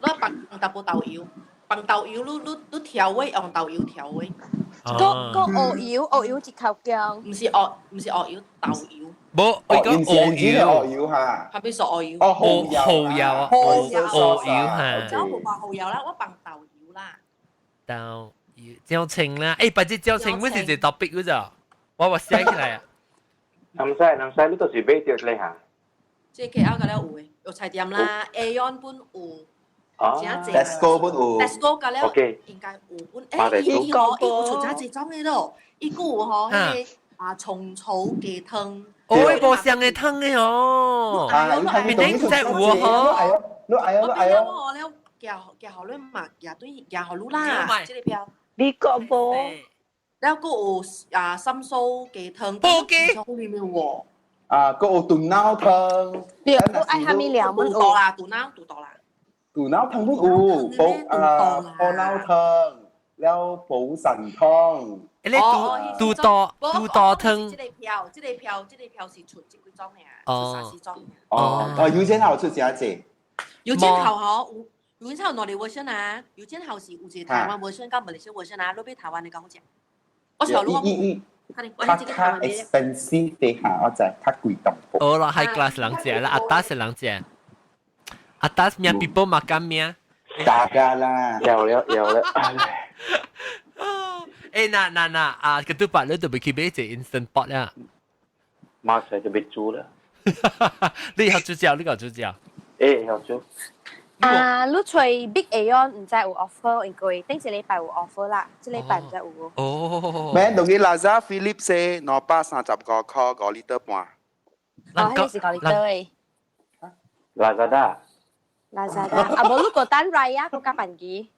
Speaker 5: 咱放淡薄豆油。放豆油，你你你調味用豆油調味。
Speaker 2: 閣閣芋油，芋油一口羹。
Speaker 5: 毋是芋，毋是芋油，豆油。
Speaker 1: 無，我講芋油。
Speaker 4: 芋油哈。
Speaker 5: 係咪說芋油？
Speaker 4: 哦，蠔油。
Speaker 1: 蠔油啊，蠔油哈。
Speaker 5: 我無放蠔油啦，我放豆油啦。
Speaker 1: 豆油，椒青啦，欸，白隻椒青，本是一個 topic 嗰咋，我我寫起來啊。
Speaker 6: 南西南西，你到時買著咧嚇？
Speaker 5: 這 KL 個了有的，藥材店啦，Aeon 本有。
Speaker 6: 哦
Speaker 4: ，Tesco 本有
Speaker 5: ，Tesco 個了應該有本，欸，伊伊吼，伊有出真濟種的咯，伊閣有吼，彼个啊蟲草雞湯，
Speaker 1: 哦，無相的湯的哦，明明在有吼，
Speaker 4: 你愛哦，你愛哦，
Speaker 5: 我了，寄寄予你嘛，寄對寄予你啦，這个票，
Speaker 8: 美國無，
Speaker 5: 了閣有啊三蘇雞湯，
Speaker 1: 煲雞，
Speaker 5: 裡面喎，
Speaker 4: 啊，閣有燉腦湯，
Speaker 2: 對，愛蝦米料，
Speaker 5: 肚多啦，肚腦肚多啦。
Speaker 4: 肚腦湯本有，補啊補腦湯，了補腎湯。
Speaker 1: 你肚肚多肚多湯。
Speaker 5: 這个票，這个票，這个票是出這幾種爾，出三四種。
Speaker 4: 哦，哦，郵件號出誠濟。
Speaker 5: 郵件號吼，有郵件號兩个 version 啊，郵件號是有一个台灣 version 佮馬來西亞 version 啊，你欲台灣的較好食。我小路我
Speaker 4: 較較 expensive 的嚇，我知較貴淡薄。
Speaker 1: 哦啦，high class 人食啦，atas 人食。Atas 名 people makan 名。
Speaker 4: 大家啦，
Speaker 6: 有了有了。
Speaker 1: 誒，嗱嗱嗱，啊，個都白你就未去買隻 instant pot 啦。
Speaker 6: 馬上就要煮啦。
Speaker 1: 你學煮食，你講煮食。
Speaker 6: 誒，學煮。
Speaker 2: 啊，你揣 Big Aeon 毋知有 offer，因為頂一禮拜有 offer 啦，這禮拜毋知有無。
Speaker 1: 哦。
Speaker 4: 咩？同佢 Lazada Philips 235塊，5.5 litre。
Speaker 2: 哦，彼個是5 litre 的。
Speaker 6: Lazada。
Speaker 2: Lazada，啊無你個等 Raya 閣較便宜。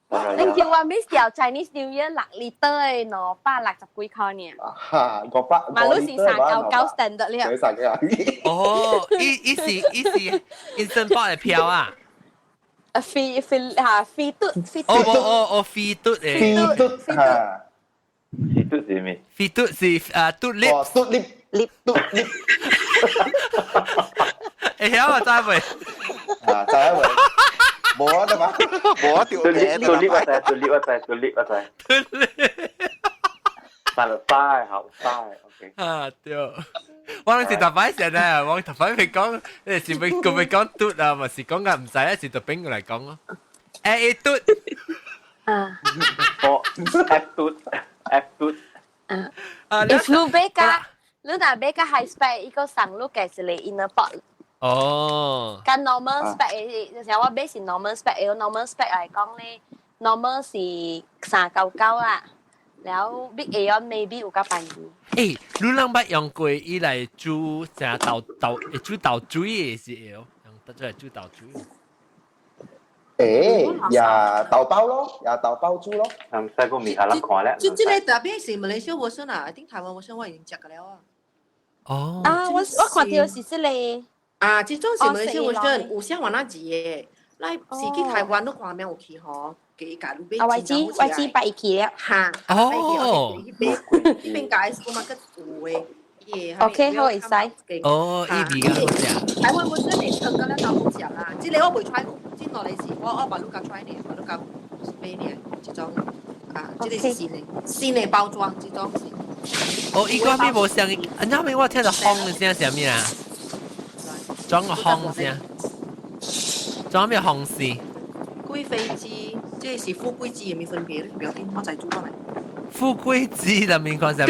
Speaker 2: 你叫我 miss 掉 Chinese New Year 6 litre 的260幾塊爾。
Speaker 4: 哈，500。
Speaker 2: 嘛，你是399 standard 了。
Speaker 4: 399。
Speaker 1: 哦，伊是 instant pot 的票啊。
Speaker 2: 啊，飛飛嚇飛嘟飛
Speaker 1: 嘟。哦哦哦，飛嘟的。
Speaker 4: 飛嘟嚇。
Speaker 6: 飛嘟是咩？
Speaker 1: 飛嘟是啊，嘟 lip。
Speaker 4: 嘟 lip
Speaker 8: lip
Speaker 4: 嘟 lip。
Speaker 1: 會曉啊，知未？
Speaker 4: 啊，知未？無啊，得嘛？無啊，條
Speaker 6: 嘟 lip 嘟 lip 我知，嘟 lip 我知，嘟 lip 我知。
Speaker 1: 嘟 lip。
Speaker 6: 但係好晒，OK。
Speaker 1: 啊，對。我攏是特擺先啊，我特擺未講，你是咪佢咪講嘟啊？咪是講個毋知啊，是特邊個來講咯。誒，嘟。
Speaker 2: 啊。
Speaker 6: 哦，F 嘟，F 嘟。
Speaker 2: 啊。If 你買較，你若買較 high spec，伊閣送你加一個 inner pot。
Speaker 1: 哦。
Speaker 2: 佮 normal spec 的，就是我買是 normal spec，normal spec 來講咧，normal 是399啦。了 Big Aeon maybe 有較便宜。
Speaker 1: 誒，你人捌用過伊來煮啥豆豆？會煮豆水的是會用得出來煮豆水。
Speaker 4: 誒，呀豆包咯，呀豆包煮咯。
Speaker 6: 唔使個面下諗看咧。
Speaker 5: 這個特別是馬來西亞version啊，I think 台灣version我已經食過了啊。
Speaker 1: 哦。
Speaker 2: 啊，我看到是這個。
Speaker 5: 啊，這種是馬來西亞version，有寫雲南字的。來是去台灣都看咩有去吼？給假如買
Speaker 2: 啊，我知我知擺去了。
Speaker 5: 哈。
Speaker 1: 哦。
Speaker 5: 彼邊間 supermarket 有的。
Speaker 2: OK，好會使。
Speaker 1: 哦，伊味較好食。
Speaker 5: 台灣本身連湯個咧都好食啦，這個我未 try 過，這落嚟是我把滷甲 try 呢，把滷甲買呢，這種啊，這個是新的包裝，這種是。
Speaker 1: 哦，伊個咩無像，啊，那邊我聽到風的聲啥物啊？裝個風聲，裝咩風聲？
Speaker 5: 貴妃雞，這是富貴雞有咩分別咧？不要緊，我再煮過來。
Speaker 1: 富貴雞的名講啥物？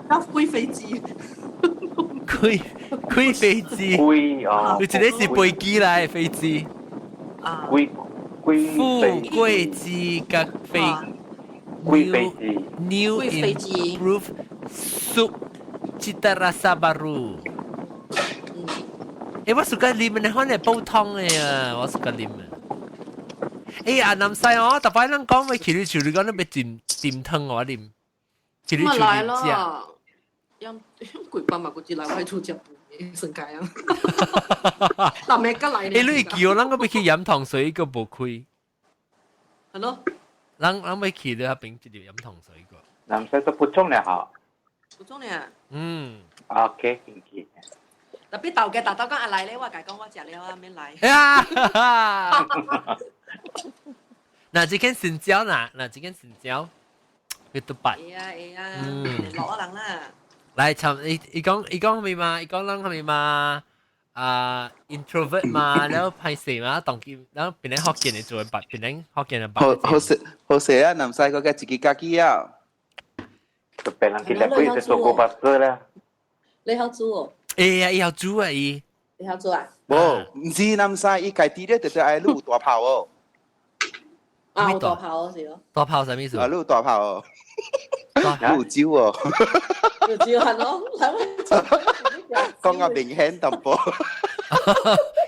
Speaker 5: 叫貴妃雞。
Speaker 1: 貴貴飛機。
Speaker 6: 貴哦。
Speaker 1: 你這個是飛機來的飛機。
Speaker 5: 啊。
Speaker 6: 貴貴
Speaker 1: 富貴雞佮飛。
Speaker 6: 貴飛機。
Speaker 1: New improved sup cita rasa baru。誒，我 suka 啉的，可能煲湯的啊，我 suka 啉的。誒，阿南西哦，特擺咱講欲去你厝，你講你欲斟斟湯我啉，去你厝
Speaker 5: 來咯，飲飲幾包嘛，嗰啲來我厝食飯，算解啊。嗱，咩吉來？
Speaker 1: 誒，你叫咱個欲去飲糖水，個無開。
Speaker 5: 係咯。
Speaker 1: 咱欲去你彼邊直接飲糖水個。
Speaker 6: 南西都補充咧嚇。
Speaker 5: 補充咧。
Speaker 1: 嗯。
Speaker 6: OK，謝謝。
Speaker 5: 特別豆嘅大豆講阿來咧，我共講我食了啊，免來。
Speaker 1: 嗱，這間成交啦，嗱，這間成交，佢都白。
Speaker 5: 會啊會啊，落啊人啦。
Speaker 1: 來，尋伊伊講伊講咩嘛？伊講人係咩嘛？啊，introvert 嘛，然後歹勢嘛，當今然後變成福建的做白，變成福建的白。
Speaker 4: 好好勢好勢啊！南西嗰個自己家己啊。
Speaker 6: 特別人其實佢就做過巴士啦。
Speaker 5: 你曉煮哦？
Speaker 1: 會啊，伊曉煮啊，伊。
Speaker 5: 你曉煮啊？
Speaker 4: 無，毋是南西，伊家己咧，就是愛你有大炮哦。
Speaker 5: 啊，有大炮是咯。
Speaker 1: 大炮啥物意思？
Speaker 4: 啊，你有大炮哦。你有酒哦。
Speaker 5: 有酒係咯，
Speaker 4: 講較明顯淡薄。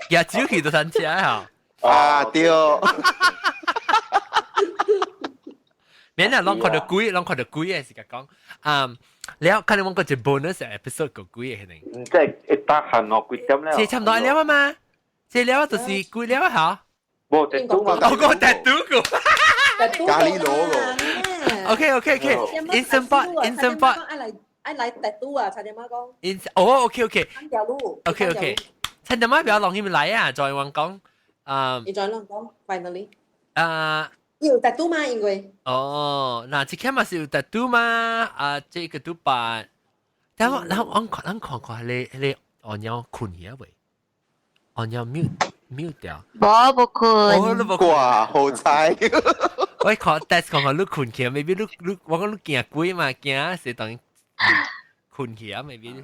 Speaker 1: 也酒去就通食哈。
Speaker 4: 啊，對。
Speaker 1: 免啊，攏看著鬼，攏看著鬼的是共講。啊，了，可能我個一 bonus episode 個鬼的可能。
Speaker 6: 即係一打行落幾點了？
Speaker 1: 這差唔多了嘛？這了就是鬼了嚇。
Speaker 6: 無特拄嘛？
Speaker 1: 我講特拄個。
Speaker 4: 咖喱螺個。
Speaker 1: OK OK OK。Instant pot，instant pot。
Speaker 5: 愛來愛來特拄啊！陳點媽講。
Speaker 1: In 哦，OK OK。
Speaker 5: 條路。
Speaker 1: OK OK。陳點媽比較容易來啊，再話講。啊。
Speaker 5: 你再講，finally。
Speaker 1: 啊。
Speaker 5: 有特拄嘛？因為。
Speaker 1: 哦，嗱，這個嘛是有特拄嘛？啊，這個拄白。但我然後我看咱看看彼個彼個按鈕困去啊未？按鈕 mute。mute 掉。
Speaker 8: 無無困。
Speaker 1: 你無困。
Speaker 4: 哇，好彩！
Speaker 1: 我看 test 看看你困起，maybe 你我講你驚鬼嘛，驚是當困起啊，maybe。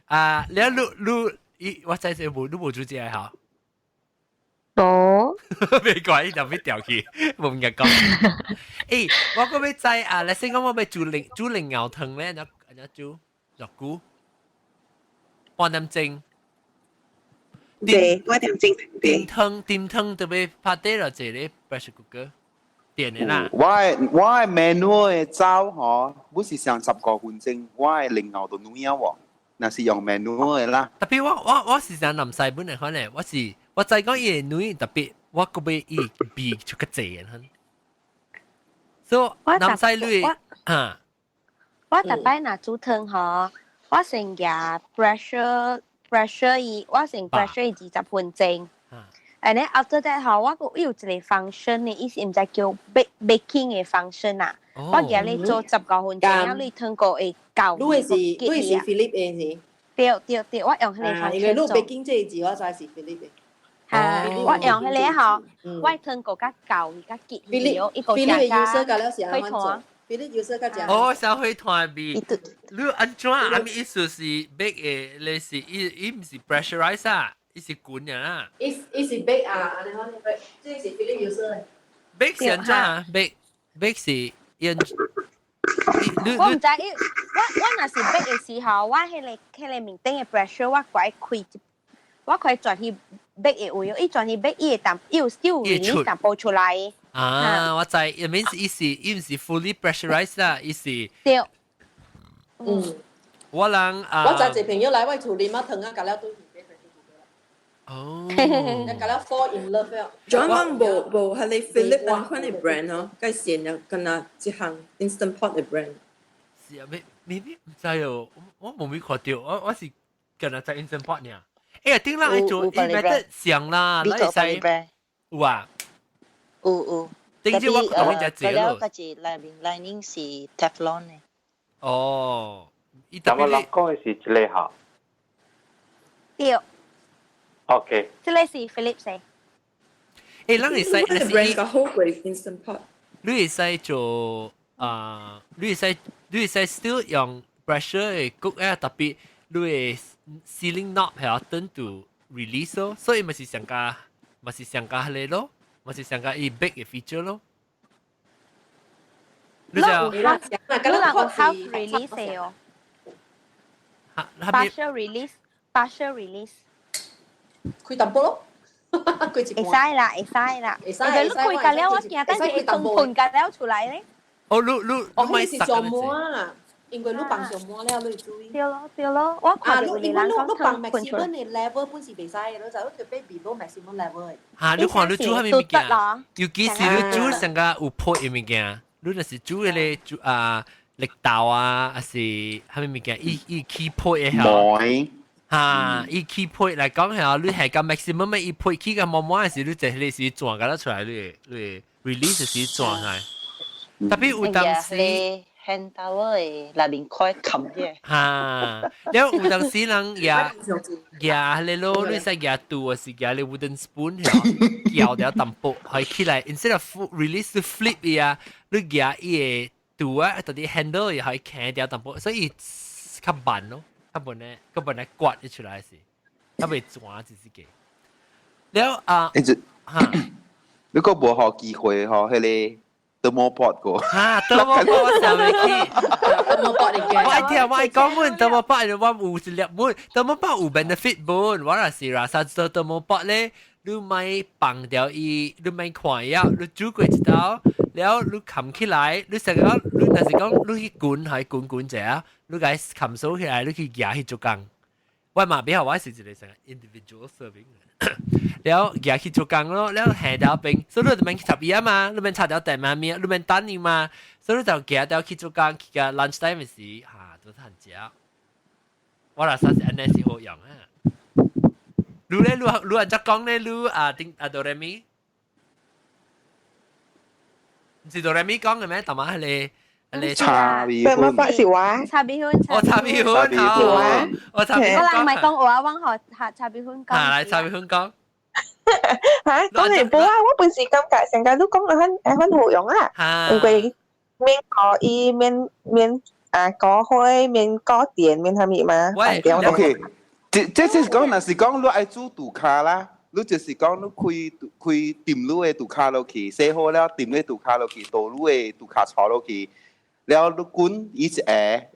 Speaker 1: 啊，你你你，我知是無你無煮這個嚇。
Speaker 8: 無。
Speaker 1: 沒怪，伊就欲掉去，無物講。欸，我閣欲知啊，你先講我欲煮蓮藕湯咧，按怎煮？偌久？半點鐘。
Speaker 3: 對，我點鐘。
Speaker 1: 點湯特別拍底落一個 pressure cooker 電的啦。
Speaker 4: 我的 manual 的走吼，不是上15分鐘，我的蓮藕就軟喎。若是用 manual 的啦。
Speaker 1: 特別我是上南西本來可能，我是我知講伊會軟，特別我閣欲伊味出較濟的。所以南西女啊，
Speaker 2: 我逐擺若煮湯吼，我先舉 pressure。pressure 伊，我先 pressure 伊20分鐘。And then after that 吼，我閣有一個 function 呢，伊是毋知叫 baking 的 function 啊。我舉你做15分鐘，了你湯閣會夠。
Speaker 5: 你是 Philips 的是？
Speaker 2: 對對對，我用彼個 function
Speaker 5: 因為你 baking 這個字，我知是 Philips 的。
Speaker 2: 嚇，我用彼個吼，我湯閣較夠，較結
Speaker 5: 實。Philips 的 user 甲了是按怎做？Philips user 較正。
Speaker 1: 哦，小火團味。你按怎？啊物意思是 bake 的，你是伊毋是 pressurize 啊，伊是滾的啦。
Speaker 5: 伊是 bake 啊，按呢款 bake，這是 Philips user 的。
Speaker 1: bake 是按怎啊？bake 是用。
Speaker 2: 我毋知伊，我若是 bake 的時候，我彼個面頂的 pressure 我改開，我可以轉去 bake 的位，伊轉去 bake 伊會淡，伊有 still release 淡薄出來。
Speaker 1: 啊，我知，伊 means 伊是伊毋是 fully pressurized 啦，伊是。
Speaker 2: 對。
Speaker 5: 嗯。
Speaker 1: 我人啊。
Speaker 5: 我知一朋友來我厝啉啊湯啊，甲了對
Speaker 1: 哦。
Speaker 5: 甲了 fall in love 了。
Speaker 9: 仲有無無係你 Philips 按款的 brand 哦，該線啊，敢若這項 Instant Pot 的 brand。
Speaker 1: 是啊，maybe 毋知哦，我無沒看到，我是敢若在 Instant Pot 爾。欸，頂人愛做，伊咪得上啦，你會使有啊？
Speaker 8: 有有。
Speaker 1: 頂次我講只隻
Speaker 8: 咯。嗰隻內面 lining 是 Teflon 的。
Speaker 1: 哦，
Speaker 6: 伊特別你講的是這個哈？
Speaker 2: 對。
Speaker 6: OK。
Speaker 2: 這個是 Philips 的。
Speaker 1: 欸，咱會使，
Speaker 9: 那 brand 較好過 Instant Pot。
Speaker 1: 你會使做啊？你會使 still 用 pressure 的 cook 啊，特別你的 sealing knob 係要等到 release 咯，所以咪是上加，咪是上加彼個咯，咪是上加伊 bake 的 feature 咯。
Speaker 2: 你就你人有 half release 的哦。partial release，partial release。
Speaker 5: 開淡薄咯，開一
Speaker 2: 半。會使啦，會使啦。
Speaker 5: 會使。
Speaker 2: 你開甲了，我驚等下湯噴甲了出來咧。
Speaker 1: 哦，你你
Speaker 5: 哦，彼是上滿啊，因為你放上滿了，你會注意。
Speaker 2: 對咯對咯，我看到有人
Speaker 5: 講你放 maximum 的 level 本是袂使的，你就你特別 below maximum level 的。
Speaker 1: 嚇，你看你煮啥物物件？尤其是你煮上個有泡的物件，你若是煮彼個煮啊綠豆啊，還是啥物物件，伊起泡的
Speaker 4: 嚇。
Speaker 1: 嚇，伊起泡來講嚇，你係個 maximum 伊泡起個滿滿時，你就彼個時轉甲了出來，你 release 時轉來。特別有當時
Speaker 8: hand towel 的內面塊冚嘅。
Speaker 1: 嚇，了有當時人舉舉彼個咯，你使舉刀還是舉彼個 wooden spoon 攪掉淡薄，可以起來，instead of release flip 伊啊，你舉伊個刀啊，到底 handle 也可以徛掉淡薄，所以較慢咯，較慢咧，較慢咧刮出來是，較袂轉只是個。了啊，
Speaker 4: 嚇，如果無予機會吼，彼個。thermopot 個。
Speaker 1: 嚇，thermopot 我想袂起。
Speaker 5: thermopot 嚟嘅。
Speaker 1: 我愛聽我愛講本 thermopot，我有一粒本 thermopot 有 benefit 本，我若是若啥做 thermopot 咧，你莫放掉伊，你莫看伊啊，你煮過一道，了你冚起來，你成講你若是講你去滾還滾滾者啊，你共冚數起來，你去舉去做工。我嘛比較我是一個成 individual serving。了舉去做工咯，了下條邊，所以你就免去插伊啊嘛，你免插條電嘛面，你免等伊嘛，所以你就舉掉去做工，去個 lunch time 時，嚇都趁食。我若啥是按呢是好用啊。你咧，你按怎講咧？你啊頂啊哆來咪，毋是哆來咪講嘅咩？大媽彼個彼個
Speaker 4: 茶米粉，
Speaker 3: 是我
Speaker 2: 茶米粉，
Speaker 1: 哦茶米粉，
Speaker 3: 是我，
Speaker 1: 我茶米粉。
Speaker 2: 我人唔係講話，我學茶米粉講。
Speaker 1: 啊，來茶米粉講。
Speaker 3: 嚇，當然冇啊！我本時感覺成日都講啊，很很好用啊，因為免過伊免免啊過火免過電免啥物嘛。
Speaker 1: 喂
Speaker 4: ，OK，這這是講，若是講你愛煮杜卡啦，你就是講你開開掂你的杜卡落去，洗好了掂你杜卡落去，倒你的杜卡槽落去。了你滾伊一下，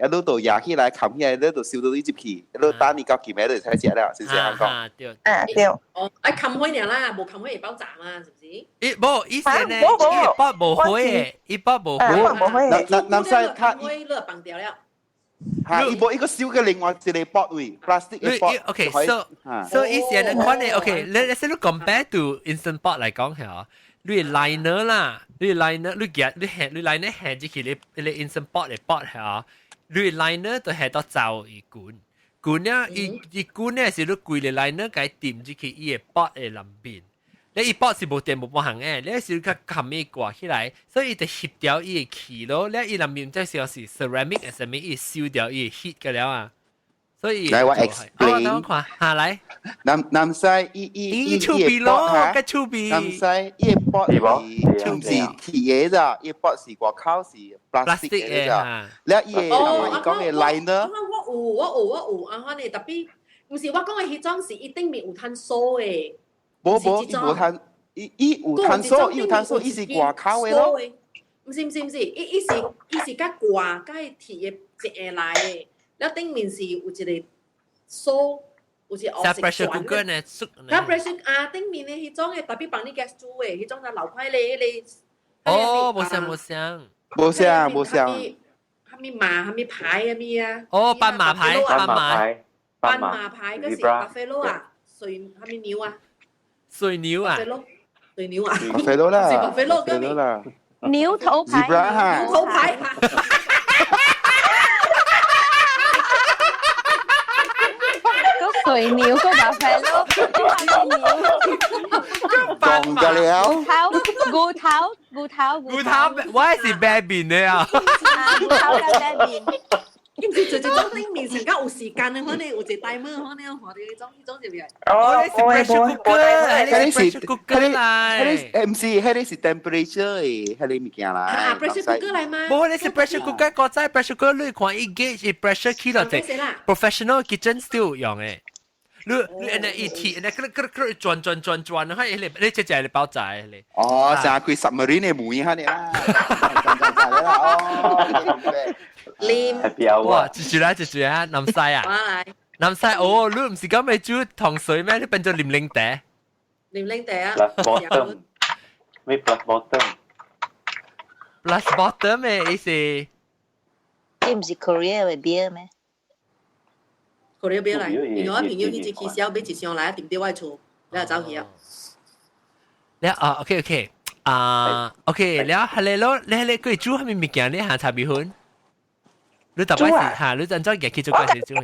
Speaker 4: 啊你就壓起來冚起來，你就收到你入去，你等你到期尾就使食了，是唔是咁講？
Speaker 1: 對。
Speaker 3: 啊對。
Speaker 5: 哦，愛冚開爾啦，無冚開會爆炸嘛，是唔是？
Speaker 1: 伊無，伊是呢，伊包無火的，伊包無火。
Speaker 4: 那那那使他
Speaker 5: 伊你放掉了。
Speaker 4: 嚇！伊無一個燒嘅另外一個包位，plastic 嘅包。
Speaker 1: OK，so so 意思係款嘅，OK，你你先你 compare to instant pot 嚟講係你 liner 啦，你 liner 你夾你下你 liner 下入去你你 instant pot 嘅 pot 係你 liner 就下到走伊滾，滾了伊伊滾咧是你規個 liner 共掂入去伊個 pot 嘅內面。你伊 pot 是無電無半項嘅，你是較冚伊掛起來，所以伊就吸掉伊個氣咯。你伊內面這是是 ceramic 嘅啥物，伊收掉伊 heat 嘅了啊。所以
Speaker 4: 來我 explain，
Speaker 1: 看下來，
Speaker 4: 南南西伊伊
Speaker 1: 伊厝邊咯，個厝邊。
Speaker 4: 南西伊個 pot 是唔是鐵嘅咋？伊個 pot 是外口是 plastic 嘅咋？了伊個伊講嘅 liner，
Speaker 5: 我有我有我有啊，反正特別，毋是我講嘅彼種是伊頂面有炭素嘅。
Speaker 4: 無無，伊無炭，伊伊有炭素，伊有炭素，伊是外口嘅咯。
Speaker 5: 毋是毋是毋是，伊伊是伊是佮掛佮鐵嘅一下來嘅，了頂面是有一個鎖，有一個
Speaker 1: 紅色 pressure cooker 呢？
Speaker 5: 佮 pressure 啊，頂面的彼種嘅特別幫你 gas 煮的，彼種就流塊咧，彼
Speaker 1: 個。哦，無相無相，
Speaker 4: 無相無相。
Speaker 5: 蝦米馬蝦米牌蝦米啊？
Speaker 1: 哦，斑馬牌，
Speaker 6: 斑馬，
Speaker 5: 斑馬牌，嗰是巴菲羅啊，水蝦米牛啊？
Speaker 1: 水牛啊？
Speaker 5: 水牛啊？
Speaker 4: 巴菲羅啦，
Speaker 5: 是巴菲羅
Speaker 4: 啦。
Speaker 2: 牛頭牌，
Speaker 5: 牛頭牌。
Speaker 2: 個水牛個巴菲羅，
Speaker 4: 講㗎了。
Speaker 2: 頭，牛頭，牛頭，
Speaker 1: 牛頭，我是白面的啊。
Speaker 2: 牛頭跟白面。
Speaker 5: 伊毋是做這種頂面成較有時間的，可能有一個 timer，可能看到彼種彼種是毋是？
Speaker 3: 哦，
Speaker 1: 是 pressure cooker，
Speaker 4: 彼是
Speaker 1: cooker 來，
Speaker 4: 彼毋是，彼個是 temperature 的，彼個物件啦。
Speaker 5: 啊，pressure cooker 來嗎？
Speaker 1: 無，彼是 pressure cooker，古早 pressure cooker 你看伊 gauge pressure 起落者，professional kitchen still 用的。你你按呢一提，按呢咯咯咯轉轉轉轉，你看你這隻係爆炸的。
Speaker 4: 哦，成開 submarine 的門哈呢啦，轉轉轉啦，哦。
Speaker 5: 啉
Speaker 1: 哇，繼續來繼續啊，南西啊，南西哦，你唔是講咪煮糖水咩？你變做啉檸茶。
Speaker 5: 啉檸茶啊
Speaker 6: ，plus bottom，咩 plus bottom？
Speaker 1: plus bottom 嘅意思？
Speaker 8: 這唔是 Korea 嘅 beer 咩
Speaker 5: ？Korea beer 來，因為我朋友彼次去銷買一箱來，訂佇我厝，你就走去啊。
Speaker 1: 你啊，OK OK 啊，OK，了係你咯，你你佢煮係咪物件？你下茶米粉？你特別是嚇，你按怎入去做關係煮？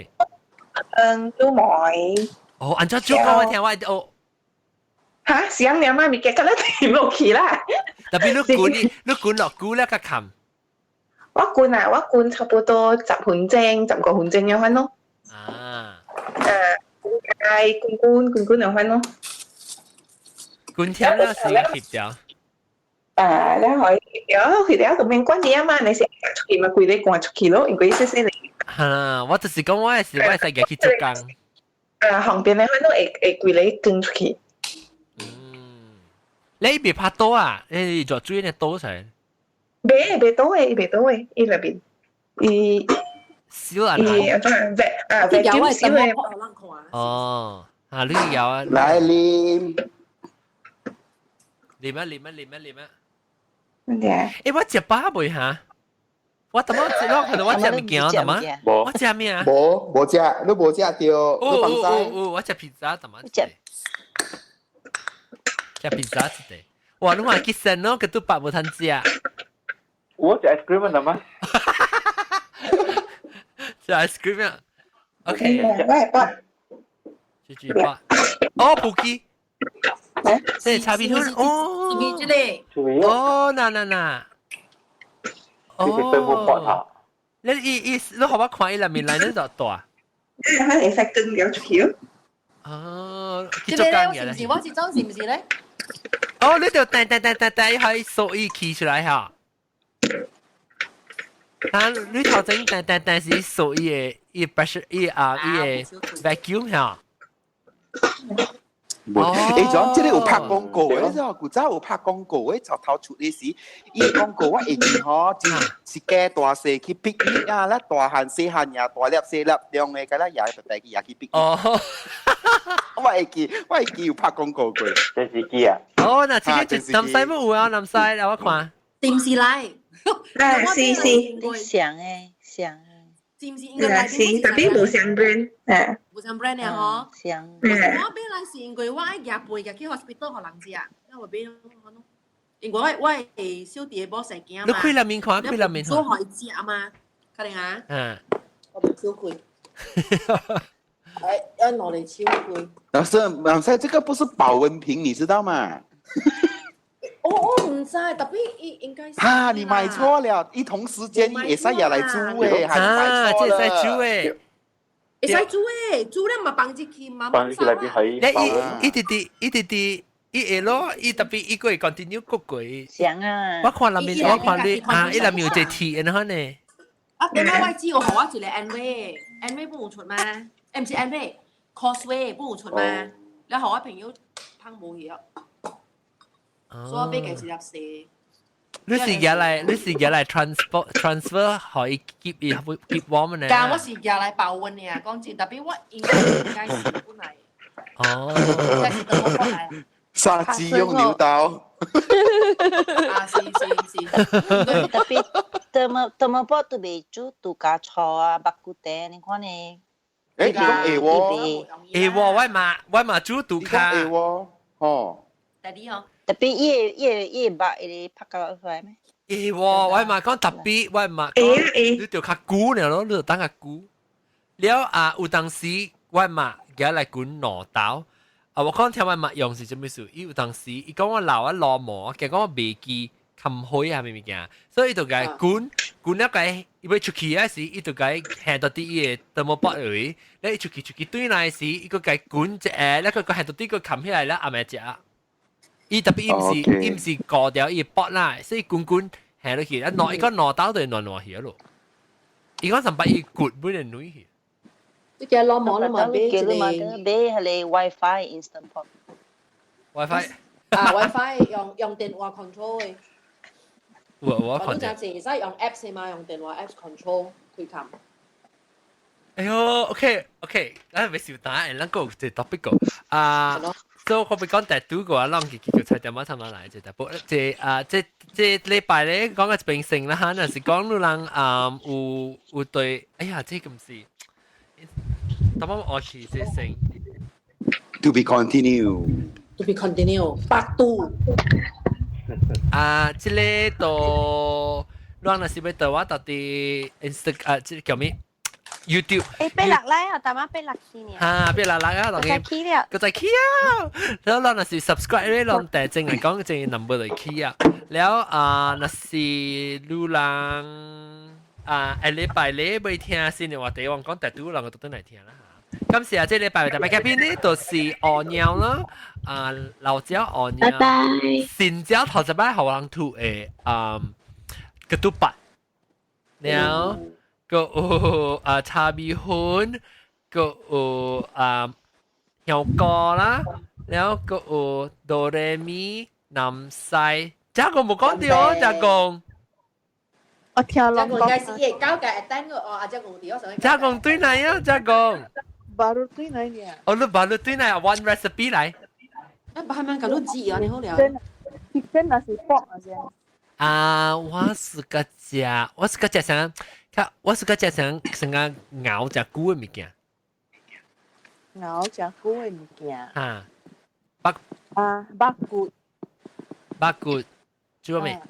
Speaker 3: 嗯，煮糜。
Speaker 1: 哦，按怎煮講我聽我哦。
Speaker 3: 嚇，是咁樣嘛？物件咁你掂落去啦。
Speaker 1: 特別你滾你你滾落久咧較冚。
Speaker 3: 我滾啊，我滾差不多10分鐘、15分鐘樣款咯。
Speaker 1: 啊。
Speaker 3: 誒，滾滾滾滾樣款咯。
Speaker 1: 滾忝了時間翕掉。
Speaker 3: 啊，然後翕翕了就免管你啊嘛，你是出去嘛，規個趕出去咯，因為細細嚟。
Speaker 1: 哈，我就是講我是我會使入去做工。
Speaker 3: 啊，方便的反正會會規個趕出去。
Speaker 1: 嗯，你袂拍倒啊？你熱水你倒出來？
Speaker 3: 袂袂倒的，伊袂倒的，伊內邊伊
Speaker 1: 小啊！
Speaker 3: 伊安怎熱啊熱點小的。
Speaker 1: 哦，啊你有啊？
Speaker 4: 來啉。
Speaker 1: 啉啊啉啊啉啊啉啊！
Speaker 3: 誒，
Speaker 1: 我食飽未哈？我怎麼食我看到我食物件怎麼？我食咩啊？
Speaker 4: 無無食，你無食到，你放
Speaker 1: 心。有我食披薩怎麼？食食披薩一個。哇！你看結身咯，佢都白無通食。
Speaker 6: 我食 ice cream 啊嘛。
Speaker 1: 食 ice cream 啊？OK。
Speaker 3: 我係八。
Speaker 1: 豬豬八。哦，布基。這係炒米粉哦。哦，嗱嗱嗱。哦。你伊伊你予我看伊內面內面就大。
Speaker 3: 佢會使捲了出去。
Speaker 1: 哦，
Speaker 5: 這個咧，是唔是我這種是唔是咧？
Speaker 1: 哦，你就彈彈彈彈彈，可以數伊起出來哈。啊，你頭前彈彈彈是數伊的伊 pressure 伊啊伊的 vacuum 哈。
Speaker 4: 無，欸，種這個有拍廣告的，你知道古早有拍廣告的，頭頭出的時，伊廣告我會記吼，是加大細去 picnic 啊，咱大漢細漢也大粒細粒，中的，佮咱爺白白去也去 picnic。
Speaker 1: 哦，
Speaker 4: 我會記，我會記有拍廣告過。
Speaker 6: 電視機啊。
Speaker 1: 哦，那這個就南西冇有啊，南西來我看。
Speaker 5: 電視來。
Speaker 3: 是是。
Speaker 8: 像誒，像。
Speaker 5: 是唔是應該
Speaker 3: 是，特別無相 brand，誒。
Speaker 5: 無相 brand 啊，嗬。
Speaker 8: 像。
Speaker 5: 我買來是因為我愛夾背夾去 hospital 予人食，我買因為我我小弟某細囝嘛。
Speaker 1: 你開內面看，開內面看。
Speaker 5: 做予伊食嘛，確定啊？
Speaker 1: 嗯。
Speaker 5: 我無手開。哎，要攞嚟手開。
Speaker 4: 老師，老師，這個不是保溫瓶，你知道嗎？
Speaker 5: 我唔知，特別應應該。
Speaker 4: 哈，你買錯了，一同時間會使也來煮誒，還買錯了。
Speaker 1: 這會使煮誒，
Speaker 5: 會使煮誒，煮了嘛放入去嘛。
Speaker 6: 放入去內邊可以。
Speaker 1: 你一直滴，一直滴，伊會咯，伊特別伊個會 continue 焗過。
Speaker 8: 想啊！
Speaker 1: 我看內面，我看你啊，伊內面有一個鐵的呢。
Speaker 5: 啊，點解我只有予我一個 Amway，Amway 不有出嗎？欸，毋是 Amway，Cosway 不有出嗎？然後我朋友芳無去啊。所以我買家一粒細。
Speaker 1: 你是舉來，你是舉來 transport transfer 可以 keep 伊 keep warm 呢？
Speaker 5: 但我是舉來保溫的啊，講真，特別我應該應該是本來。
Speaker 1: 哦。
Speaker 5: 應該是等我過來。
Speaker 4: 殺雞用牛刀。
Speaker 5: 啊，是是是。
Speaker 8: 特別 thermo thermopot 都袂煮杜家菜啊、肉骨茶，你看呢？
Speaker 4: 欸，你講會喎？
Speaker 1: 會喎，我嘛我嘛煮杜卡。
Speaker 4: 會喎，哦。
Speaker 5: 第二哦。
Speaker 8: 特別伊個伊個伊個肉會拍到出來咩？
Speaker 1: 會喎，我嘛講特別，我嘛講，你就較久了咯，你就等較久。了啊，有當時我嘛舉來滾兩刀。啊，我講聽我嘛用是啥物事？伊有當時伊講我老啊老毛，結果我袂記冚開啊，啥物件，所以伊就共滾滾了個，伊欲出去啊時，伊就共下到佇伊个 thermopot 位，咧伊出去出去轉來時，伊閣共滾一下，咧佢閣下到底閣冚起來了，暗暝食。伊特別伊毋是伊毋是過掉伊個 pot 啦，所以滾滾下落去，啊兩伊講兩刀就軟軟去咯。伊講上擺伊骨本來軟去。
Speaker 5: 你叫老毛啦嘛，買一個
Speaker 8: 買彼個 WiFi instant pot。
Speaker 1: WiFi
Speaker 5: 啊，WiFi 用用電話 control 的。
Speaker 1: 我我
Speaker 5: 看。你真濟會使用 apps 嘛，用電話 apps control 開冚。
Speaker 1: 哎喲，OK OK，咱未少打，咱閣有一個 topic 個啊。所以我欲講第拄個啊，攏記記叫菜點仔差唔多來，這不這啊，這這禮拜咧講個一邊成啦哈，若是講你人啊有有對，哎呀，這個毋是，等我學去這成。
Speaker 4: To be continue.
Speaker 5: To be continue. Part two.
Speaker 1: 啊，這個都，咱若是欲到我到佇 Insta 啊，這個叫咩？YouTube。
Speaker 2: 欸，八六來啊，大媽八六四年。
Speaker 1: 哈，八六來啊，
Speaker 2: 閣再起了。
Speaker 1: 閣再起啊！然後咱若是 subscribe 咧，攏第正來講，正 number 就起啊。了啊，若是女人啊，下禮拜咧欲聽新的話題，我講第拄人就轉來聽啦。感謝啊，這禮拜特別嘉賓呢，就是鱷鳥啦，啊，老椒鱷鳥。
Speaker 2: 拜拜。
Speaker 1: 新椒頭一擺予人吐的啊，ketupat。了。閣有啊茶米粉，閣有啊香膏啦，了閣有哆來咪南西，這個無講著，這個。
Speaker 3: 我聽人
Speaker 5: 講。應該是伊交界等個哦，阿這個佇我上。
Speaker 1: 這個對來啊，這個。
Speaker 3: Baru 對來呢。
Speaker 1: 哦，你 baru 對來 one recipe 來。
Speaker 5: 啊，係咪講你煮啊？你好了。
Speaker 3: Chicken 還是 pork 啊？先。
Speaker 1: 啊，我是個食，我是個食啥？較我是個食啥？成個熬食久的物件。
Speaker 3: 熬食久的物件。
Speaker 1: 啊，肉。
Speaker 3: 啊，肉骨。
Speaker 1: 肉骨，煮咩？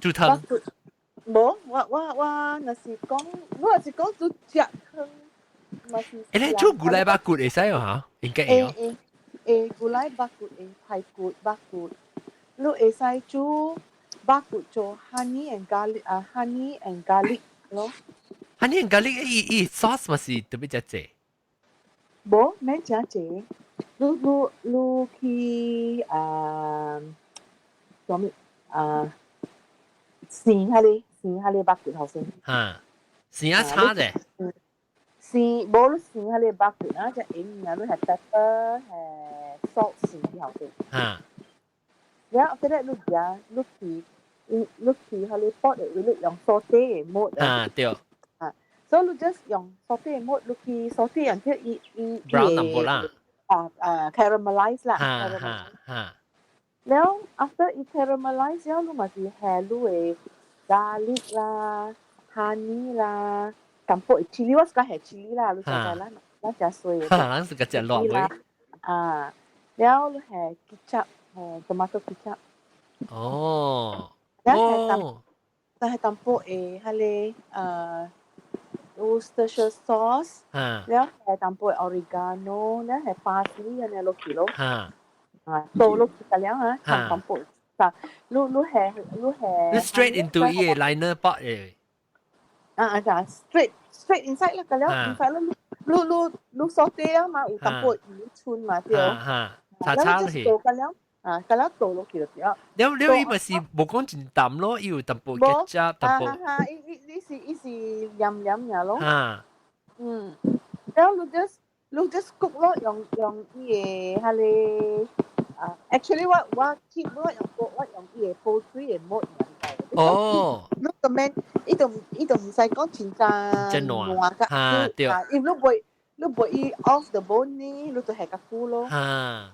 Speaker 1: 煮湯。
Speaker 3: 無，我我我若是講，我若是講煮食湯，嘛是。
Speaker 1: 欸，你煮牛奶肉骨會使哦？嚇，應該會哦。
Speaker 3: 會會，牛奶肉骨會排骨肉骨，你會使煮肉骨做 honey and garlic 啊，honey and garlic 咯。
Speaker 1: Honey and garlic 伊伊 sauce 嘛是特別只濟。
Speaker 3: 無免誠濟，你你你去啊，做咩啊？生彼个生彼個肉骨頭先。
Speaker 1: 嚇，生啊炒者。
Speaker 3: 生無你生彼個肉骨啊，只鹽啊，你係 pepper 係 salt 生頭先。
Speaker 1: 嚇。
Speaker 3: 然後 after that 你夾你去你去彼個 pot 的位，你用 saute 的 mode
Speaker 1: 啊，對。
Speaker 3: 啊，所以你 just 用 saute 的 mode，你去 saute 然之後伊伊
Speaker 1: brown 淡薄啦。
Speaker 3: 啊啊 caramelize 啦。
Speaker 1: 嚇嚇嚇。
Speaker 3: 然後 after 伊 caramelize 了，你嘛是下你的 garlic 啦、honey 啦，淡薄的 chili，我是講下 chili 啦，你知知咱咱食水的。
Speaker 1: 咱是個食辣味。
Speaker 3: 啊，然後你下 ketchup，下 tomato ketchup。
Speaker 1: 哦。
Speaker 3: 然後下淡，但係淡薄的彼個Worcestershire sauce，然後下淡薄 oregano，然後下 parsley 按呢落去咯。啊，倒落去個了啊，摻淡薄，但你你下你下。
Speaker 1: 你 straight into 伊個 liner pot 的。
Speaker 3: 啊啊，就 straight straight inside 啦，個了 inside 啦，你你你 saute 啊嘛，有淡薄魚春嘛對。
Speaker 1: 炒炒落去。
Speaker 3: 倒個了，啊，個了倒落去就對。
Speaker 1: 了了，伊咪是無講真淡咯，伊有淡薄 ketchup，淡薄。
Speaker 3: 啊哈，伊伊伊是伊是黏黏爾咯。嗯，然後你 just 你 just cook 咯，用用伊個彼個啊，actually 我我 keep 我用我用伊個煲水的 mode。
Speaker 1: 哦。
Speaker 3: 你個免，伊就伊就毋使講真正
Speaker 1: 真爛
Speaker 3: 㗎。
Speaker 1: 嚇對。
Speaker 3: 因為你袂你袂伊 off the bone 呢，你就下較久咯。啊，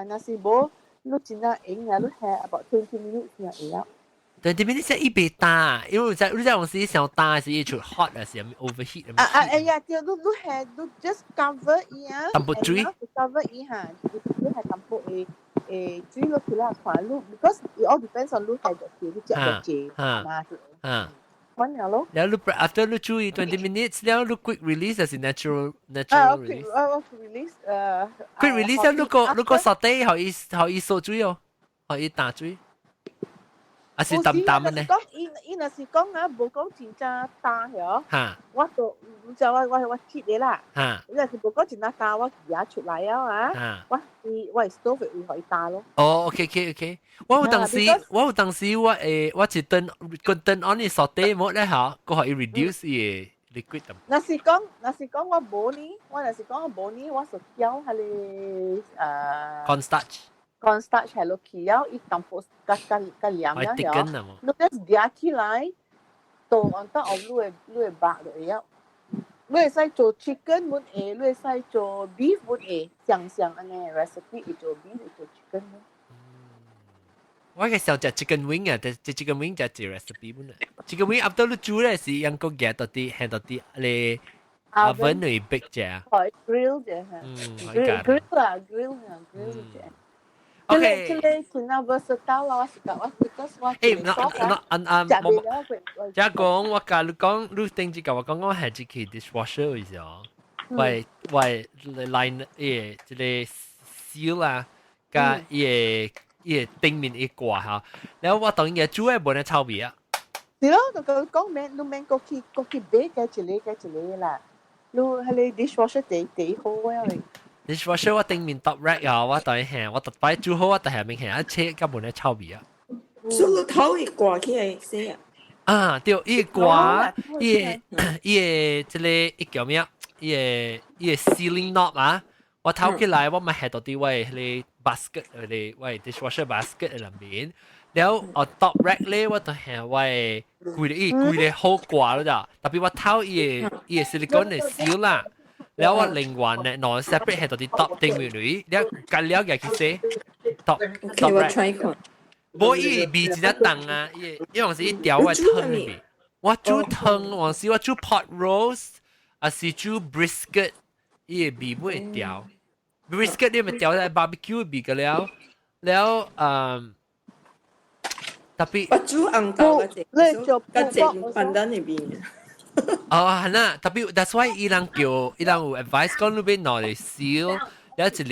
Speaker 3: 若是無，你真正閒啊，你下 about 20 minutes 先會了。
Speaker 1: 20 minutes 伊袂焦，因為在你在有時傷焦是伊出 hot 啊，是 overheat。
Speaker 3: 啊啊哎呀，對，你你下你 just cover 伊啊。
Speaker 1: 淡薄水。
Speaker 3: cover 伊嚇，你下淡薄的水落去啦，看你，because it all depends on 你下落去，你食落濟嘛。完了咯。
Speaker 1: 然後你 after 你煮20 minutes，然後你 quick release 還是 natural natural release？
Speaker 3: 啊，quick release
Speaker 1: 。quick release 你個你個 saute 可以可以縮水哦，可以打水。還是淡淡的呢？
Speaker 3: 講伊伊若是講啊，無講真正焦曉。我就唔知我我我切的啦。你若是無講真正焦，我夾出來啊啊！我我 stove 會予伊焦咯。
Speaker 1: 哦，OK OK OK，我有當時我有當時我誒我一turn個 turn on 伊 saute mode 咧嚇，個可以 reduce 伊個 liquid。
Speaker 3: 若是講若是講我無呢，我若是講我無呢，我就攪彼個
Speaker 1: cornstarch。
Speaker 3: cornstarch 係落去，了伊淡薄較較較黏了曉。你 just 夾起來，倒 on top of 你的你的肉就會了。你會使做 chicken 本會，你會使做 beef 本會，相相按呢 recipe 會做 beef 會做 chicken。
Speaker 1: 我嘅時候食 chicken wing 啊，但係 chicken wing 就一 recipe 本啊。chicken wing after 你煮咧是應該夾到啲，下到啲你 oven 裏 bake 啫。
Speaker 3: 係 grill 啫，grill grill 啊 grill 啊 grill 啫。
Speaker 1: OK，
Speaker 3: 這個真係 versatile 啦，我是講我 because 我
Speaker 1: 誒，那那按按我，即講我教你講，你頂次教我講我係一個 dishwasher 嘅時候，喂喂，line 伊個這個 seal 啊，佮伊個伊個頂面一掛哈，然後我當然煮的無呢臭味啊。
Speaker 3: 是咯，就講免你免過去過去買嘅一個嘅一個啦，你彼個 dishwasher 第第好啊。
Speaker 1: dishwasher 我頂面 top rack 啊，我當然係我特擺煮好，我特下面係一切根本咧臭味啊。
Speaker 9: 所以頭會掛起來洗啊？
Speaker 1: 啊，對，伊掛，伊伊個這個伊叫咩？伊個伊個 sealing knob 啊，我偷起來我咪下到啲我彼個 basket，彼個我 dishwasher basket 裏面，然後我 top rack 咧，我就係我規個伊規個好掛了咋，特別我偷伊個伊個 silicone 的 seal 啦。然後我另外呢，兩 separate 係到啲 top 頂面裏，你隔了嘅去洗 top
Speaker 9: top rack。
Speaker 1: 無伊味真正重啊！伊因為是伊調我湯裏面，我煮湯，還是我煮 pot roast，還是煮 brisket，伊個味會調。brisket 你咪調在 barbecue 味個了，了嗯，特別
Speaker 9: 我煮紅豆嗰隻，嗰隻pandan 的味。
Speaker 1: 哦，係啦，特別 that's why 伊人叫伊人有 advice 講你欲兩個 seal，了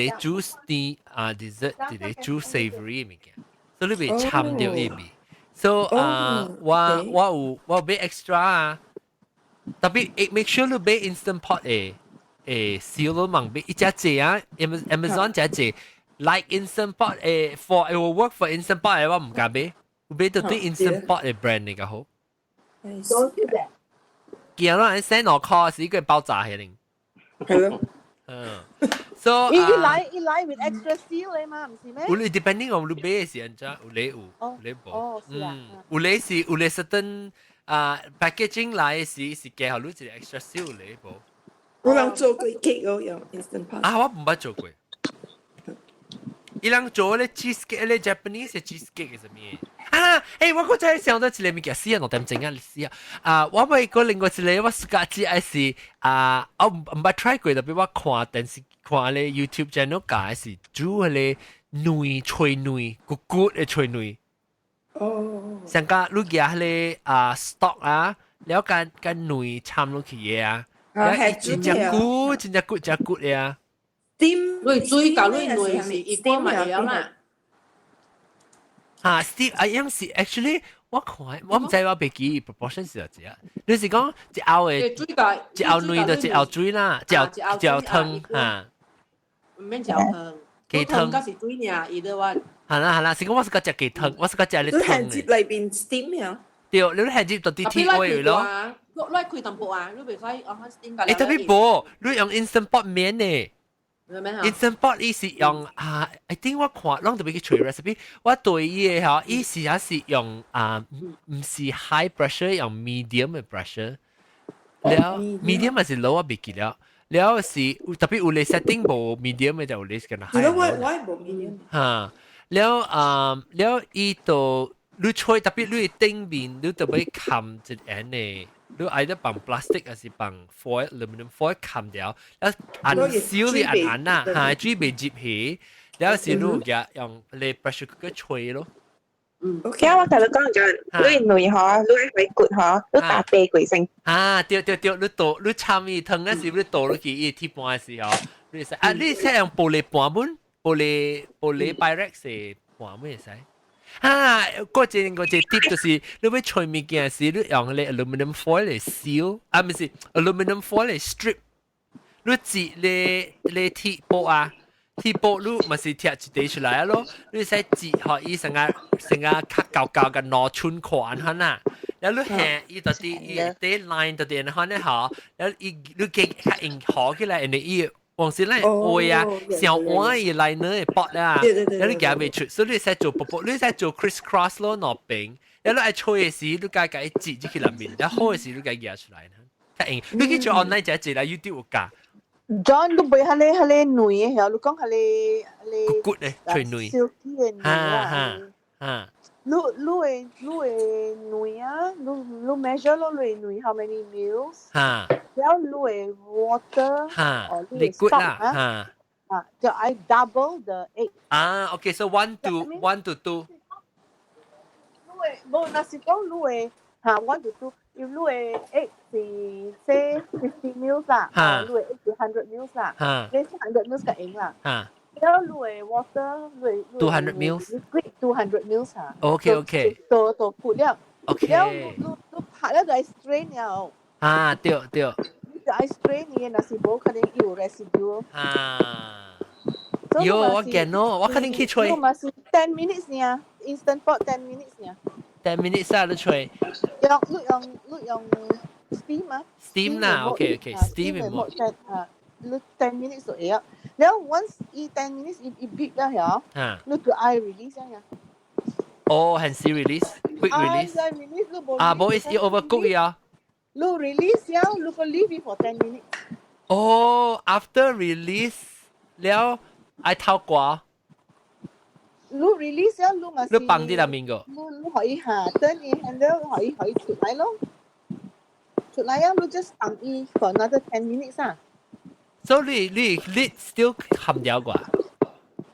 Speaker 1: 一個煮甜啊 dessert，一個煮 savory 物件，所以你袂摻著伊味。So 啊，我我有我有買 extra 啊，特別 make sure 你買 instant pot 的。燒咯網買一隻隻啊，Amazon 隻隻 like Instant Pot for it will work for Instant Pot 我唔敢買，有買到對 Instant Pot 嘅 brand 嚟個好。
Speaker 3: 多謝。
Speaker 1: 見咯，你 send 我 call 是一個爆炸嘅咧。
Speaker 9: 係咯。
Speaker 1: 嗯，so
Speaker 3: 伊來伊來 with extra seal 嚟嘛，唔是咩？
Speaker 1: 有你 depending on 你買嘅是按怎，有咧有，有咧無。
Speaker 3: 哦，是啊。
Speaker 1: 有咧是有咧 certain 啊 packaging 來是是加予你一個 extra seal 咧無。
Speaker 9: 有人做過 cake 哦，用 Instant Pot。
Speaker 1: 啊，我毋捌做過。伊人做咧 cheesecake 咧 Japanese 嘅 cheesecake 係啥物？啊，我嗰陣想到一個物件，死啊，2點鐘啊，死啊！啊，我咪個另外一個我 suka 食嘅是啊，我毋捌 try 過，特別我看電視看咧 YouTube channel 教嘅是煮彼個卵脆卵，骨骨嘅脆卵。
Speaker 9: 哦。
Speaker 1: 上個你夾彼個啊 stock 啊，了間間卵摻落去嘅啊，真正骨，真正骨，真骨嘅啊。
Speaker 9: steam
Speaker 5: 你水佮你卵是一般嘛會曉啦。
Speaker 1: 嚇，steam 啊，樣是 actually 我看我毋知我袂記 proportion 是怎樣。你是講一甌的，一甌卵就一甌水啦，一甌一甌湯嚇。
Speaker 5: 毋免一甌湯，
Speaker 1: 雞湯
Speaker 5: 閣是水爾，伊的話。
Speaker 1: 係啦係啦，是講我是佮食雞湯，我是佮食咧湯。
Speaker 9: 你係接裏邊 steam 呀？
Speaker 1: 對，你係接到啲鐵位咯。
Speaker 5: 你開淡薄啊，你袂使按 steam
Speaker 1: 欸，特別無，你用 Instant Pot 免呢？Instant Pot 伊是用啊，I think 我看攏特別去揣 recipe，我對伊的吼，伊是也是用啊，毋是 high pressure，用 medium 的 pressure。了 medium 還是 low 我袂記了。了是特別有咧 setting 無 medium 的就有咧是敢若 high。
Speaker 9: 我無 medium。
Speaker 1: 嚇，了啊，了伊就你揣特別你頂面你特別冚一個呢。你愛得放 plastic 還是放 foil aluminum foil 冚掉，了按燒你按按啊，嚇水袂入去，了是你夾用你 pressure cooker 吹咯。
Speaker 9: 嗯
Speaker 10: ，OK 我同你講咗，你卵嗬，你愛骨嗬，你打白過先。
Speaker 1: 啊，對對對，你倒你摻伊湯嗰時，你倒落去伊鐵盤時候，你使啊，你使用玻璃盤滿，玻璃玻璃 Pyrex 的盤滿會使。啊，嗰隻嗰隻 tip 就是你欲揣物件時，你用咧 aluminum foil 來燒，啊，毋是 aluminum foil 來 strip。你折咧咧鐵箔啊，鐵箔你嘛是貼一塊出來啊咯，你使折予伊成個成個較厚厚嘅2寸寬款啊。然後你下伊到底伊啲 line 到底款咧吼，然後伊你給較硬好起來，因為伊往時咱會啊，上碗伊來呢會薄啦，然後你夾袂出，所以你使做薄薄，你使做 criss cross 咯兩邊，然後你愛吹的時，你該共伊折入去內面，然後好的時你共伊夾出來，較硬。你去做 online 食一啦，YouTube 有教。
Speaker 3: John，你買彼个彼個卵的，你講彼个彼
Speaker 1: 個骨的脆卵，
Speaker 3: silky 的卵啊。
Speaker 1: 哈。
Speaker 3: 你你的你的卵啊，你你 measure 咯，你的卵 how many mils？然後你的 water，
Speaker 1: 哈，liquid 啦，哈。
Speaker 3: 啊，就愛 double the egg。
Speaker 1: 啊，OK，so 1 to 1 to 2。
Speaker 3: 你的無，若是講你的哈 1 to 2，因為你的 egg 是 say 50 mils 啦，你的 egg 是 100 mils 啦，你 100 mils 就用啦。然後你的 water，你
Speaker 1: 200 mils
Speaker 3: liquid 200 mils 啊。
Speaker 1: OK。
Speaker 3: 都都夠了。
Speaker 1: OK。
Speaker 3: 了你你你拍了就愛 strain 了。
Speaker 1: 啊，對對。
Speaker 3: 你就愛 strain 伊，若是無可能有 residue。
Speaker 1: 啊。喲，我見咯，我肯定去揣。
Speaker 3: 我嘛是 10 minutes 爾，instant pot 10 minutes 爾。
Speaker 1: 10 minutes 啊，你揣。
Speaker 3: 用你用你用 steam 啊。
Speaker 1: steam 啦，OK，steam
Speaker 3: 嘅。啊，你 10 minutes 就會啊。然後 once 伊 10 minutes 伊伊 beep 了曉，你就愛 release 呀。
Speaker 1: 哦，還是 release，quick release。
Speaker 3: 啊，release 你無。
Speaker 1: 啊，無伊 overcook 呀。
Speaker 3: 你 release 了，你個 leave it for 10 minutes。
Speaker 1: 哦，after release 了，愛透掛。
Speaker 3: 你 release 了，你嘛
Speaker 1: 你放佇內面個。
Speaker 3: 你你可以下等伊 handle 可以可以出來咯。出來啊，你 just 放伊 for another ten minutes 啊。
Speaker 1: 所以你你你 still 冚掉啩？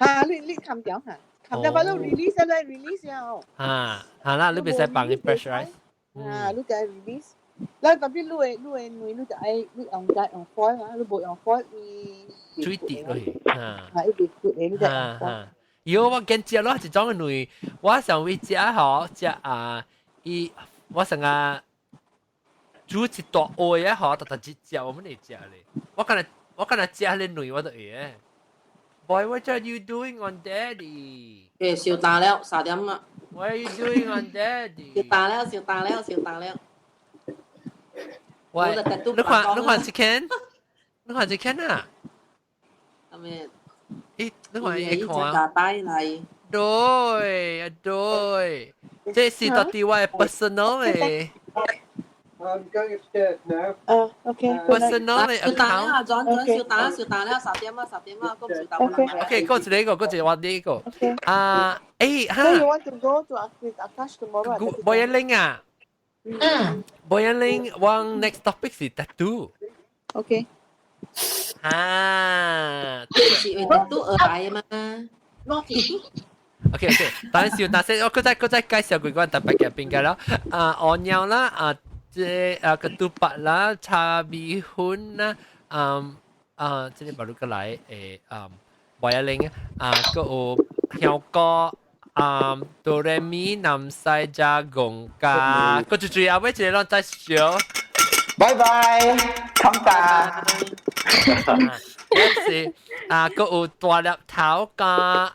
Speaker 3: 嚇，你你冚掉嚇，冚掉把你 release 了，你 release 了。
Speaker 1: 啊，係啦，你袂使放伊 pressurize。
Speaker 3: 啊，你就 release。你特別你的你的卵，你就愛你用該用 foil 啊，你無用 foil 伊
Speaker 1: 水滴落去，啊，
Speaker 3: 啊，伊袂骨的，你就用 foil。
Speaker 1: 喲，我見食咯，一種嘅卵，我上位食吼食啊，伊我成日煮一大鍋啊，吼，特特一食我們會食咧。我敢若我今日食你卵我就會。Boy, what are you doing on daddy?
Speaker 5: 誒，燒打了，3點啦。
Speaker 1: What are you doing on daddy?
Speaker 5: 燒打了，燒打了，燒打了。
Speaker 1: 喂，你看你看這間，你看這間啊？
Speaker 5: 係咪？
Speaker 1: 咦，你看一看。
Speaker 5: 打帶來。
Speaker 1: 對啊對，這是到底我的 personal 的。
Speaker 11: I'm going upstairs now.
Speaker 3: 啊，OK。
Speaker 1: personal 的
Speaker 5: account。打轉轉燒打燒打了，10點啊10點啊，個燒打。
Speaker 1: OK，過一個，過一個我呢個。啊，誒
Speaker 3: 哈。So you want to go to with Akash tomorrow?
Speaker 1: 冇人拎啊。嗯。冇人拎，我 next topic 是 tattoo。
Speaker 3: OK。
Speaker 1: 啊。
Speaker 5: 是為 tattoo 而來的嘛
Speaker 1: ？OK，等陣先，但係我閣再介紹幾個特別嘅邊個咯。啊，鵝尿啦，啊。這啊個嘟白啦，茶米粉啦，嗯啊，這個馬路過來誒啊，黃一玲啊，閣有香膏啊，哆來咪南西加公加，閣最最後尾一個攏再笑，
Speaker 4: 拜拜，康達。
Speaker 1: 是啊，閣有大粒頭加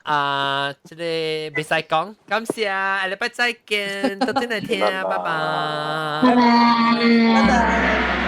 Speaker 1: 啊，這個袂使講，感謝，下禮拜再見，到陣來聽，拜拜，
Speaker 8: 拜拜，拜拜。